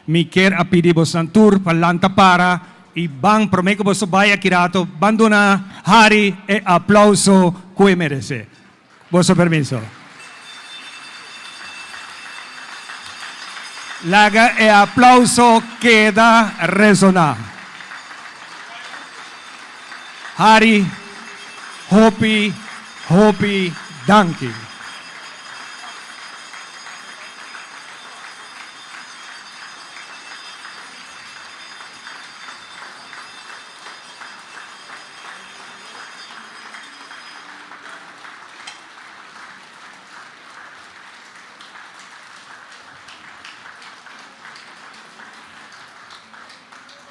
Mi kier a pidi bosnan tur pa lanta para i ban promé ku boso bai aki rato ban duna Harry e aplauso ku e meresé. Boso permiso. Laga e aplauso keda resoná. Harry, hopi, hopi danki.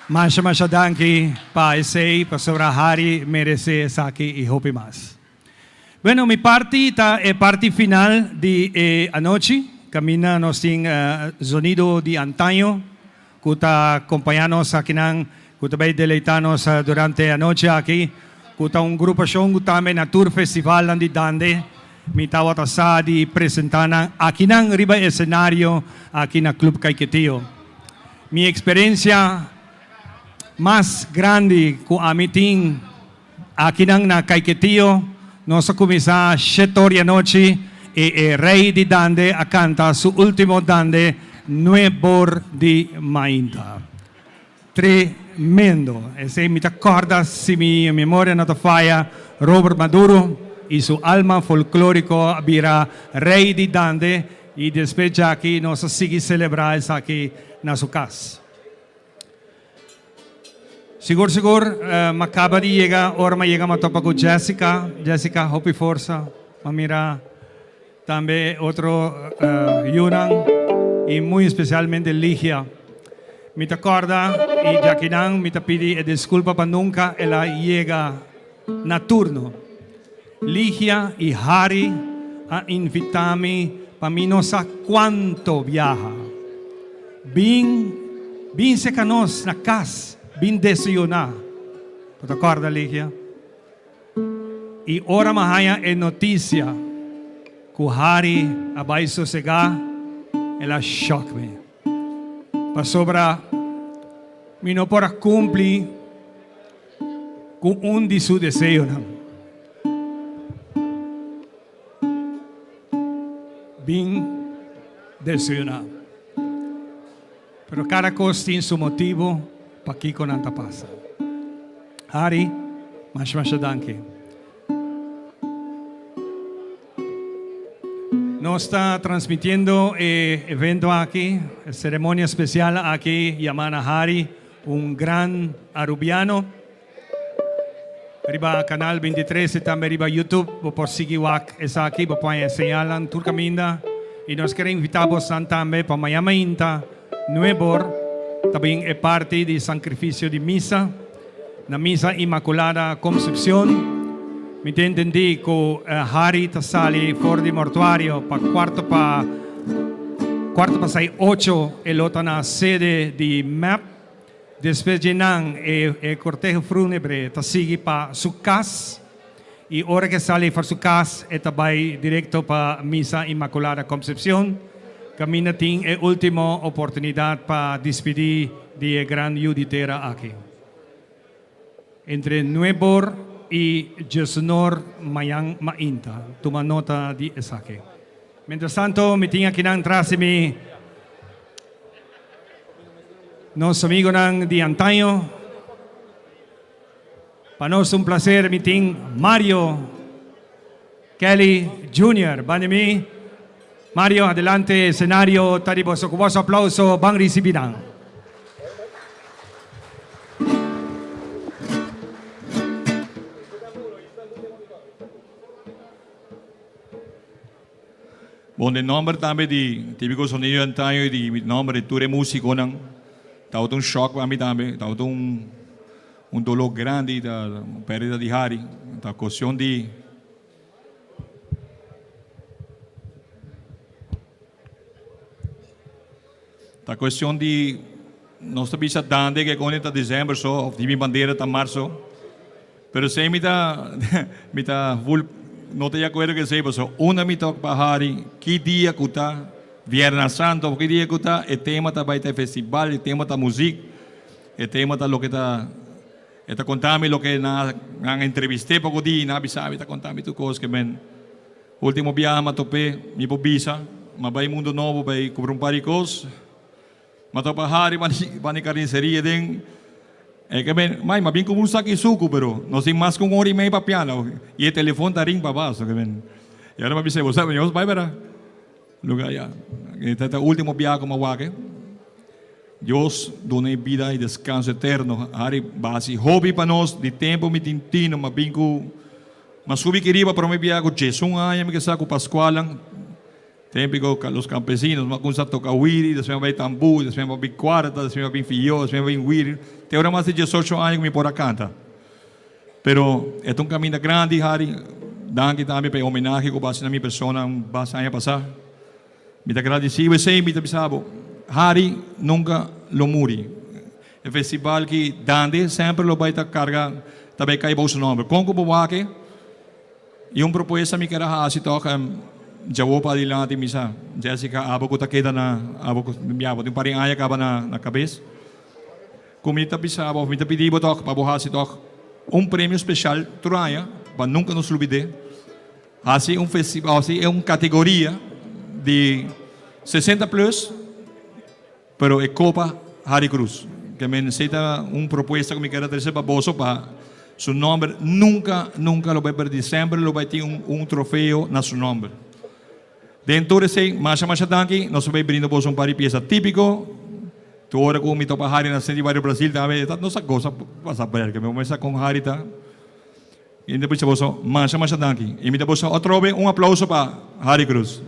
Masha masha danki pa esey pasobra Harry merece esaki y hopi mas. Bueno mi parti ta e parti final di e anochi caminda nos tin zonido di antaño cu ta compaña nos akinan cu ta bay deleita nos durante e anochi aki cu ta un grupacion cu tambe na tur festivalnan di Dande mi tawata sa di presenta nan akinan riba e escenario aki na Club Caiquetio. Mi experiencia mas grandi cu ami tin akinan na Caiquetio, nos a cuminsa shetor di anochi y e rey di dande a canta su ultimo dande nuebor di mainta. Tremendo! Esey mi ta corda si mi memoria no ta faya, Robert Maduro y su alma folklorico a bira rey di dande Y despues djaki nos a sigui celebra esaki na su cas. Sigur sigur m'a caba di yega, ora m'a yega m'a topa cu Jessica. Jessica hopi forsa. M'a mira tambe otro yunan y muy especialmente Ligia. Mi ta corda y djakinan mi ta pidi e disculpa pa nunca el a yega na turno. Ligia y Harry a invita mi pa mi no sa cuanto biaha. Bin, bin seca nos na cas, bin desayuna. Bo ta corda, Ligia? Y ora mi a haya e noticia cu Harry a bay sosega, el a shock mi. Pasobra mi no por a cumpli ku un di su deseonan. Bin deseoná. Pero kada kos tin su motibu pakiko nan ta pasa. Harry, masha masha danki. Nos ta transmitiendo e evento aki, e ceremonia especial aki yama na Harry, un gran Arubiano. Riba Canal 23 y tambe riba YouTube bo por sigui wak esaki, bo por haña señalnan tur caminda. Y nos quiere invita bosnan tambe pa mañana mainta nuebor ta bin e parti di sancrificio di misa na Misa Inmaculada Concepcion. Mi ta entendí ku Harry ta sali for di mortuario pa kuarto pa kuarto pa sai ocho e lo ta na sede di mep. Despues dje nan e e korteho fúnebre ta sigui pa su kas i ora ke sali for su kas e ta bai direkto pa Misa Inmaculada Concepcion kaminda tin e último oportunidat pa dispidí di e gran yu di tera aki. Entre nuebor y djesunor mañan mainta. Tuma nota di esaki. Mientras tanto mi tin akinan tras di mi nos amigonan di antaño. Pa nos un placer mi tin Mario Kelly Junior banda mi. Mario adelante escenario ta di boso. Cu boso aplauso ban ricibi nan. Bon, den nomber tambe di Típico Sonido di Antaño y di mi nomber di tur e musiconan, tabata un shock pa mi tambe, tabata un un dolor grandi ta perdida di Harry, ta cuestion di. Ta cuestion di nos ta bisa dande ke con ta december so of di mi bandera ta marzo. Pero esey mi ta mi ta full no ta di acuerdo cu esey pasobra unda mi tok pa hari ki dia cu ta Vierna Santo of ki dia cu ta e tema ta bay ta e festival e tema ta muziek e tema ta loke ta E ta konta mi loke nan a entrevist'é poko di, nan a bisa mi ta konta mi tur kos ke men. Ultimo biaha m'a top'é, mi por bisa, m'a bai Mundo Nobo bai kumpra un par di kos, m'a topa Harry banda di karniseria den, e ke men, mai m'a bin kumpra un saki suku pero nos tin mas ku un ora i mei papia no, i e telefon ta ring pa baso ke men. I ora m'a bis'é, bo sa, nos bai bera luga ya, e ta ultimo biaha ku m'a wak e. Dios duna e bida y descanso eterno. Harry basi hopi pa nos di tempo mi tin tino ma bin cu ma subi ki riba prome bia cu djesun aña mi ke sa cu Pascualan. Tempo ku los campesinos, m'a kuminsá toka wiri, despues m'a bai tambú, despues m'a bin kuarta, despues m'a bin fió, despues m'a bin wiri. Te ora mas di diesocho aña ku mi por a kanta. Pero e ta un kaminda grandi, Harry. Danki tambe pa e homenahe ku bo a hasi na mi persona un basta aña pasá. Mi ta gradisí bo esei, mi ta bisa bo, Harry nunka lo muri. E festival ki Dande semper lo bai ta karga, ta bai kai bou su nòmber. Kon ku bo wak e? I un propuesta mi kier a hasi tòg, djawo pa adilanti mi sa, Jessica, abo ku ta keda na, abo ku, ya, bo tin un par di aña kaba na kabes. Ku mi ta bisa bo, mi ta pidi bo tòg pa bo hasi tòg un premio speshal tur aña pa nunka nos lubid'é. Hasi un festival, hasi un kategoria di sesenta plus, pero e Kopa Harry Cruz. Ke men esei ta un propuesta ku mi kier a trese pa boso pa su nòmber nunka, nunka lo bai pèrdí. Semper lo bai tin un trofeo na su nòmber. Den tur esei, masha masha danki. Nos ta bai brinda boso un par di piesa típiko. Tur ora ku mi topa Harry na Senti Bario Brasil tambe, e ta nos a gosa pasa berka. Mi mester sa kon Harry ta. I mi ta bisa boso masha masha danki. I mi ta boso otrobe un aplauso pa Harry Cruz.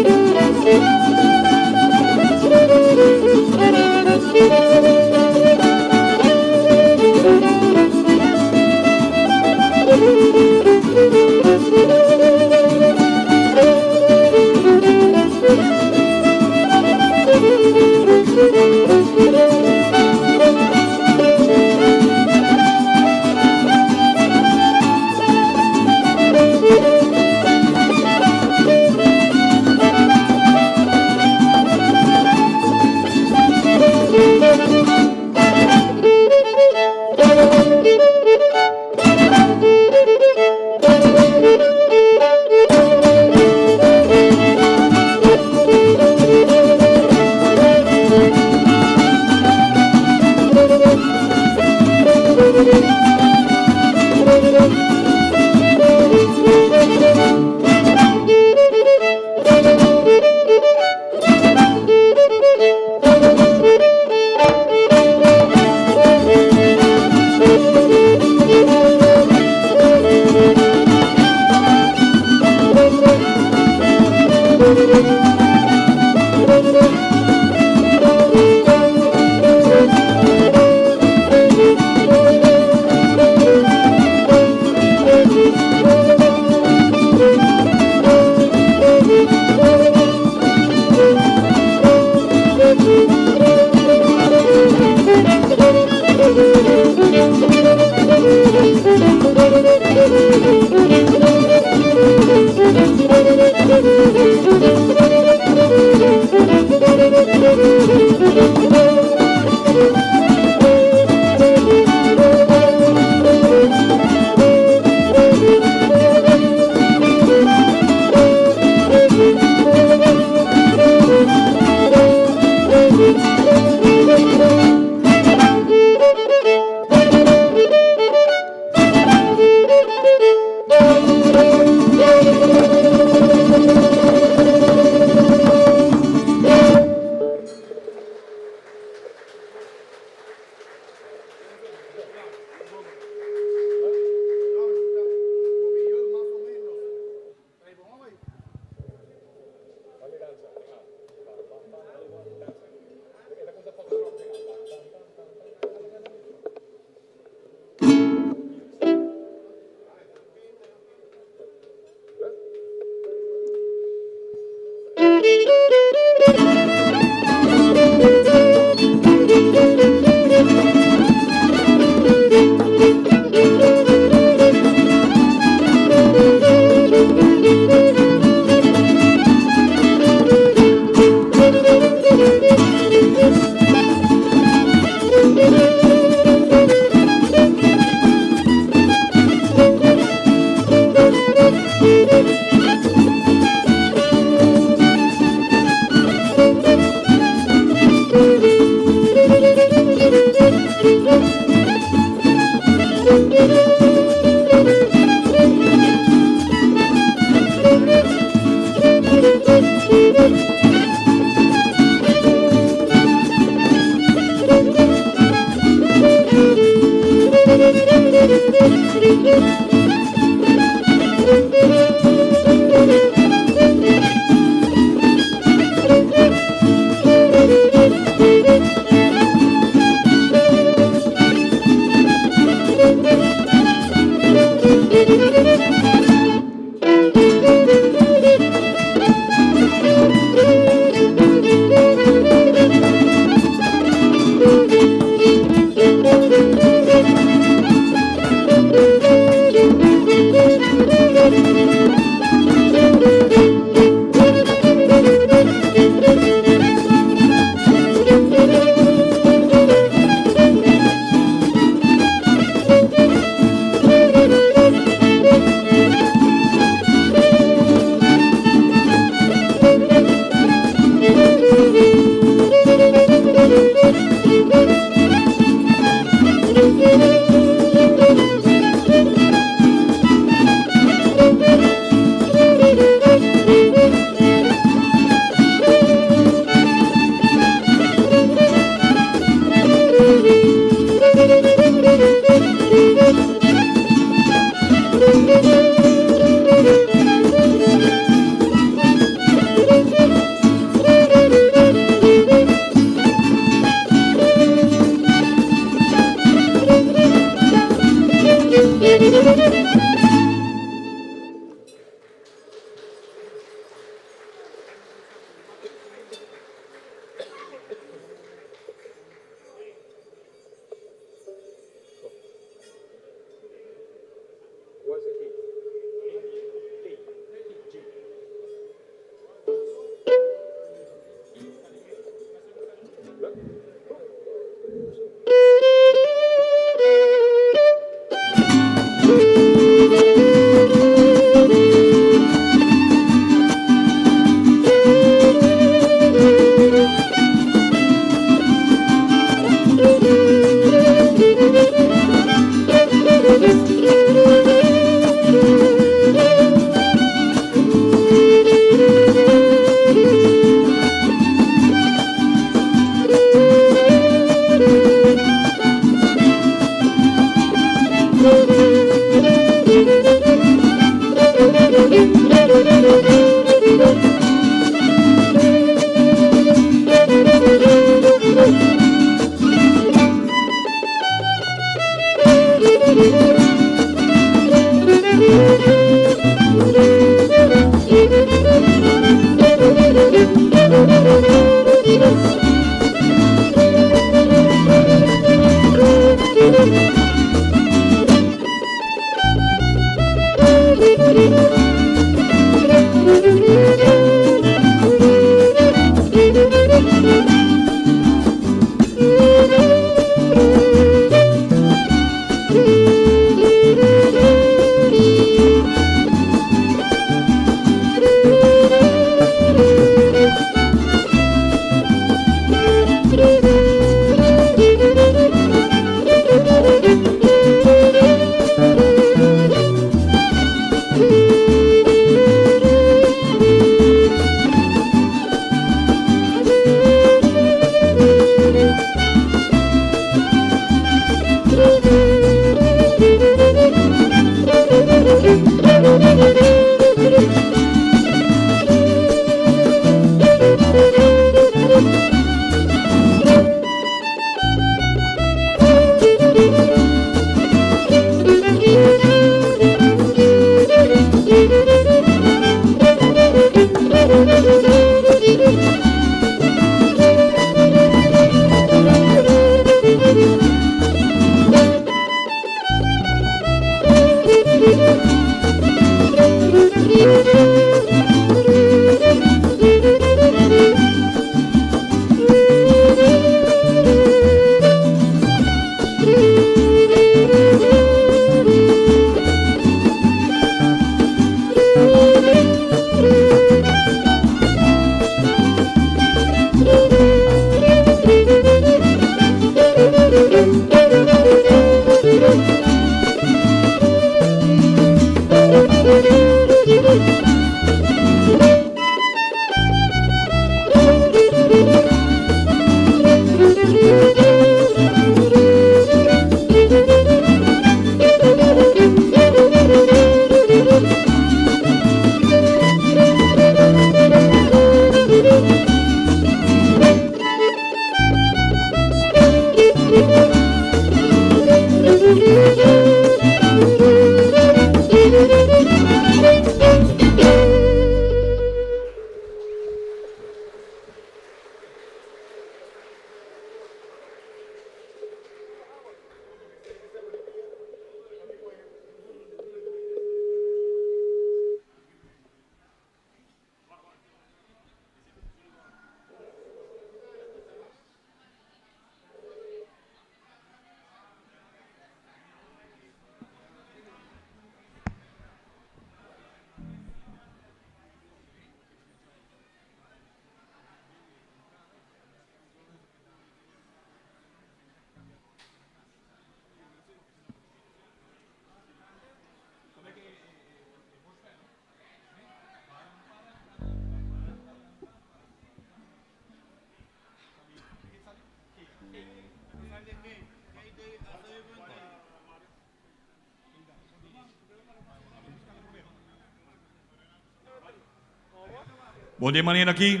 Bon di manera aki,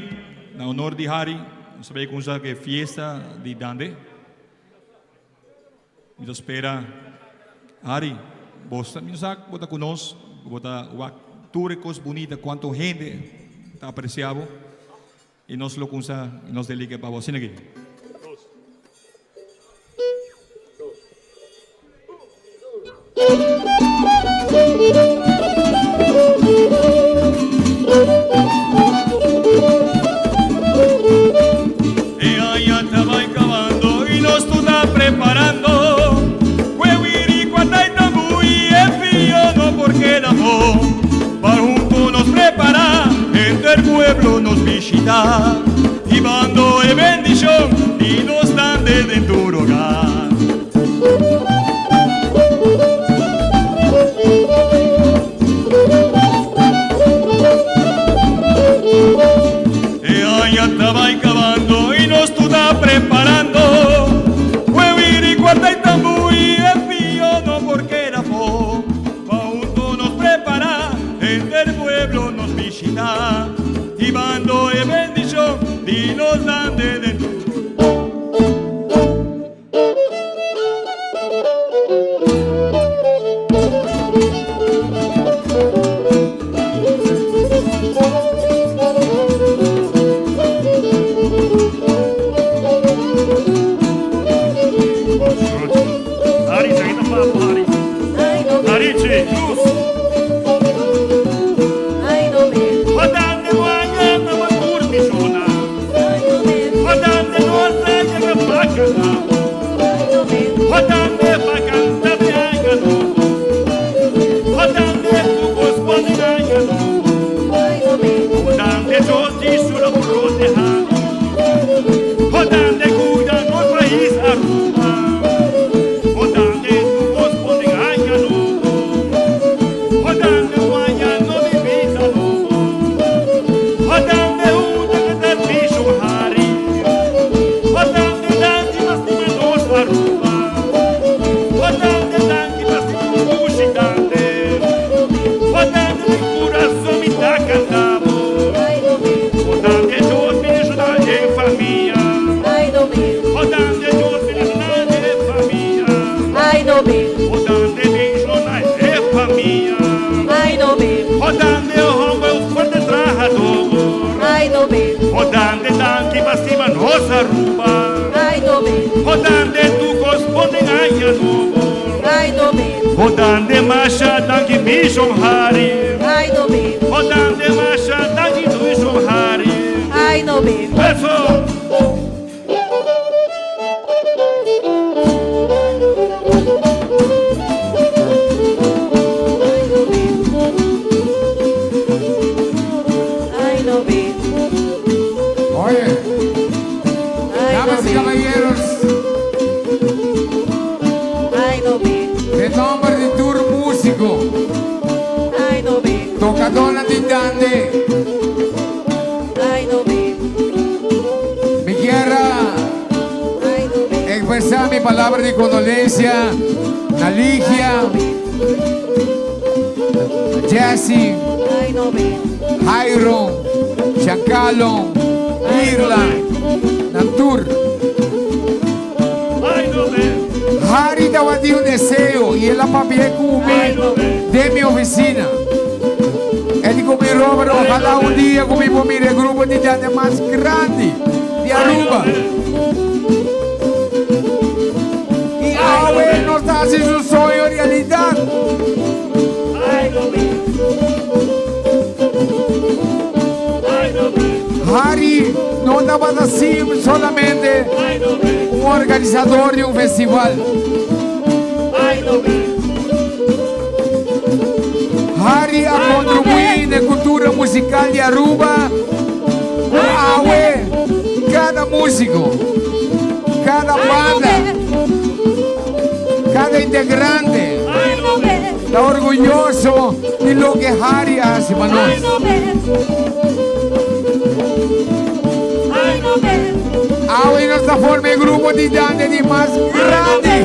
na honor di Harry, nos ta bay cuminsa cu e fiesta di Dande. Mi ta spera, Harry, bo sa, mi no sa bo ta cu nos, bo ta wak tur e cos bunita, cuanto hende ta aprecia bo, y nos lo cuminsa nos delica pa bo asina aki. E aña ta bai kabando i nos tur ta preparando ku e wiri, kuata i tambú i e pio no por keda afó. Pa huntu nos prepará, henter pueblo nos bishitá, hibando e bendishon di nos tande den tur hogar. E aña ta bai kabando i nos tur ta preparando Ku e wiri, kuarta i tambú i e pio no por keda afó Pa huntu nos prepará, henter pueblo nos bishitá Hibando e bendishon di nos dande den tur. Oye, damas y caballeros, den nomber di tur musico, tocadornan di dande, mi kier a expresa mi palabra di condolencia na Ligia, Jessy, Jairo, Giancarlo, Irla, nan tur. Harry tabatin un deseo y el a papia cu mi den mi oficina. El di cu mi, Robert, ojalá un dia cu mi por mira e grupo di dande mas grandi di Aruba. Y awe nos ta haci su soño realidad. Harry no tabata solamente un organisador di un festival. Harry a contribui na e cultura musical di Aruba cu awe cada musico, cada banda, cada integrante ta orguyoso di loke Harry a haci pa nos. Awe nos ta forma e grupo di dande di mas grandi.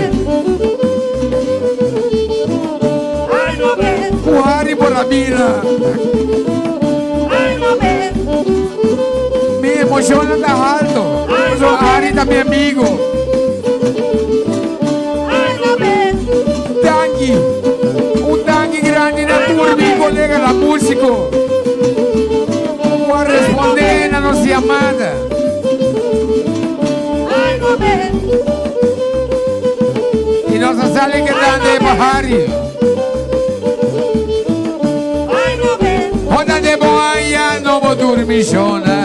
Ku Harry por a bira. Mi emoshonnan ta halto, pasobra Harry ta mi amigo. Danki. Un danki grandi na tur mi koleganan músiko ku a respondé na nos yamada. I nos a sali kedando e pa Harry. Ota de bo aña no bo durmi shona.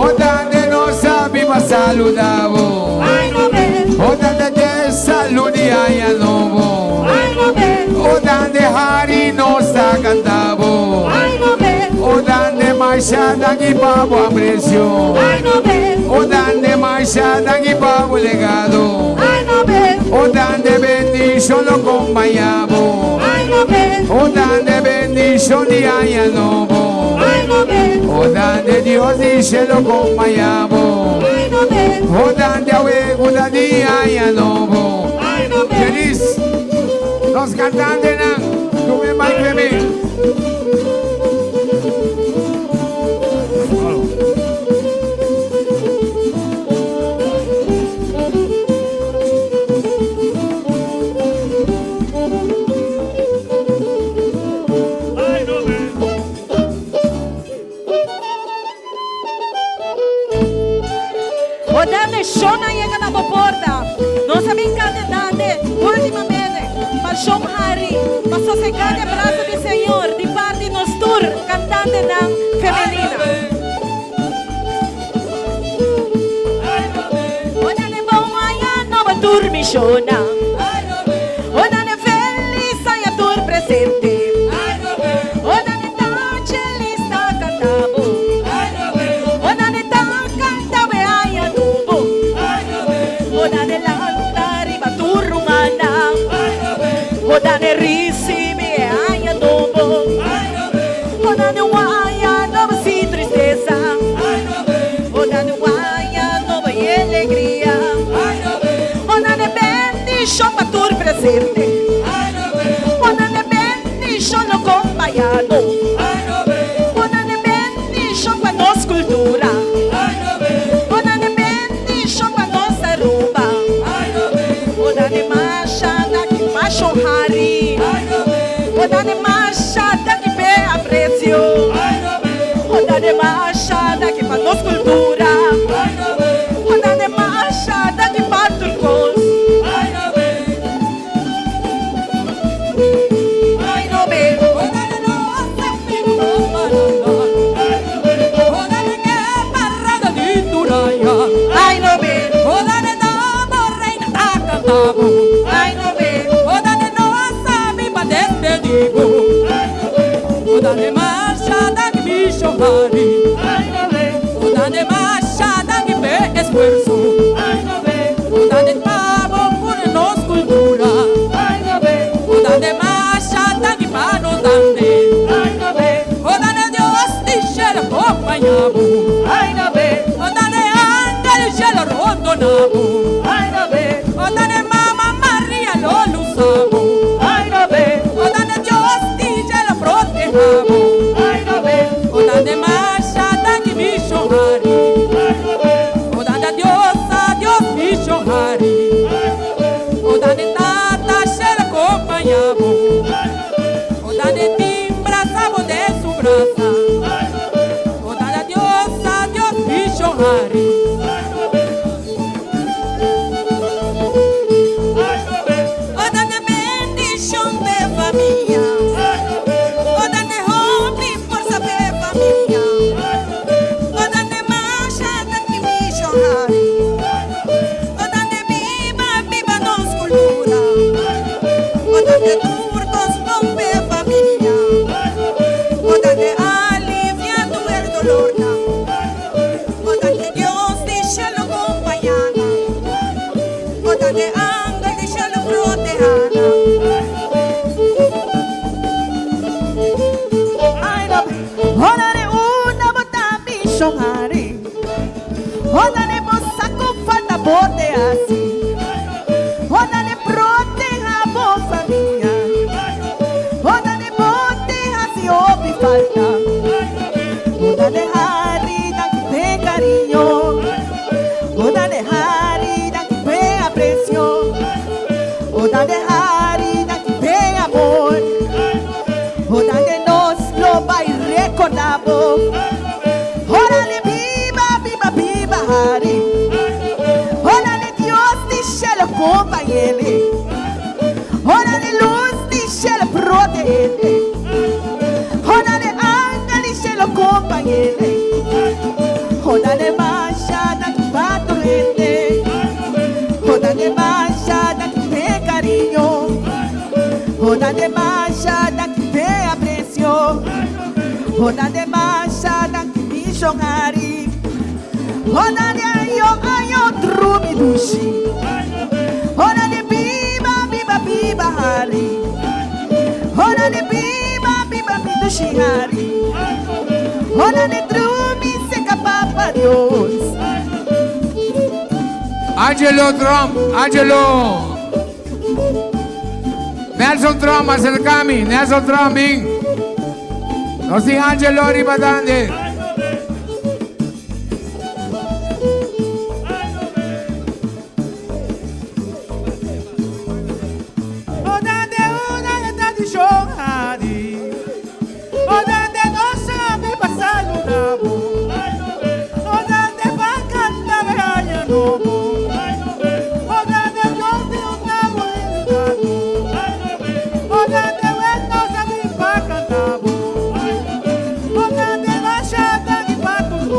Ota de no sabi pa saluda bo. Ota de te salud di aña nobo. Ota de Harry no sa canta bo. Ota de masha danki pa bo aprecio. Ota de masha danki pa bo legado. Ota de bendicion lo compaña bo. Ota de bendicion di aña nobo. Ota de Dios di cielo compaña bo. Ota de awe guda di aña nobo. Feliz. Nos cantantenan, tuma e mic pe mi. O Dande, shon a yega na bo porta. Nos a bin canta Dande ultimamente pa shon hari, pa sosega den braso di Señor di parti nos tur cantantenan femenina. O Dande, bon aña nobo tur mi shonnan. O Dande, feliz aña tur presente. O Dande, ta Chelista canta bo. O Dande ta canta be aña nobo. O Dande lanta riba tur rumannan. O Dande ricibi e aña nobo. O Dande un aña nobo sin tristeza. O Dande un aña nobo y alegria. O Dande bendicion pa tur presente. O Dande bendicion lo compaña nos. O Dande bendicion pa nos cultura. O Dande bendicion pa nos Aruba. O Dande masha danki pa shon Harry. O Dande masha danki p'e aprecio. O Dande masha danki pa nos cultura. O Dande masha danki pa tur cos. bo. Órale biba, biba, biba Harry. Órale Dios di shelo kompañ'ele. Órale lus di shelo proteh'ele. Órale angel di shelo kompañ'ele. Órale masha danki pa tur hende. Órale masha danki p'e kariño. Órale masha danki p'e apresio. Órale masha danki mi shon Harry. Órale ayo ayo drumi dushi. Órale biba biba biba Harry. Órale biba biba mi dushi Harry. Órale drumi serka papa Dios. Angelo Tromp, Angelo. Nelson Tromp, aserká mi. Nelson Tromp, bin. Nos tin Angelo riba Dande. O Dande una e tradishon Harry. O Dande nos sabi pa saluda bo. O Dande pa kanta be aña nobo. O Dande Dios di un nabo O Dande nos sabi pa kanta bo. O Dande masha danki pa tur.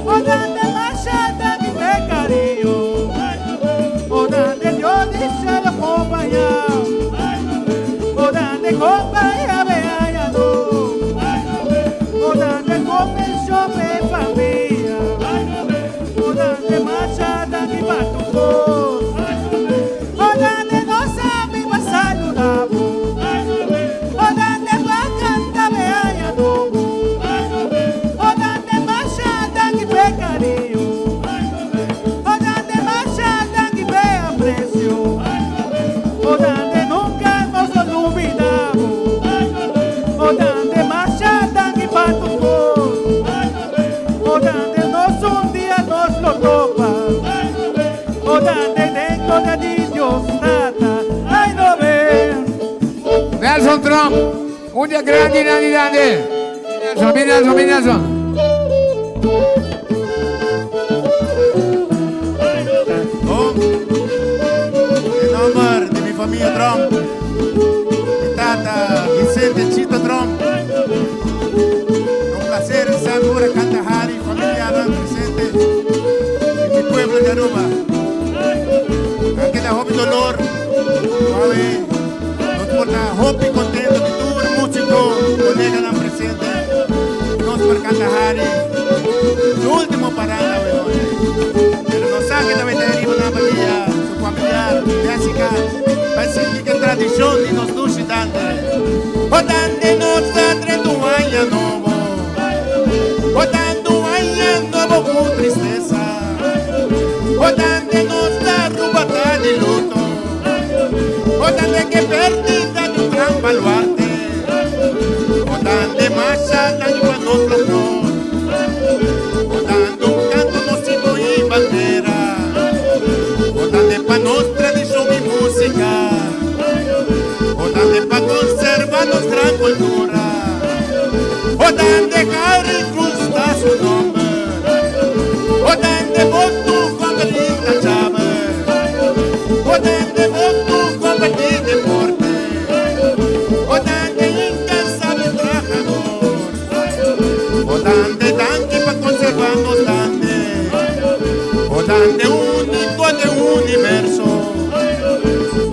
O Dande masha danki p'e kariño. O Dande Dios di shelo kompañá. O Dande kompañá be aña nobo. O Dande konvenshon p'e famia. O Dande masha danki pa tur. O Dande nos sabi pa saluda bo. O Dande pa kanta be aña nobo. O Dande masha danki p'e kariño. O Dande masha danki p'e apresio. O Dande nunka nos lubidá bo. O Dande masha danki pa tur. O Dande nos un dia nos lo topa. O Dande den gloria di Dios Tata. Ay no ven. Nelson Tromp, un dia grandi, grandi, grandi. Nelson, bin Nelson, bin Nelson. Bom, den nòmber di mi famia Tromp, mi tata Vicente Chito Tromp, un plaser semper kanta Harry, familiar presente i mi pueblo di Aruba. Aunke ta hopi doló, nos por ta hopi kontentu ku tur músiko, koleganan presente, nos por kanta Harry, su último parada anochi. Pero nos sa ku tambe ta ariba na famia, su familiar, Jessica, pa sigui e tradishon di nos dushi Dande. O Dande nos ta drenta un aña nobo. O Dande un aña nobo ku tristesa. O Dande nos ta rubata di luto. O Dande ku pèrdida di un gran baluarte. O Dande masha danki pa nos flor. O Dande un kanto nos símbolo i bandera. O Dande pa nos tradishon i músika. O Dande pa konservá nos gran kultura. O Dande Harry Cruz ta su nòmber. O Dande botu kombertí chave. O Dande botu kombertí deporte. O Dande inkansabel trahadó. O Dande danki pa konservá nos Dande. O Dande úniko den universo.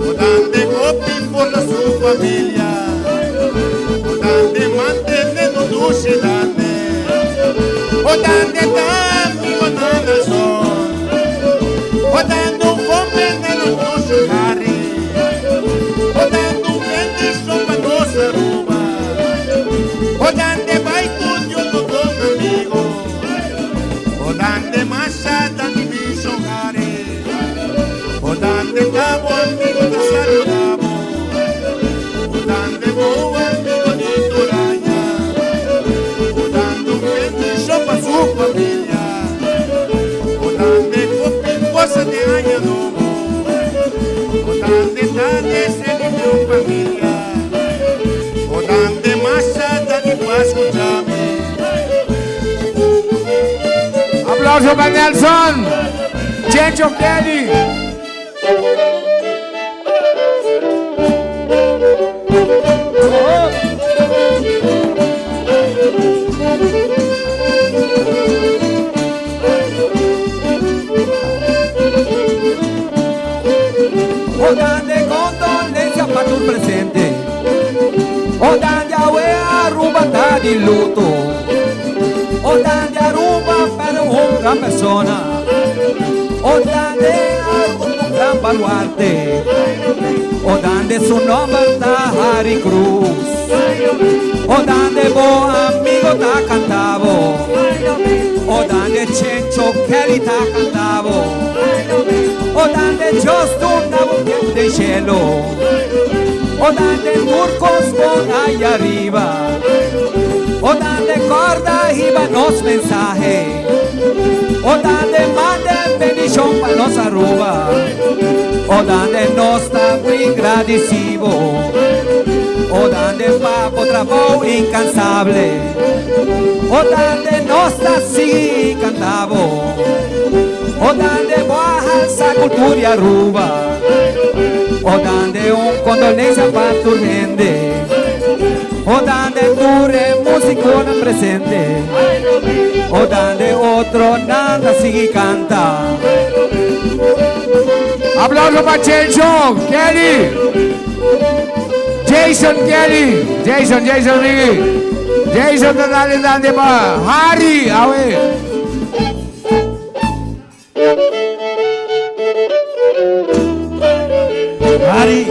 O Dande hopi pa su famia. O Dande mantené nos dushi Dande. O Dande tambe nashon. O Dande un komprendé nos dushi Harry. O Dande un bendishon pa nos Aruba. O Dande bai ku Dios nos amigu. O Dande masha danki mi shon Harry. O Dande ta bo amigu ta saludá bo. O Dande bo amigu di tur aña. O Dande un bendishon pa su famia. O Dande hopi forsa den aña nobo. O Dande ta despedí di famia. O Dande masha danki pa skucha. Aplauso pa Nelson. Chencho Kelly. O dande condolencia pa tur presente. O dande awe Aruba ta di luto. O dande Aruba para un gran persona. O dande Aruba un gran baluarte. O dande su nomber ta Harry Cruz. O dande bo amigo ta cantabo. O dande Chencho Kelly ta cantabo. O dande Justin na de cielo. O dande turcos por allá arriba. O dande corda iba nos mensaje. O dande mande bendición pa nos Aruba. O dande nos ta agradecido. O dande papo trabajo incansable. O dande nos ta sí cantabo. O dande boa esa cultura y Aruba. O dande un condolencia pa tu gente. O dande tu músico no presente. O dande otro nada sigue canta. Aplauso pa Chencho Kelly. Jason Kelly. Jason, Jason, Miguel. Jason, dale, dale pa. Harry, awe. Harry,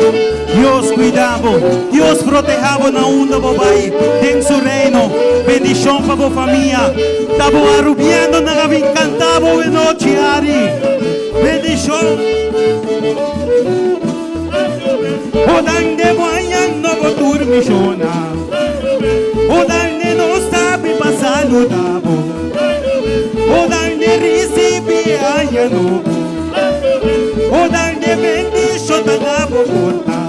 Dios cuidabo, Dios protejabo na unda bo bay, den su reino, bendicion pa bo famia. Tabo arubiano na gabin cantabo de noche, Harry. Bendicion. O dande boyan no bo turmisiona. O dande no sabe pa saludabo. O dande recibe aña nobo. O dande bendición da bo porta.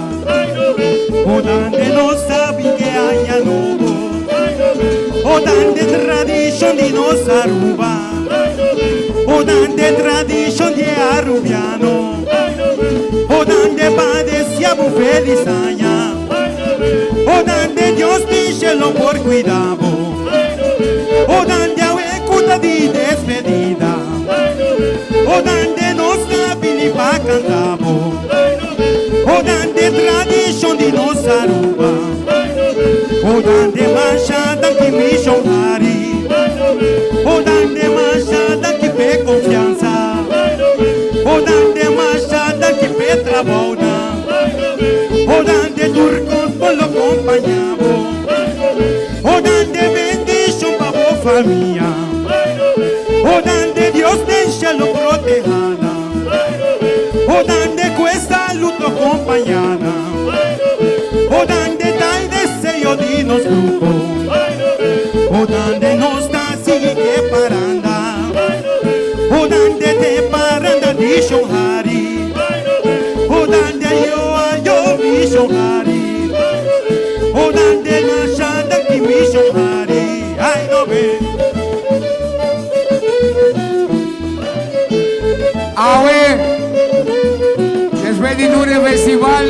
O dande no sabe que aña nobo. O dande tradición de nos Aruba. O dande tradición de arubiano. O dande padecía bu feliz aña. O dande Dios díselo por cuidado. O dande awecuta de despedida. O dande nos sabe pa cantabo. O dande tradición de nos Aruba. O dande machada que mission hari. O dande machada que pe confiança. O dande machada que pe trabalha. O dande turcos por lo acompañabo. O dande bendición pa bo família. O dande Dios deixa lo protejada. O dande cuesta luto acompañada. O dande dai deseo de nos grupo. O dande nos da sigue que paranda. O dande te paranda di hari. O dande yo yo mission hari. O dande machada ki mission hari. Ai no be. Awe. Despues di tur festival,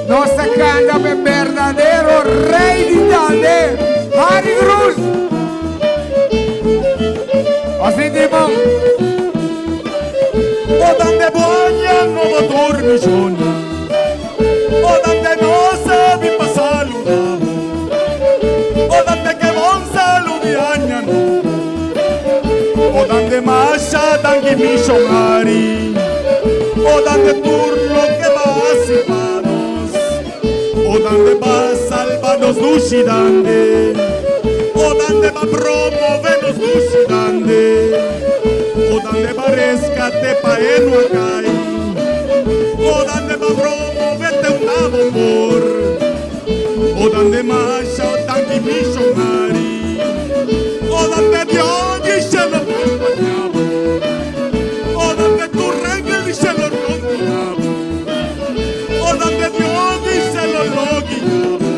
nos ta canta e berdadero rey di Dande, Harry Cruz. Asina Timon. O dande buena no dormisiona. O dande no sabe pa saludabo. O dande que bon saludi aña no. O dande masha dangi missionari. O dande turno que va panos. O dande va salvanos lucidande. O dande va promovernos lucidande. O dande va rescate pa enuacay. O dande va promoverte un abo por. O dande masha o tangi missionari. O dande Dios dice lo acompañado. O dande tu regel dice lo roncado. O dande Dios dice lo lo guiado.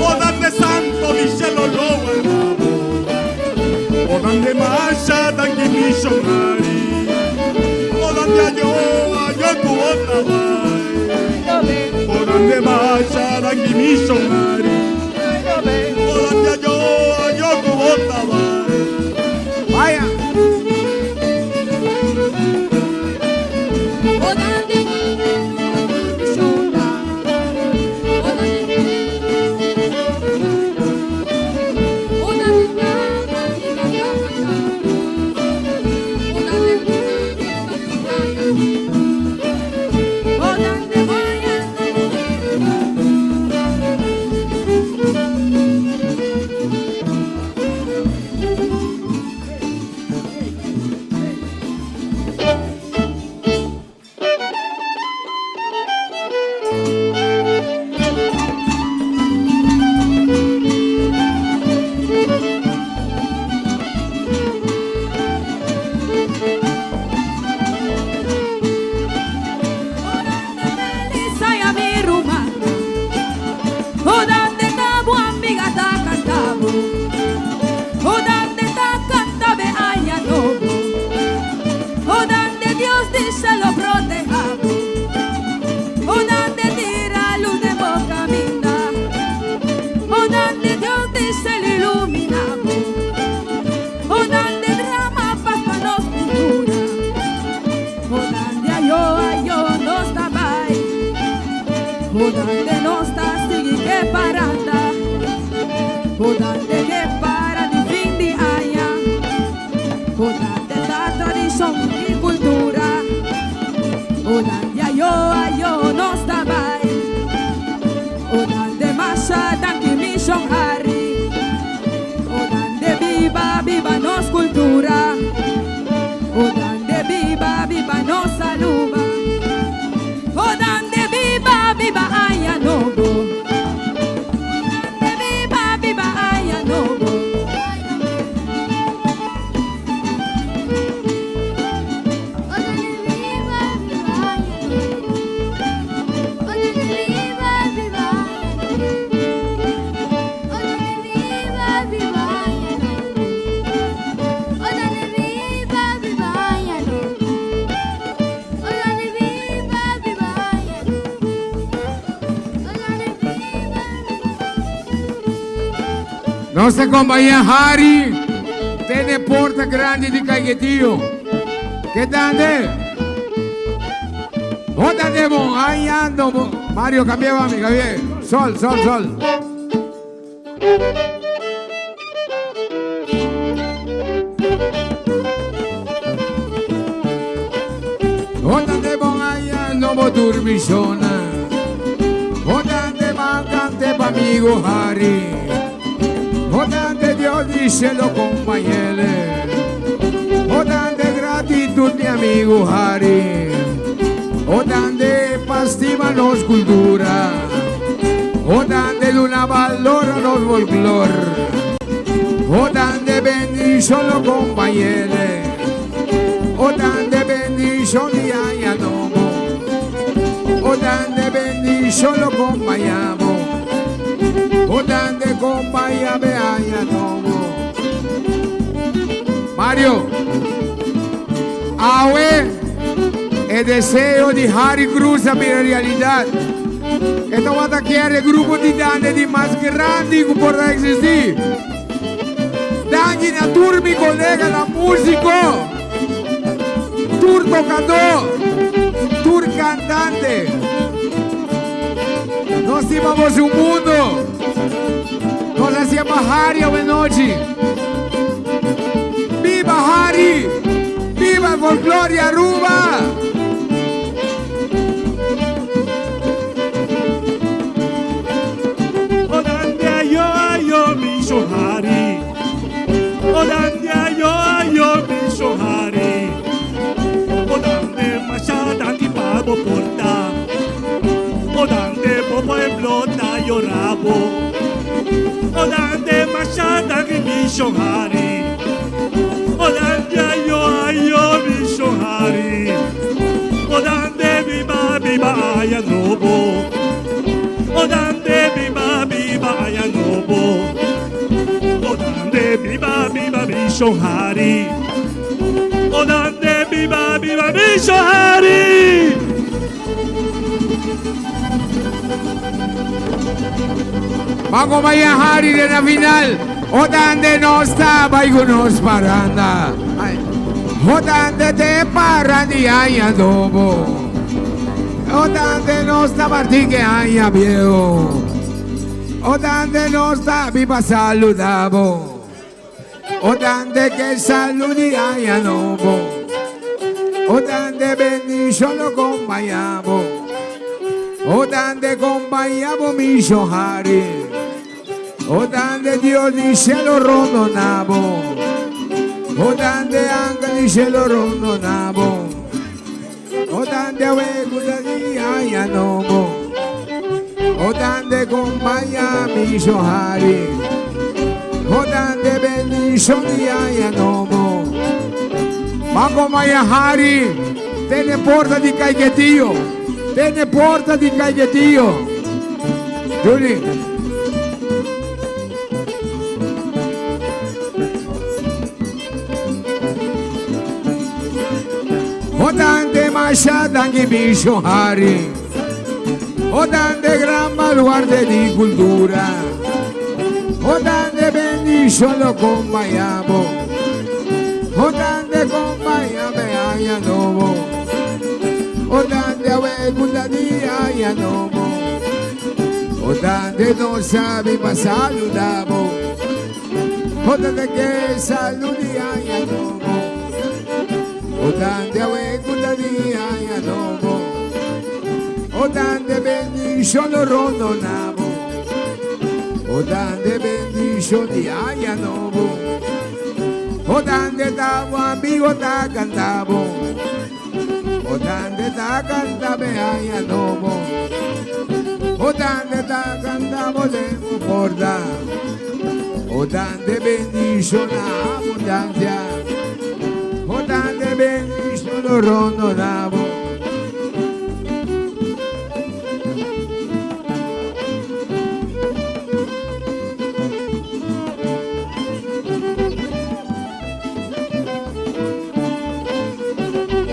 O dande santo dice lo lo guardado. O dande masha mi Hari. O dande ayo, ayo ku bota bai. O dande masha danki mi Hari. O dande ayo, ayo ku bota bai. Vaya. Saya mi ruma O dande tabu amiga ta cantabo O dande ta cantabe aña nobo O dande Dios dice lo protejabo O dande tira luz de boca minda O dande Dios dice lo iluminabo O dande drama paz pa nos cultura O dande ayo ayo nos tabay O dande nos ta sigui ke paranda O dande ke para di fin di aña O dande ta tradicion y cultura O dande ayo ayo nos ta bay O dande masha danki mi shon Hari O dande biba biba nos cultura O dande biba biba nos Aruba O dande biba biba aña nobo O dande biba biba aña nobo. Nos acompaña Harry, tiene porta grande de Caiquetío. ¿Qué tal? ¿Dónde Ahí ando. Mario, cambiaba mi Javier. Sol, sol, sol. ¿Dónde ahí ando, turmisiona? ¿Dónde cante pa' amigo Harry? ¿Dónde Dios dice lo compañero? ¿Dónde gratitud mi amigo Harry? ¿Dónde pastima nos cultura? ¿Dónde luna valora nos folclor? ¿Dónde bendición lo compañero? ¿Dónde bendición y aña nomo? ¿Dónde bendición lo acompañamos? ¿Dónde compañía me aña nomo? Mario, Awe, el deseo de Harry Cruz a mi realidad. Esta wata quiere grupo de dande di más grande que podrá existir. Danki na tur mi colega, la músico, tur tocador, tur cantante. Nos íbamos un mundo. Nos hacíamos Harry a noche. ¡Viva Harry! ¡Viva el folclore Aruba! O dande ayo ayo mi shon Hari. O dande ayo ayo mi shon Hari. O dande masha danki pa bo porta. O dande bo pueblo ta llorabo. O dande masha danki mi shon Hari. O dande ayo ayo mi shon Hari. O dande biba biba aña nobo. O dande biba biba aña nobo. O dande biba biba mi shon Hari. Pa mi Harry! Vamos vaya Harry de la final. O dande no estaba y nos paranda. O dande te parandi ay adobo. O dande no está Martín que aña viejo. O dande no está viva saludabo. O dande que saludi ay adobo. O dande bendición lo acompañamos. O dande acompañamos mi Harry. O dande Dios dice lo rondonabo. O dande ángel dice lo rondonabo. O dande abuela di ay nobo. O dande acompaña mi Harry. O dande bendición di ay nobo. Banco Maya Harry. Tiene porta di Caiquetío. Tiene porta di Caiquetío. Julie. O dande masha dangi bicho Harry. O dande gran baluarte di cultura. O dande bendición lo acompañamos. O dande acompañame aña novo. O dande abuela di aña novo. O dande no sabe pa saludamos. O dande que saludi aña novo. O dande abuela di aña novo. O dande bendición lo rondonamos. O dande bendición di aña novo. O dande tamo amigo ta cantamos. O dande ta cantame aña novo. O dande ta cantamos de porta. O dande bendición abundancia. O dande bendición lo rondonamos.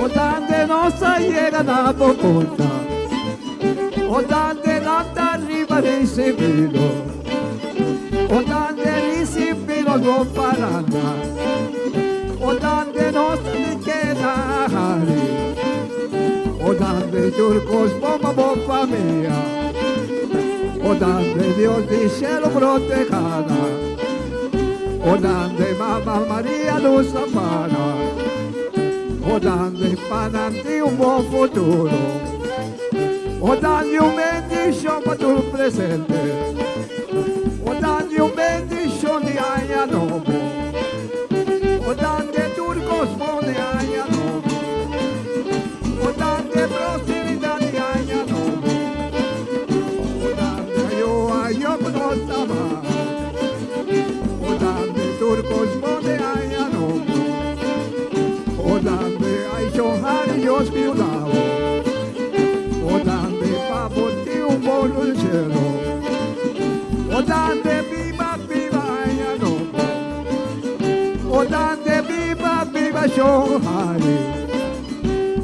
O dande nossa llega na porta. O dande nanta arriba recibido. O dande recibido no paranda. O dande nossa de queda hari. O dande turcos bomba bo família. O dande Dios di cielo protejada. O dande Mama Maria nos ampara. O dande panante un bom futuro. O dande un bendición para tu presente. O dande un bendición de año nuevo. O dande turcos de año nuevo. O dande prosperidad de año nuevo. O dande yo ayo no estaba. O dande turcos de año nuevo. O dande ay shohari Dios cuidado. O dande papo ti un bolo del cielo. O dande viva viva año nuevo. O dande viva viva shohari.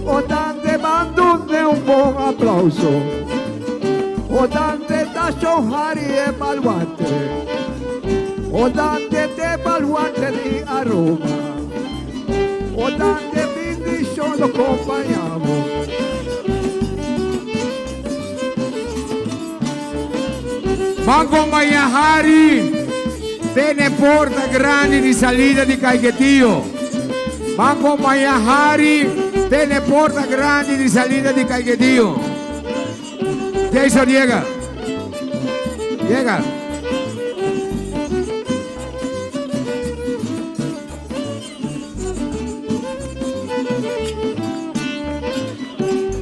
O dande mando de un buen aplauso. O dande da shohari e baluarte. O dande te baluarte di Aruba. O dande bendición lo acompañamos. Banco Maya Harry. Tiene porta grande di salida di Caiquetío. Banco Maya Harry. Tiene porta grande di salida di Caiquetío. Jason llega. Llega.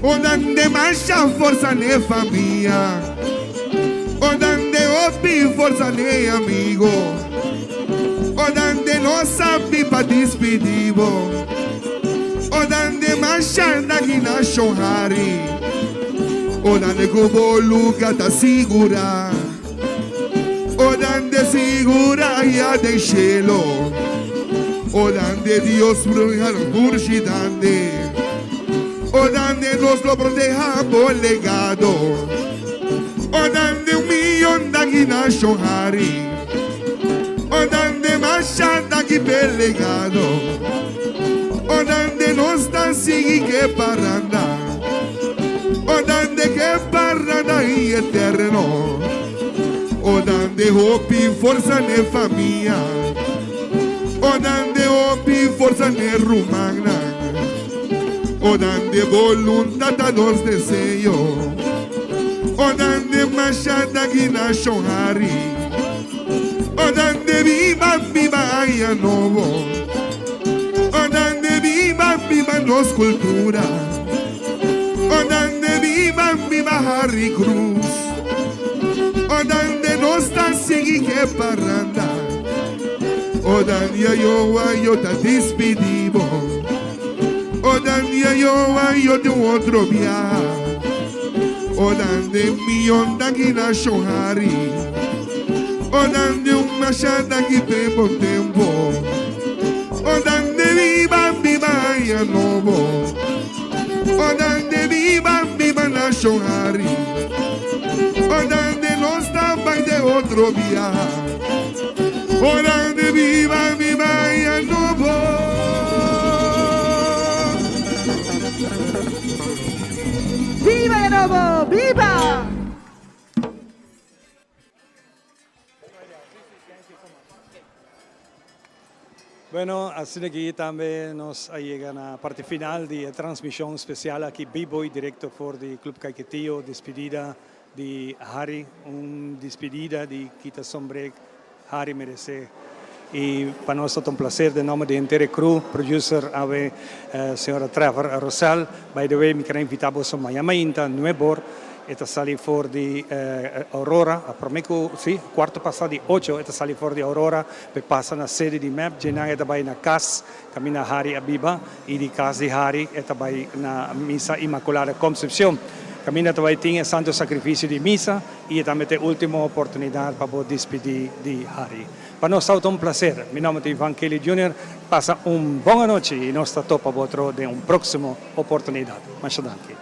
O dande masha força ne família. O dande opi força ne amigo. O dande nossa pipa despedido. O dande masha na shohari. O dande kubo luga ta segura. O dande segura ya de cielo. O dande Dios bruja dande. O dande nos lo proteha bo legado. O dande un miyon danki na Shon Harry. O dande masha danki p'e legado. O dande nos ta sigui k'e paranda. O dande k'e paranda i eterno. O dande hopi forsa n'e famia. O dande hopi forsa n'e rumannan. O dande boluntat ta nos deseo. O dande masha danki na Shon Harry. O dande biba biba aña nobo. O dande biba biba nos cultura. O dande biba biba Harry Cruz. O dande nos ta sigui ke paranda. O dande ayo ayo ta dispidi bo. O dande ayo ayo di un otro biaha. O dande miyon danki na Shon Harry. O dande un masha danki p'e bon tempo. O dande biba biba aña nobo. O dande biba biba na Shon Harry. O dande nos ta bai den otro biaha. O dande biba biba aña nobo. Biba aña nobo! Biba! Bueno, asina aki tambe nos a yega na parti final di e transmision special aki bibo y directo for di Club Caiquetio, despedida di Harry, un despedida di kita sombre Harry merece. Y pa nos ta un placer den nomber di henter e crew, producer awe señora Trevor Rosell. By the way, mi kere invita boso maña mainta nuebor e ta sali for di Aurora, a prome cu, si, cuarto pasa di ocho e ta sali for di Aurora p'e pasa na sede di mep, djenan e ta bay na cas caminda Harry a biba y di cas di Harry e ta bay na Misa Inmaculada Concepcion caminda ta bay tin e Santo Sacrificio di Misa y e tambe ta e ultimo oportunidad pa bo dispidi di Harry. Pa nos tabata un placer. Mi nomber ta Ivan Kelly Junior. Pasa un bon anochi y nos ta topa bo otro den un proximo oportunidad. Masha danki.